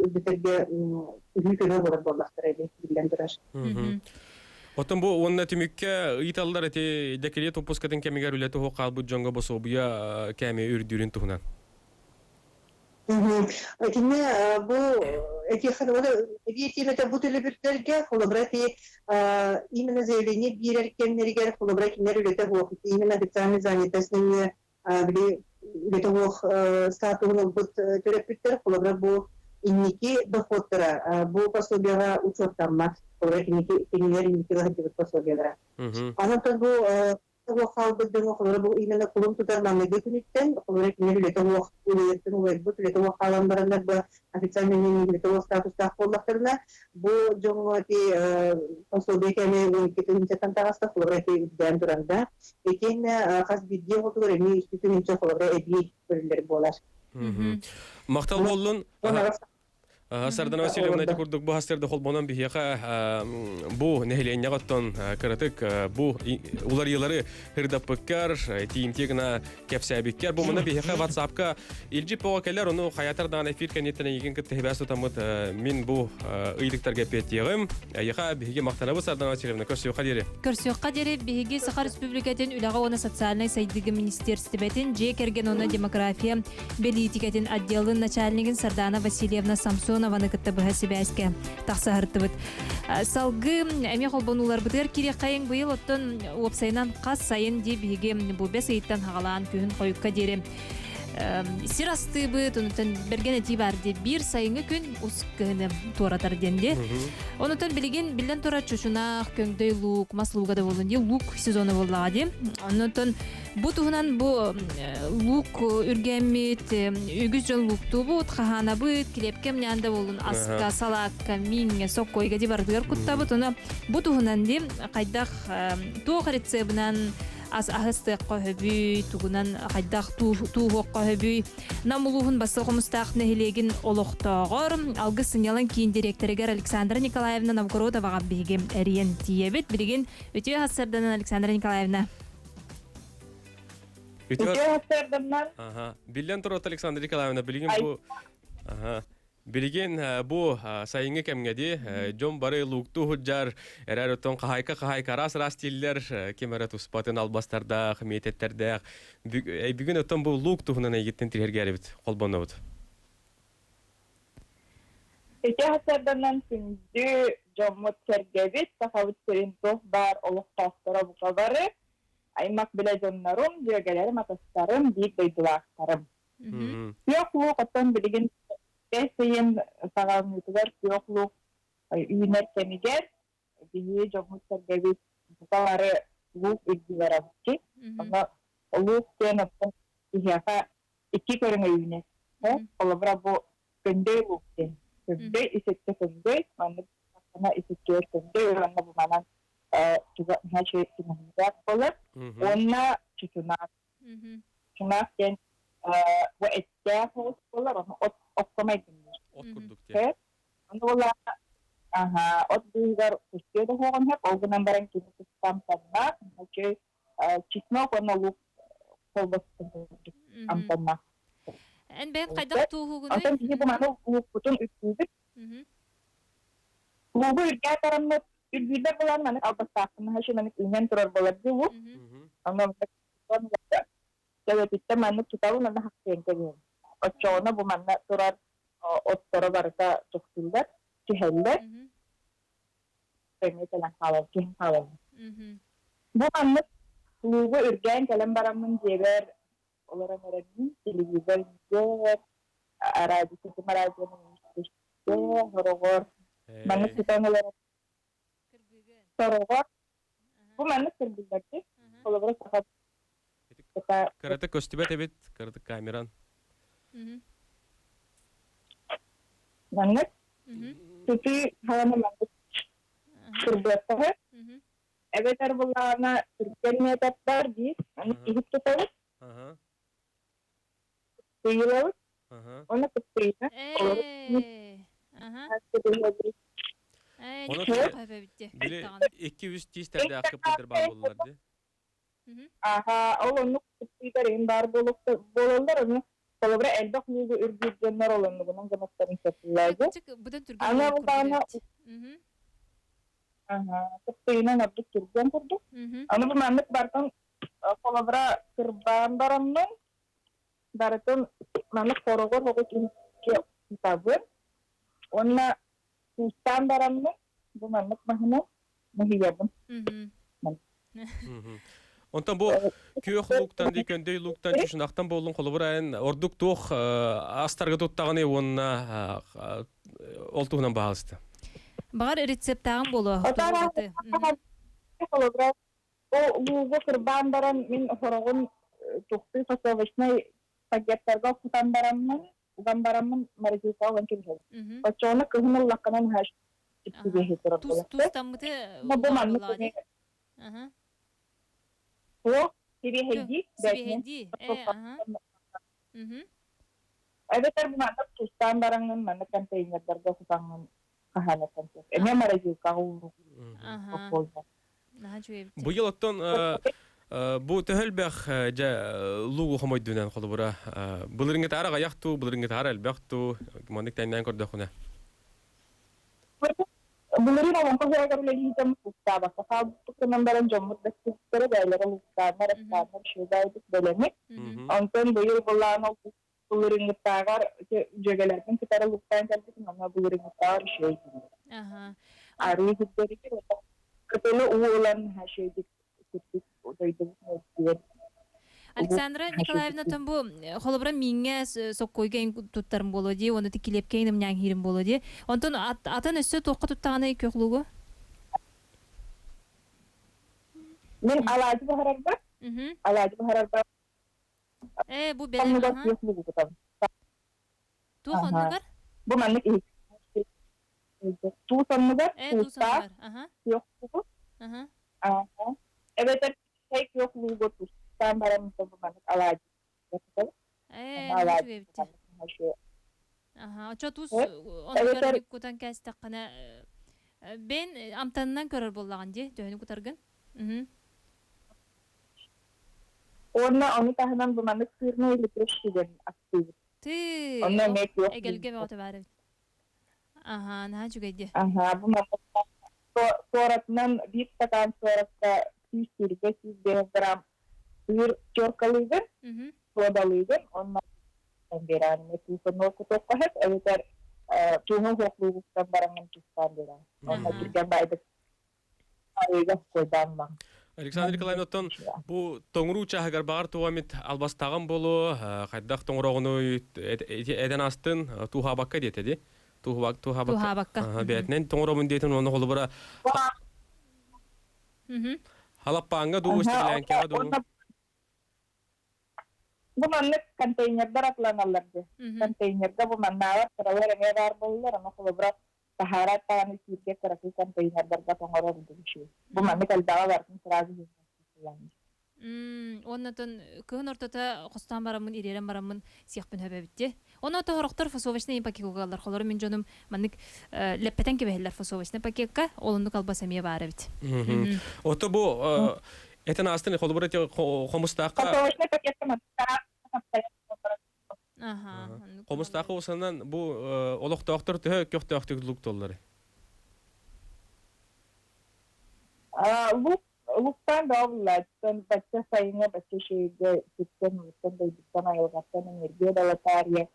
S7: үрдүтэргэ үһүү көмө болар буоллахтара биллэн турар.
S2: Оттон бу уонна түмүккэ ыйыталлар эти декрет уоппускатын кэмигэр үлэтэ суох хаалбыт дьоҥҥо босуобуйа кээмэйэ үрдүүрүн туһунан.
S7: Итиннэ бу этиэхэ эбии тиэмэтэ бу төлөбүрдэргэ холобура ти именно заявление биэрэр кэмнэригэр холобура кинилэр үлэтэ суох именно официальный занятость нөҥүө били үлэтэ суох статуһун ылбыт төрөппүттэр холобура бу инники доходтара бу пособияҕа учуоттаммат, холобура кинилэр инники ылаһыдьыбыт пособиялара. Онон бу хаалбыт дьоҥҥо холобура бу именно кулун тутар маҥнайгы күнүттэн холобура кинилэр үлэтэ суох үлэлэртэн уларбыт үлэтэ суох хаалан бараннар бу официальный үлэтэ суох статустаах буоллахтарына бу дьоҥҥо ити пособие кэмэ 12 тыһыынчаттан таҕыста, холобура ити үрдээн турар да. Итиэннэ хас биирдии оҕотугар эмиэ 3 тыһыынча холобура эбии көрүллэр буолар.
S2: Махтал буоллун. Сардана Васильевна, ити курдук бу хастырды холбонон биһиэхэ бу нэһилиэнньэҕэ оттон кыратык бу уларыйыылары сырдаппыккар, тиийимтиэ гына кэпсээбиккэр. Бу мына биһиэхэ WhatsApp-ка илдьит боҕо кэлэр, ону хаятар даҕаны эфир кэнниттэн эйигин кытта сибээс тутаммыт мин бу ыйытыктарга эппиэттиэҕим. Эйиэхэ биһиги махтанабыт, Сардана Васильевна, көрсүөххэ диэри.
S3: Көрсүөххэ диэри. Биһиги Саха Республикатын үлэҕэ уонна социальнай сайдыыга министиэристибэтин дьиэ кэргэн уонна демография бэлиитикэтин отделын начальнигын Сардана Васильевна Самсонованы кытта быһа сибээскэ тахса сырыттыбыт. Салгыы эмиэ холбонууларбытыгар кириэххэйиҥ. Быйыл оттон уопсайынан хас сайын дии биһиги бу бэс ыйыттан хаҕалаан күһүн хойукка диэри сир астыыбыт, онутан бэргэн этии бар дии, биир сайыҥҥы күн ус кыһыны туоратар диэн дии. Онутан билигин биллэн турар чучунаах, көҥдөй луук, мас лууга да буолун дии, луук сезона буоллаҕа дии. Онутан бу туһунан бу луук үргэммит, үгүс дьон лууктуубут, хаһаанабыт, килиэпкэ эмнээн да буолун, аска, салаакка, мииҥҥэ, соккойга ди барытыгар куттабыт. Ону бу туһунан ди хайдах туох рецебынан ас аһыстыахха хөбүй, тугунан хайдах тууһуохха хөбүй. Нам улууһун Басыл Хомустаах нэһилиэгин олохтооҕор, Алгыс сынньалаҥ киин директорыгар Александра Николаевна Новгородоваҕа биһиги эрийэн тиийэбит. Билигин үтүө сарсыарданан, Александра Николаевна.
S2: Үтүө
S14: сарсыарданан.
S2: Ага. Биллэн турар, Александра Николаевна, билигин бу Ага. Билигин бу сайыҥҥы кэмҥэ дии дьон бары лууктуу сылдьар, эрэр оттон хаһаайка хаһаайка араас араас дииллэр, ким эрэ туспатын албастардаах, миэтэттердээх. Бүгүн оттон бу луук туһунан эйигиттэн тиһэргээрэбит, холбонобут.
S14: Ити сарсыарданан күндү дьоммут сэргэбит, Сахабыт сирин туох баар олохтоохторо бука бары, аймах билэ дьоннорум, дьүөгэлэрим, атастарым, биир дойдулаахтарым. Күөх луук оттон билигин бэс ыйын саҕаланыытыгар күөх луук үүнэр кэмигэр биһиги дьоммут сэргэбит бука бары луук үрдүгэр абыччы. Онно луук диэн оттон киһиэхэ икки көрүҥэ үүнэр. Холобура бу көҥдөй луук диэн. Көҥдөй ис өттө көҥдөй, маннык ис өттүгэр көҥдөй уонна бу манан туга наһаа үчүгэй буолар. Уонна чучунаах. Чучунаах диэн бу эттээх оҕус буолар, ону от окко майгынныыр.
S2: От курдук диэн.
S14: Ону буоллаҕына аһа от быыһыгар көстүө да суоҕун сөп, ол гынан баран кини туспа амтаннаах, үчүгэй чеснок уонна лук холбоспутун курдук амтаннаах.
S3: Эн бэйэн хайдах тууһугунуй?
S14: Онтон биһиги бу маны луукпутун үргүүбүт. Луугу үргээ тараммыт, үргүүрбэр булан маннык албастаахпын наһаа маннык үүнэн турар буолар дии луук. Онно төбөтүттэн маннык тутабын уонна хахсыан кэбиһэбин. Оччоҕуна бу манна турар отторо барыта тохтууллар, түһэллэр. Тэҥҥэ кэлэн хаалар, түһэн хаалаллар. Бу маннык луугу үргээн кэлэн бараммын дьиэбэр олорон эрэммин, телевизор дьиэбэр, радио, радионы сороҕор маннык тутан олорон сороҕор бу маннык кырбыыллар дии. Холобура саха
S2: Кырата көстүбэт эбит, кырата камеран.
S14: Маннык сытыы халана маннык кырбыаттаһы. Эбэтэр буллаҕына түргэн метод бар дии. Аны иһит тутабыт. Сыйылабыт. Оны кыттыйна.
S2: Били 2-3 тиистердээх кыптыйдар баар буоллар дии.
S14: Аха, ол оннук кыттыйдар иһин баар буолаллар, ону холобура элбэх луугу үргүүр дьоннор ол оннугунан гыматтарын сатыыллар. Аны бултаҕына кыттыйынан ордук түргэн курдук. Аны бу маннык бартан холобура кырбаан бараммын барытын маннык хороҕор оҕус иһиккэ кутабын уонна туустаан бараммын бу маннык маһынан муһуйабын.
S2: Онтон бу күөх лууктан дии көндөй лууктан чушунахтан буоллун холобур айан ордук туох астарга туттаҕыный уонна ол туһунан баһаалыста.
S3: Баҕар рецептааҕым буолуо.
S14: Холобура Луугу кырбаан баран мин хороҕун тухтыы фасовочнай пакеттарга кутан бараммын, уган бараммын морозилкаҕа уган кэбиһэбин. Оччоҕуна кыһын ыллаххына наһаа үчүгэй турар буолар.
S3: Тустаммыты
S14: Бу маннык Суох, сибиэһэйдии.
S3: Сибиэһэйдии.
S14: Эбэтэр маннык тустаан бараҥҥын маннык контейнердарга кутаҥҥын хаһаанаттан сөп. Эмиэ морозилкаҕа ууруу.
S2: Быйыл оттон бу төһө элбэх дьэ луугу хомойдунан холобура былырыҥҥытаары аҕыйах туу, былырыҥҥытаары элбэх туу, маннык тэҥнээн көрдөххүнэ.
S14: Былырыын олоҥхо ыһыаҕар үлэлиитэ лууктаабакка хаалбыппыт гынан баран дьоммут бэстибиттэрэ бэйэлэрэ лууктааннар, астааннар үчүгэйдик бэлэми. Онтон быйыл былаан ол былырыыҥҥыттааҕар дьүөгэлэрбин кытары лууктаан кэлбитим, онно былырыыҥҥыттааҕар үчүгэй дииллэр. Арыы сирдэригэр кытылы уу ылан наһаа үчүгэйдик сирбит дойдубут мөлтүөр.
S3: Александра Николаевна тон бу холобура мииҥҥэ соккуойга туттарым буолуо дии, уонна килиэпкэ ымньаан киирим буолуо дии. Онтон атын өссө туохха туттаҕыный күөх луугу?
S14: Мин алаадьы буһарарбар, алаадьы буһарарбар
S3: Ээ, бу бэлэм,
S14: оннугар
S3: аха.
S14: күөх луугу кутабын.
S3: Туох оннугар?
S14: Бу маннык иһит. Туус оннугар,
S3: Ээ, туус
S14: туустаах
S3: оннугар, аха.
S14: күөх луугу.
S3: Аха.
S14: Аха. Эбэтэр чэй күөх луугу тустаан баран бу маннык алаадьы
S3: Ээ, наһаа үчүгэй эбит. Аха, очо туус оннугар кутан кээстэххинэ бэйэн амтанынан көрөр буоллаҕын дии, төһөнү кутаргын?
S14: Уонна ону таһынан бу маннык сырный лепешки диэн астыыбыт.
S3: Ты,
S14: Онно эмиэ күөх
S3: эгэлгэ бөҕөтө баар эбит. Аха, наһаа үчүгэй дии.
S14: Аха, бу маннык суоратынан биир стакан суоракка 120 105 грамм сыыр теркалыыгын, суодалыыгын, уонна биэрэн туусануо кутуохха сөп, эбэтэр тууһун суохлуугуттан бараҥҥын тустаан биэрэн. Онно түргэн баайдык арыыга куйдаан ылаҥ.
S2: Александр Николаевна, оттон бу тоҥуруу чааһыгар баҕар туох эмит албастааҕым буолуо, хайдах тоҥороҕунуй этэн астын, туһаабакка диэтэ дии.
S3: Туһаабакка.
S2: Бэйэтинэн тоҥоробун диэтин уонна холобура халаппааҥҥа дуу, истибилээҥкэҕэ дуу.
S14: Бу маннык контейнердар атланаллар дии. Контейнерга бу маннаабар кыралар эмиэ баар буоллар, аны холобура таһаарар даҕаны сииргэ кыракый контейнердарга тоҥорор үчүгэй. Бу маннык элбэҕи барытын сразу
S3: Уоннатон кыһын ортото хостоон бараммын, ириэрэн бараммын сиэхпин сөп эбит дии. Онно тоһорохтор фасовочный пакекка ылар. Холору мин дьонум маннык лэппэтэн кэбиһэллэр фасовочный пакекка. Ол оннук албас эмиэ баар эбит.
S2: Ото бу этен астын холобура хомустаахха
S14: Фасовочный пакетка
S2: Хомустаахха усанан бу олохтоохтор төһө көхтөөхтүк луктоллар?
S14: Лук луктаан да буллааччытан бачча сайыҥҥа бачча үчүгэйгэ сиртэн улуттан дойдуттан айылҕаттан энергия далатаарыйа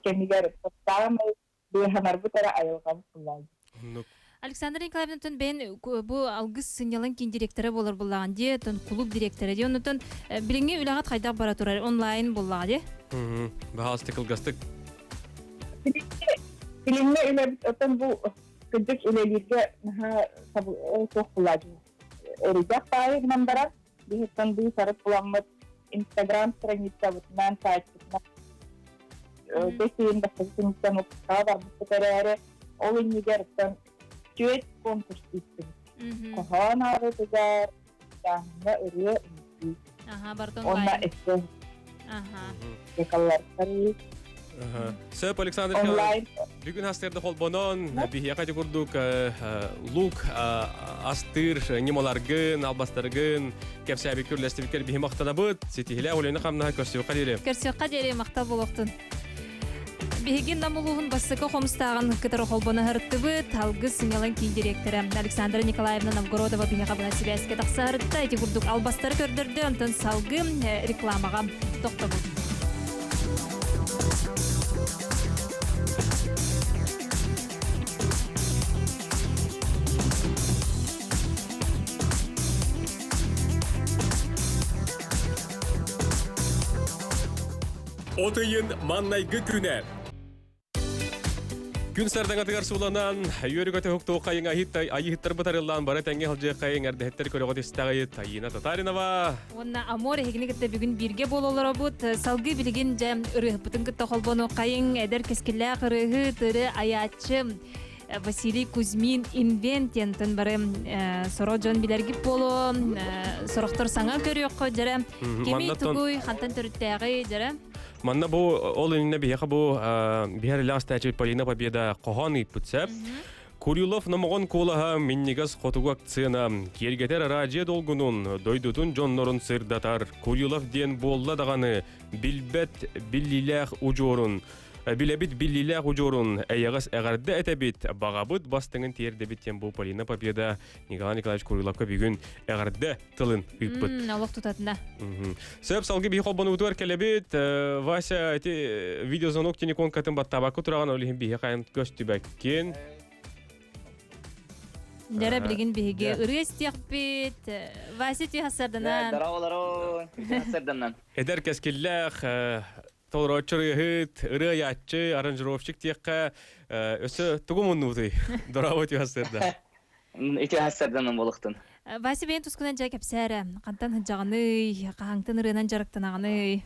S14: кэмигэр саамай быыһанарбыт эрэ айылҕабыт буллааччы.
S3: Александра Николаевнаттан бэйэн бу Алгыс сынньалаҥ киин директора буолар буллаҕын дии, оттон клуб директора дии, оннуттан билиҥҥи үлэҕит хайдах бара турар онлайн буллаҕа дии?
S2: Баһаалыста кылгастык.
S14: Билиҥҥи үлэбит оттон бу кырдьык үлэлииргэ наһаа суох булааччы. Эридэх баайы гынан баран, биһиттэн быыс-арыт буламмыт Инстаграм страницабытынан, сайтпытынан бэс ыйын бастакы күнүттэн выпускаҕа барбыппыт эрээри, ол иннигэр түөрт конкурс ыыттыбыт. Хоһоон ааҕыытыгар, тааһыҥҥа ырыа, үҥкүү.
S3: Аха, бартон
S14: Уонна өссө декаллартар
S2: Сөп, Александр
S14: онлайн
S2: Бүгүн астырды холбонон, биһиэхэ ити курдук лук астыыр ньымаларгын, албастаргын кэпсээбиккэ үллэстибиккэр биһи махтанабыт. Ситиһилээх үлэни хамнаһа көрсүөххэ диэри.
S3: Көрсүөххэ диэри махтал буолуохтун. Биһиги Нам улууһун бастакы хомустааҕын кытары холбоно сырыттыбыт. Алгыс сынньалаҥ киин дириэктэрэ Александра Николаевна Новгородова биһиэхэ быһа сибээскэ тахса сырытта. Ити курдук албастары көрдөрдө, онтон салгыы рекламаҕа тохтобут.
S2: От ыйын маннайгы күнэ. Күн сардаҥатыгар сууланан, үөрүгөтө хуктуу хайың айыһыттар бытарыллаан бары тэҥҥэ сылдьыаххайыҥ эрдэһиттэр көрөҕүт истэҕит Айыына Татаринова.
S3: Уонна Амор эһигини кытта бүгүн бииргэ буололоробут. Салгыы билигин дьэ ырыаһыппытын кытта холбону хайыҥ эдэр кэскиллээх ырыаһыт, ырыа айааччы Василий Кузьмин инвентиентын бары сорох дьон билэргит буолуо, сорохтор саҥа көрүөххө дьэрэ. Кими тугуй, хантан төрүттээҕий дьэрэ?
S2: Манна бу ол иннинэ биһиэхэ бу биһэр илээх стачи Полина Победа хоһоон ыыппыт сөп. Курилов номоҕон куолаһа минньигэс хотугу акцена киэргэтэр араадьыйа долгунун, дойдутун дьоннорун сырдатар. Курилов диэн буолла даҕаны билбэт биллиилээх удьуорун Билэбит биллиилээх удьуорун эйэҕэс эҕэрдэ этэбит, баҕабыт бастыҥын тиэрдэбит диэн бу Полина Победа Николай Николаевич Куриловка бүгүн эҕэрдэ тылын ыыппыт.
S3: Олох тутатына.
S2: Сөп, салгы биһи холбонуутугар кэлэбит. Вася, эти видеозвонок телефонкатын баттаабакка тураҕын, ол иһин биһи хайан көстүбэккин.
S3: Дьэрэ билигин биһиги ырыа истиэхпит. Вася түй хассарданан.
S15: Здорово, хассарданан.
S2: Эдэр кэскиллээх Толорооччу ырыаһыт, ырыа аранжировщик диэххэ өссө тугу муннубутуй? Дорообо үтүө сарсыарда.
S15: Үтүө сарсыарданан буолуохтун.
S3: Вася бэйэн тускунан дьэ кэпсээрэ. Хантан сылдьаҕыный, хаһаҥтан ырыанан дьарыктанаҕыный?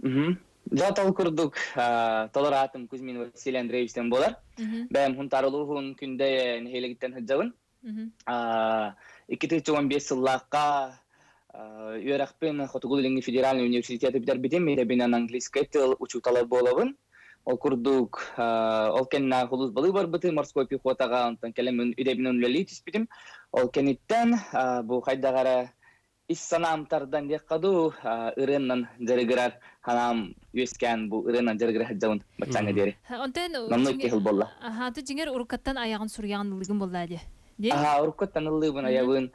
S15: Дьэ тол курдук толор аатым Кузьмин Василий Андреевичтен буолар. Бэйэм Хунтаар улууһун Күндэ нэһилиэгиттэн сылдьабын. 2015 сыллаахха үөрэхпин Хотугу-Илиҥҥи федеральный университеты бүтэрбитим. Идэбинэн английскай тыл учуутала буолабын. Ол курдук, ол кэннэ улуус балыы барбытым морской пехотаҕа, онтон кэлэн идэбинэн үлэлии түспүтүм. Ол кэнниттэн бу хайдах эрэ ис санаам тардан диэххэ дуу, ырыаннан дьарыгырар санаам үөскээн бу ырыанан дьарыгыра сылдьабын баччааҥҥа диэри.
S3: Онтон
S15: Номнуо икки сыл буолла.
S3: Аха, дьиҥэр уруккаттан аяҕын суруйаҕын ыллыгын буолла дии. Дии?
S15: Аха, уруккаттан ыллыыбын, айабын.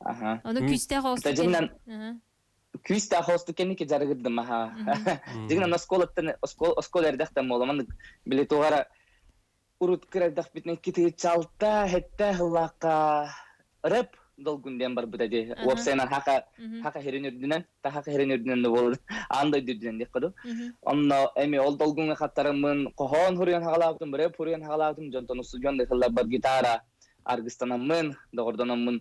S15: Аха.
S3: Ону күүстээх оҕустук
S15: Дьиҥинэн күүстээх оҕустук кэнники дьарыгырдым аха. Дьиҥинэн оскуолаттан оскуола эрдэхтэн буола маннык били туох эрэ урут кыра эрдэхпитинэ китыычалта хэттэ сыллаахха рэп долгун диэн барбыта дии. Уопсайынан хака хака хирин үрдүнэн, та хака хирин үрдүнэн да буолар. Аан дойду үрдүнэн диэххэ дуу. Онно эми ол долгуҥҥа хаттараммын хоһоон хуруйан хагалаабытым, рэп хуруйан хагалаабытым, дьонтон устудьуон да сылларбар гитара аргыстанаммын, доҕордономмун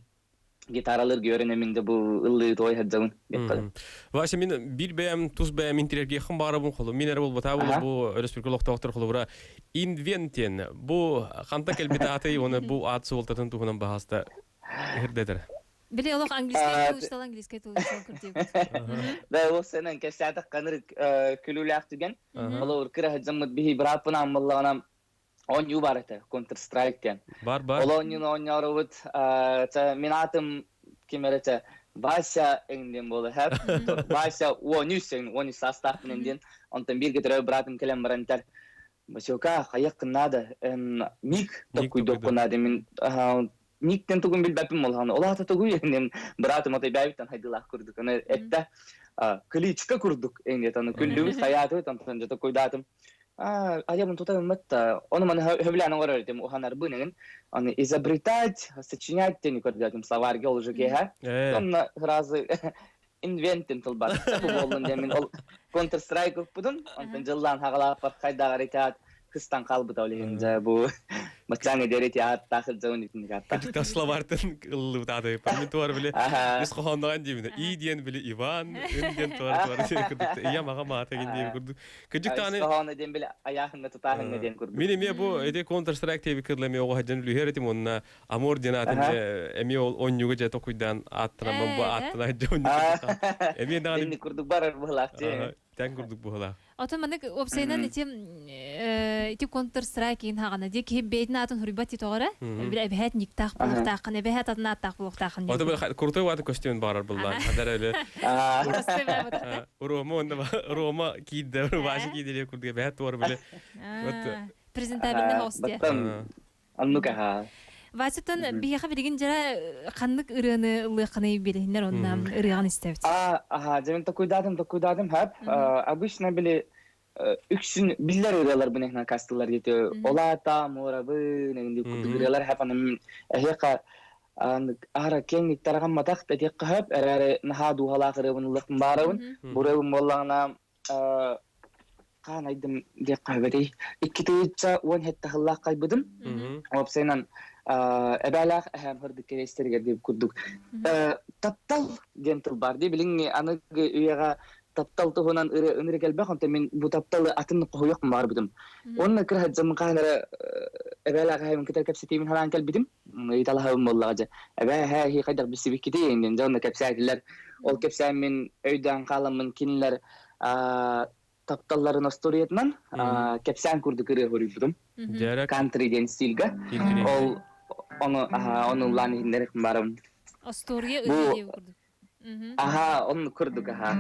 S15: гитаралыыр үөрэнэмин да бу ыллыы той сылдьабын диэххэ.
S2: Вася, мин биир бэйэм тус бэйэм интириэргиэххин баарабын холу. Мин эрэ буолбатаа буолу бу өрөспүүбүлүкэ олохтоохтор холобура инвентен бу ханта кэлбит аатый уонна бу аат суолтатын туһунан баһааста иһирдэтэр.
S3: Били олох английскай тыл английскай тыл курдук.
S15: Да, ол сенен кэсээтэх каныр күлүүлээх түгэн. Холобур кыра сылдьаммыт биһи бырааппын ааммыллаҕына оонньуу бар этэ Counter Strike диэн.
S2: Бар бар.
S15: Ол оонньууну оонньооробут мин аатым ким эрэ чэ Вася эҥин диэн буола хэп. Вася 13 эҥин 13 саастаахпын диэн. Онтон бииргэ төрөөбүт быраатым кэлэн баран этэр Василка хайыаххын наада ник токкуйдуоххун наада мин никтен тугун билбэппин буолаҕына ол аата тугуй эҥин быраатым отой бэйэбиттэн хайдылаах курдук аны эттэ кличка курдук эҥин аны күллүбүт хайаатыбыт онтон дьэ токкуйдаатым Аябын тута ыммат Ону маны хөбүлээн оҥорор этим уһанарбын эҥин. Аны изобретать, сочинять диэн көрдөөтүм словарьга ол уже киэһэ. Онно сразу инвентин тылбаас бу буоллун диэн мин ол Counter Strike укпутум. Онтон дьыллаан хаҕалааппар хайдааҕар итаат кыстан хаалбыта ол иһин дьэ бу. Баччааҥҥа диэри ити ааттаах сылдьабын итинник ааттаах.
S2: Кырдьык словартан ыллыбыт ааты. Мин туар били ис хоһоонноҕун диибин. И диэн били Иван, ын диэн туар туар курдук. Ийэм аҕам аата гин диэби курдук. Кырдьык
S15: Ис
S2: даҕаны
S15: хоһооно диэн били айааһыҥҥа тутааһыҥҥа диэн курдук.
S2: Мин эмиэ бу ити Counter Strike диэби кырлы эмиэ оҕо сылдьан үлүһэр этим уонна Амур диэн аатын дьэ эмиэ ол онньуга дьэ токуйдаан ааттанаммын бу ааттана дьэ онньуга эмиэ даҕаны
S15: Динни курдук барар быһылаах дии.
S2: Тэҥ курдук быһылаах.
S3: Отон маннык уопсайынан ити ити Counter Strike иин хаҕана дии киһи бэйэтин аатын суруйбат дии тоҕо эрэ. Били эбэһээт никтаах буолуохтааххын, эбэһээт атын ааттаах буолуохтааххын
S2: Ото били крутой ваты көстүүн баарар буллаан. Хадара эле. Рома онда Рома киирдэ, Вася киирдэ курдук эбэһээт туар били.
S3: Презентабельный хост дии.
S15: Оннук аха.
S3: Васятан биһиэхэ билигин дьара ханнык ырыаны ыллыаххыный билиһиннэр онна ырыаҕын истэбит.
S15: А, аха, дьэ мин токуйдаатым, токуйдаатым хап. Обычно били үксүн биллэр ырыаларбын эхна кастылар диэти олаата муорабын эҥин курдук ырыалар хап анам эһиэхэ аара киэҥ тарҕамматах тэтиэххэ хөп эрээри наһаа дууһалаах ырыабын ыллыахпын баарабын бу ырыабын буоллаҕына хаан айдым диэххэ сөбөтүй 2017 сыллаах хайбытым уопсайынан эбээлээх эһээм хырдык кэриэстэригэр диэбит курдук таптал диэн тыл баар дии билиҥҥи аныгы үйэҕэ таптал туһунан ырыа ынырык элбэх онтон мин бу тапталы атын хоһуйуох баарбытым уонна кыра сылдьаммын хаһан эрэ эбээлээх эһээбин кытары кэпсэтиибин санаан кэлбитим ыйыталаһабын буоллаҕа дьэ эбээ эһээ эһии хайдах билсибиккитий диэн дьэ онно кэпсээтилэр ол кэпсээн мин өйдөөн хааламмын кинилэр тапталларын остуоруйатынан кэпсээн курдук ырыа хоруйбутум кантри диэн стильга ол ону ону ыллаан иһиннэр барым
S3: Остуоруйа ырыа диэбит курдук.
S15: Аха, оннук курдук аха.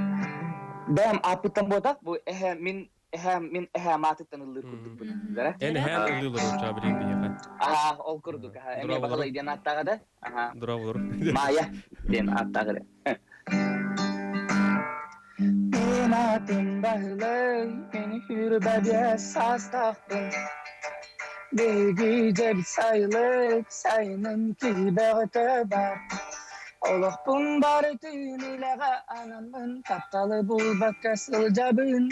S15: Бэйэм ааппыттан буотах, бу эһэ мин эһэ мин эһэ маатыттан ыллыыр курдукпун. Дара?
S2: Эн эһээн ыллыылар уучаа билигин биһиэхэ.
S15: Аха, ол курдук аха. Эмиэ Баһылай диэн ааттааҕа да? Аха.
S2: Дорооболор.
S15: Маайа диэн ааттааҕа да. Мин аатым Баһылай, мин хүрбэбиэс саастаахпын. Биһиги дьэбит сайылык, сайынын киһи бөҕөтө бар. Олохпун барытын үлэҕэ анаммын, тапталы булбакка сылдьабын.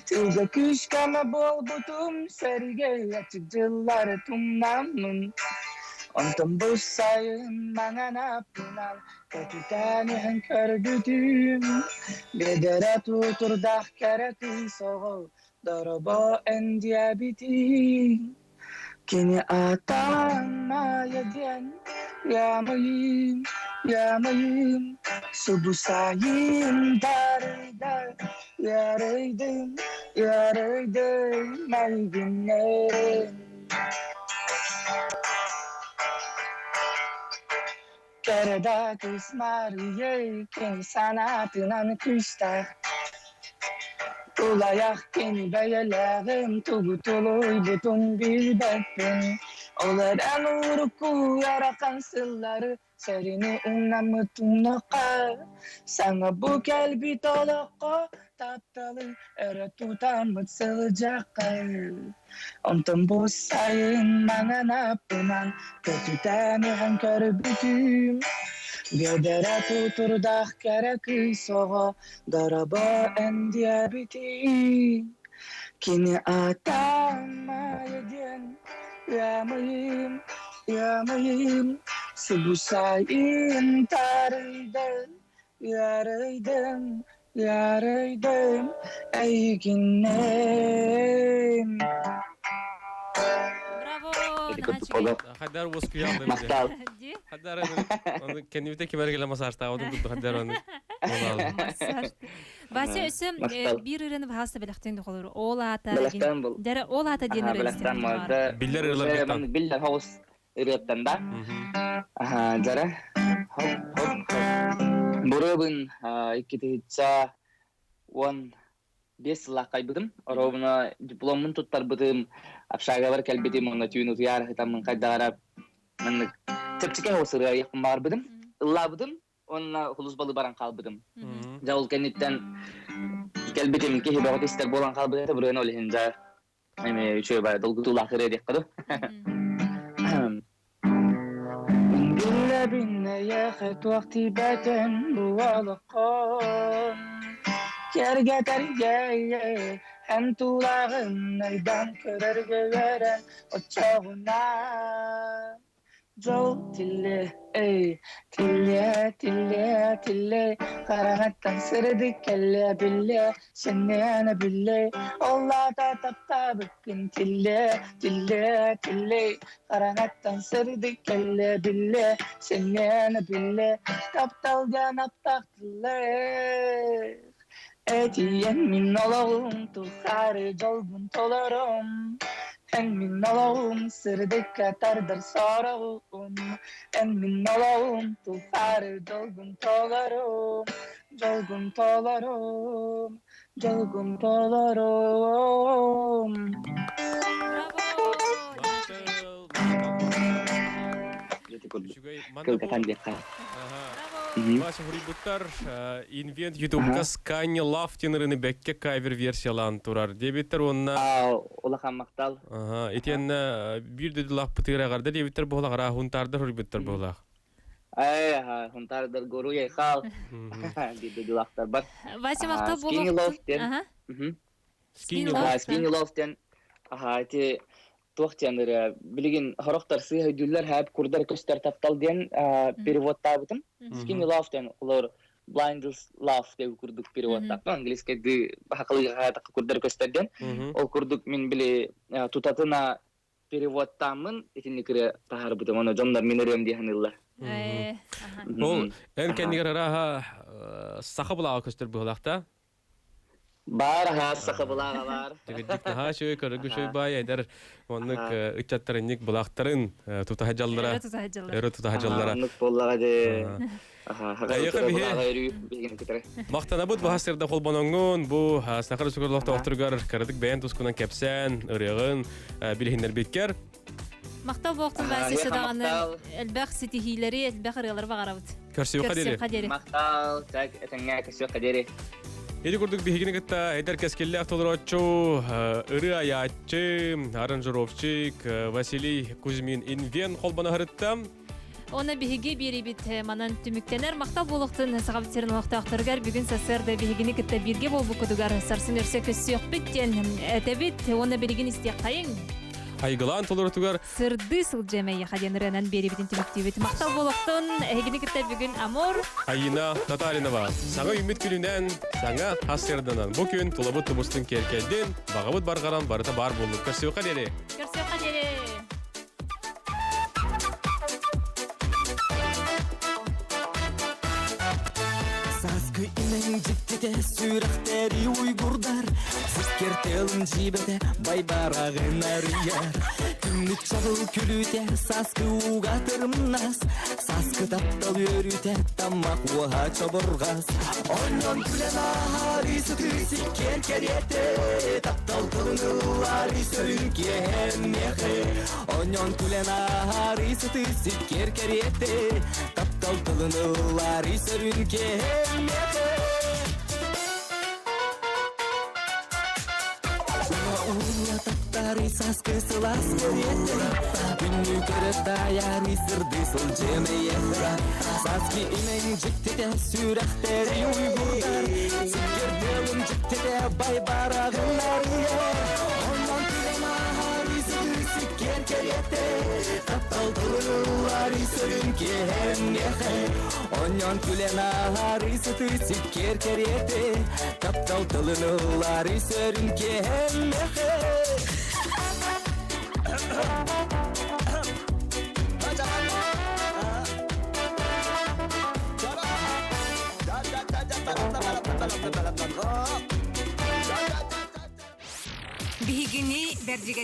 S15: Тыга күүскэ буолбутум, сэргэ аччык дьыллары тумнаммын. Онтон бу сайын маҥан аппынан көтүтэн иһэн көрбүтүм. Бэдэрэ тутурдаах кэрэ кыыс оҕо Доробо эн диэбитиҥ, кини аатаан Маайа диэн, Ямайым, ямайым, субусайым дарыйда, ярыйдым, ярыйдым майгыннарын. Кэрэ да кыыс Маарыйа кини санаатынан күүстээх Тулайах кини бэйэлээҕин тугу тулуйбутун билбэппин Ол эрэн урукку ыарахан сыллары сэрини умнаммыт умнуохха Саҥа бу кэлбит олоххо тапталы өрө тутаммыт сылдьахха Онтон бу сайын маҥан аппынан көтүтэн иһэн көрбүтүм Биэдэрэ тутурдаах кэрэ кыыс оҕо доробо эн диэбитиҥ Кини аата Маайа диэн ыамайым, ыамайым Субу сайын таарыйда Ыарыйдым, ыарыйдым эйигиннэн.
S3: Браво!
S2: Хайдар уоскуйааллар.
S15: Махтал.
S2: Хайдар кэннибитэ кимэр келе массажтаабытын курдук хайдар аны.
S3: Вася өссө биир ырыаны баһаста бэлэхтэн дохолор. Ол аата
S15: Бэлэхтэн бул.
S3: Дәрэ ол аата диэн ырыа
S2: Биллэр ырыалар
S15: Биллэр хоҕус ырыаттан да. Аха, дьара. Хоп, хоп, хоп. Бурыбын 2015 сыллаах хайбытым. Оробуна дипломмун туттарбытым, общагабар кэлбитим, онно түүн утуйаар ыһытаммын хайдаҕара маннык чэпчэки оҕус ырыа баарбытым. Ыллаабытым, уонна хулус балы баран хаалбытым. Дьэ ол кэнниттэн кэлбитим киһи бөҕөтө истэр буолан хаалбыт этэ, бырыаны ол иһин дьэ Эми үчүгэй бай долгутуулаах ырыа диэххэ дуу. Биллэбин эйиэхэ туох тиийбэтин бу олоххо Кэргэтэргэ
S16: Эн тулаҕын өйдөөн көрөргө үөрэн оччоҕуна Дьол тиллэ, эй, тиллэ, тиллэ, тиллэ, хараҥаттан сырдык кэллэ биллэ, сэннээнэ биллэ, ол аата таптаабыккын тиллэ, тиллэ, тиллэ, хараҥаттан сырдык кэллэ биллэ, сэннээнэ биллэ, тапталга аптаах тыллар. Этиэн мин олоҕум тухары дьолбун толором, Эн мин олоҕум сырдыкка тардар сороҕум, Эн мин олоҕум тухары дьолгун толором, Дьолгун толором, дьолгун толором.
S15: Кылгатан диэххэ.
S2: Вася хуруйбуттар Invent Ютубка Скани Love тенорыны бэккэ кавер версиялаан турар диэбиттэр уонна
S15: улахан махтал.
S2: Итиэннэ биир дөдүлаах пытыырагарда диэбиттэр буолах араа хунтаардар хуруйбуттар буолах.
S15: Ай, хунтаардар гору яйхал. Биир дөдүлаахтар бар.
S3: Вася махтал
S15: Skinny Love диэн.
S2: Skinny Love.
S15: Skinny Love диэн. Аха, ити туох диэн ырыа билигин хорохтор сыыһа өйдүүллэр хээп курдар көстөр таптал диэн переводтаабытым. Skinny Love диэн олор Blindless Love диэн курдук переводтаахпын английскайдыы баһакалыга курдар көстөр диэн. Ол курдук мин били тутатына переводтааммын итинник ырыа таһаарбытым. Ону дьоннор мин ырыам дии саныыллар.
S2: Ол эн кэннигэр арааһа саха былааҕа көстөр быһылаах да?
S15: Баар аһаа саха былааҕа баар.
S2: Тигирдик наһаа үчүгэй көрөргө үчүгэй баай эдэр оннук ыччаттарынньык былаахтарын тутаһа дьаллара. Өрө тутаһа дьаллара.
S15: Оннук буоллаҕа дии. Аха, өрүү биһигини кытары.
S2: Махтанабыт баһа сырда холбоноҥҥун бу саха республикалаах кыратык бэйэн тускунан кэпсээн ырыаҕын билиһиннэрбиккэр.
S3: Махтал буолтун Вася Садаҕаны элбэх ситиһиилэри, элбэх ырыалары баҕарабыт.
S2: Көрсүөххэ диэри.
S15: Махтал, так этэҥҥэ көрсүөххэ диэри.
S2: Ити курдук биһигини кытта эдэр кэскиллээх толорооччу, ырыа айааччы, аранжировщик Василий Кузьмин Инвен холбоноһарытта.
S3: Оны биһиги биэрибит манан түмүктэнэр. Махтал буолуохтун Сахабыт сирин олохтоохторугар бүгүн сарсыарда биһигини кытта бииргэ буолбуккутугар сарсын өрсө көссүөхпүт диэн этэбит. Уонна билигин истиэххэйиҥ.
S2: Айгылаан толорутугар
S3: Сырдыы сылдьыам эйиэхэ диэн ырыанан биэрибитин түмүктүүбүт. Махтал буолуохтун эһигини кытта бүгүн Амур.
S2: Айина Татаринова. Саҥа үүммүт күнүнэн, саҥа сарсыарданан. Бу күн тулабыт тубустун киэркэйдин, баҕабыт барҕаран барыта баар буоллун. Көрсүөххэ диэри!
S3: Көрсүөххэ диэри!
S10: Сааскы имэҥ дьиктитэ сүрэхтэри уйгурдар, Сискэр тыалын дьиибэтэ байбараҕын арыйар. Күммүт чаҕыл күлүүтэ сааскы ууга тырымнас, Сааскы таптал үөрүүтэ таммах уоһа чобурҕас. Онньон күлэн ааһарыы сытыы сиккиэр кэриэтэ, Таптал тылын ылларыы сөрүн киэһэмиэхэ. Онньон күлэн ааһарыы сытыы сиккиэр кэриэтэ, Таптал тылын ылларыы сөрүн киэһэмиэхэ. Ула таптары сааскы сылаас кэриэтэ, Күннү көрө таайарыы сырдыы сылдьыам эйиэхэ. Сааскы имэҥ дьиктитэ сүрэхтэри уйгурдар, Сиккиэр тыалым дьиктитэ байбараҕын арыйар. Онон күлэн ааһарыы сытыы сиккиэр кэриэтэ, Таптал тылын ылларыы сөрүн киэһэмиэхэ. Онньон күлэн ааһарыы сытыы сиккиэр кэриэтэ, Таптал тылын ылларыы сөрүн киэһэмиэхэ.
S6: Биһигини Бэрдьигэс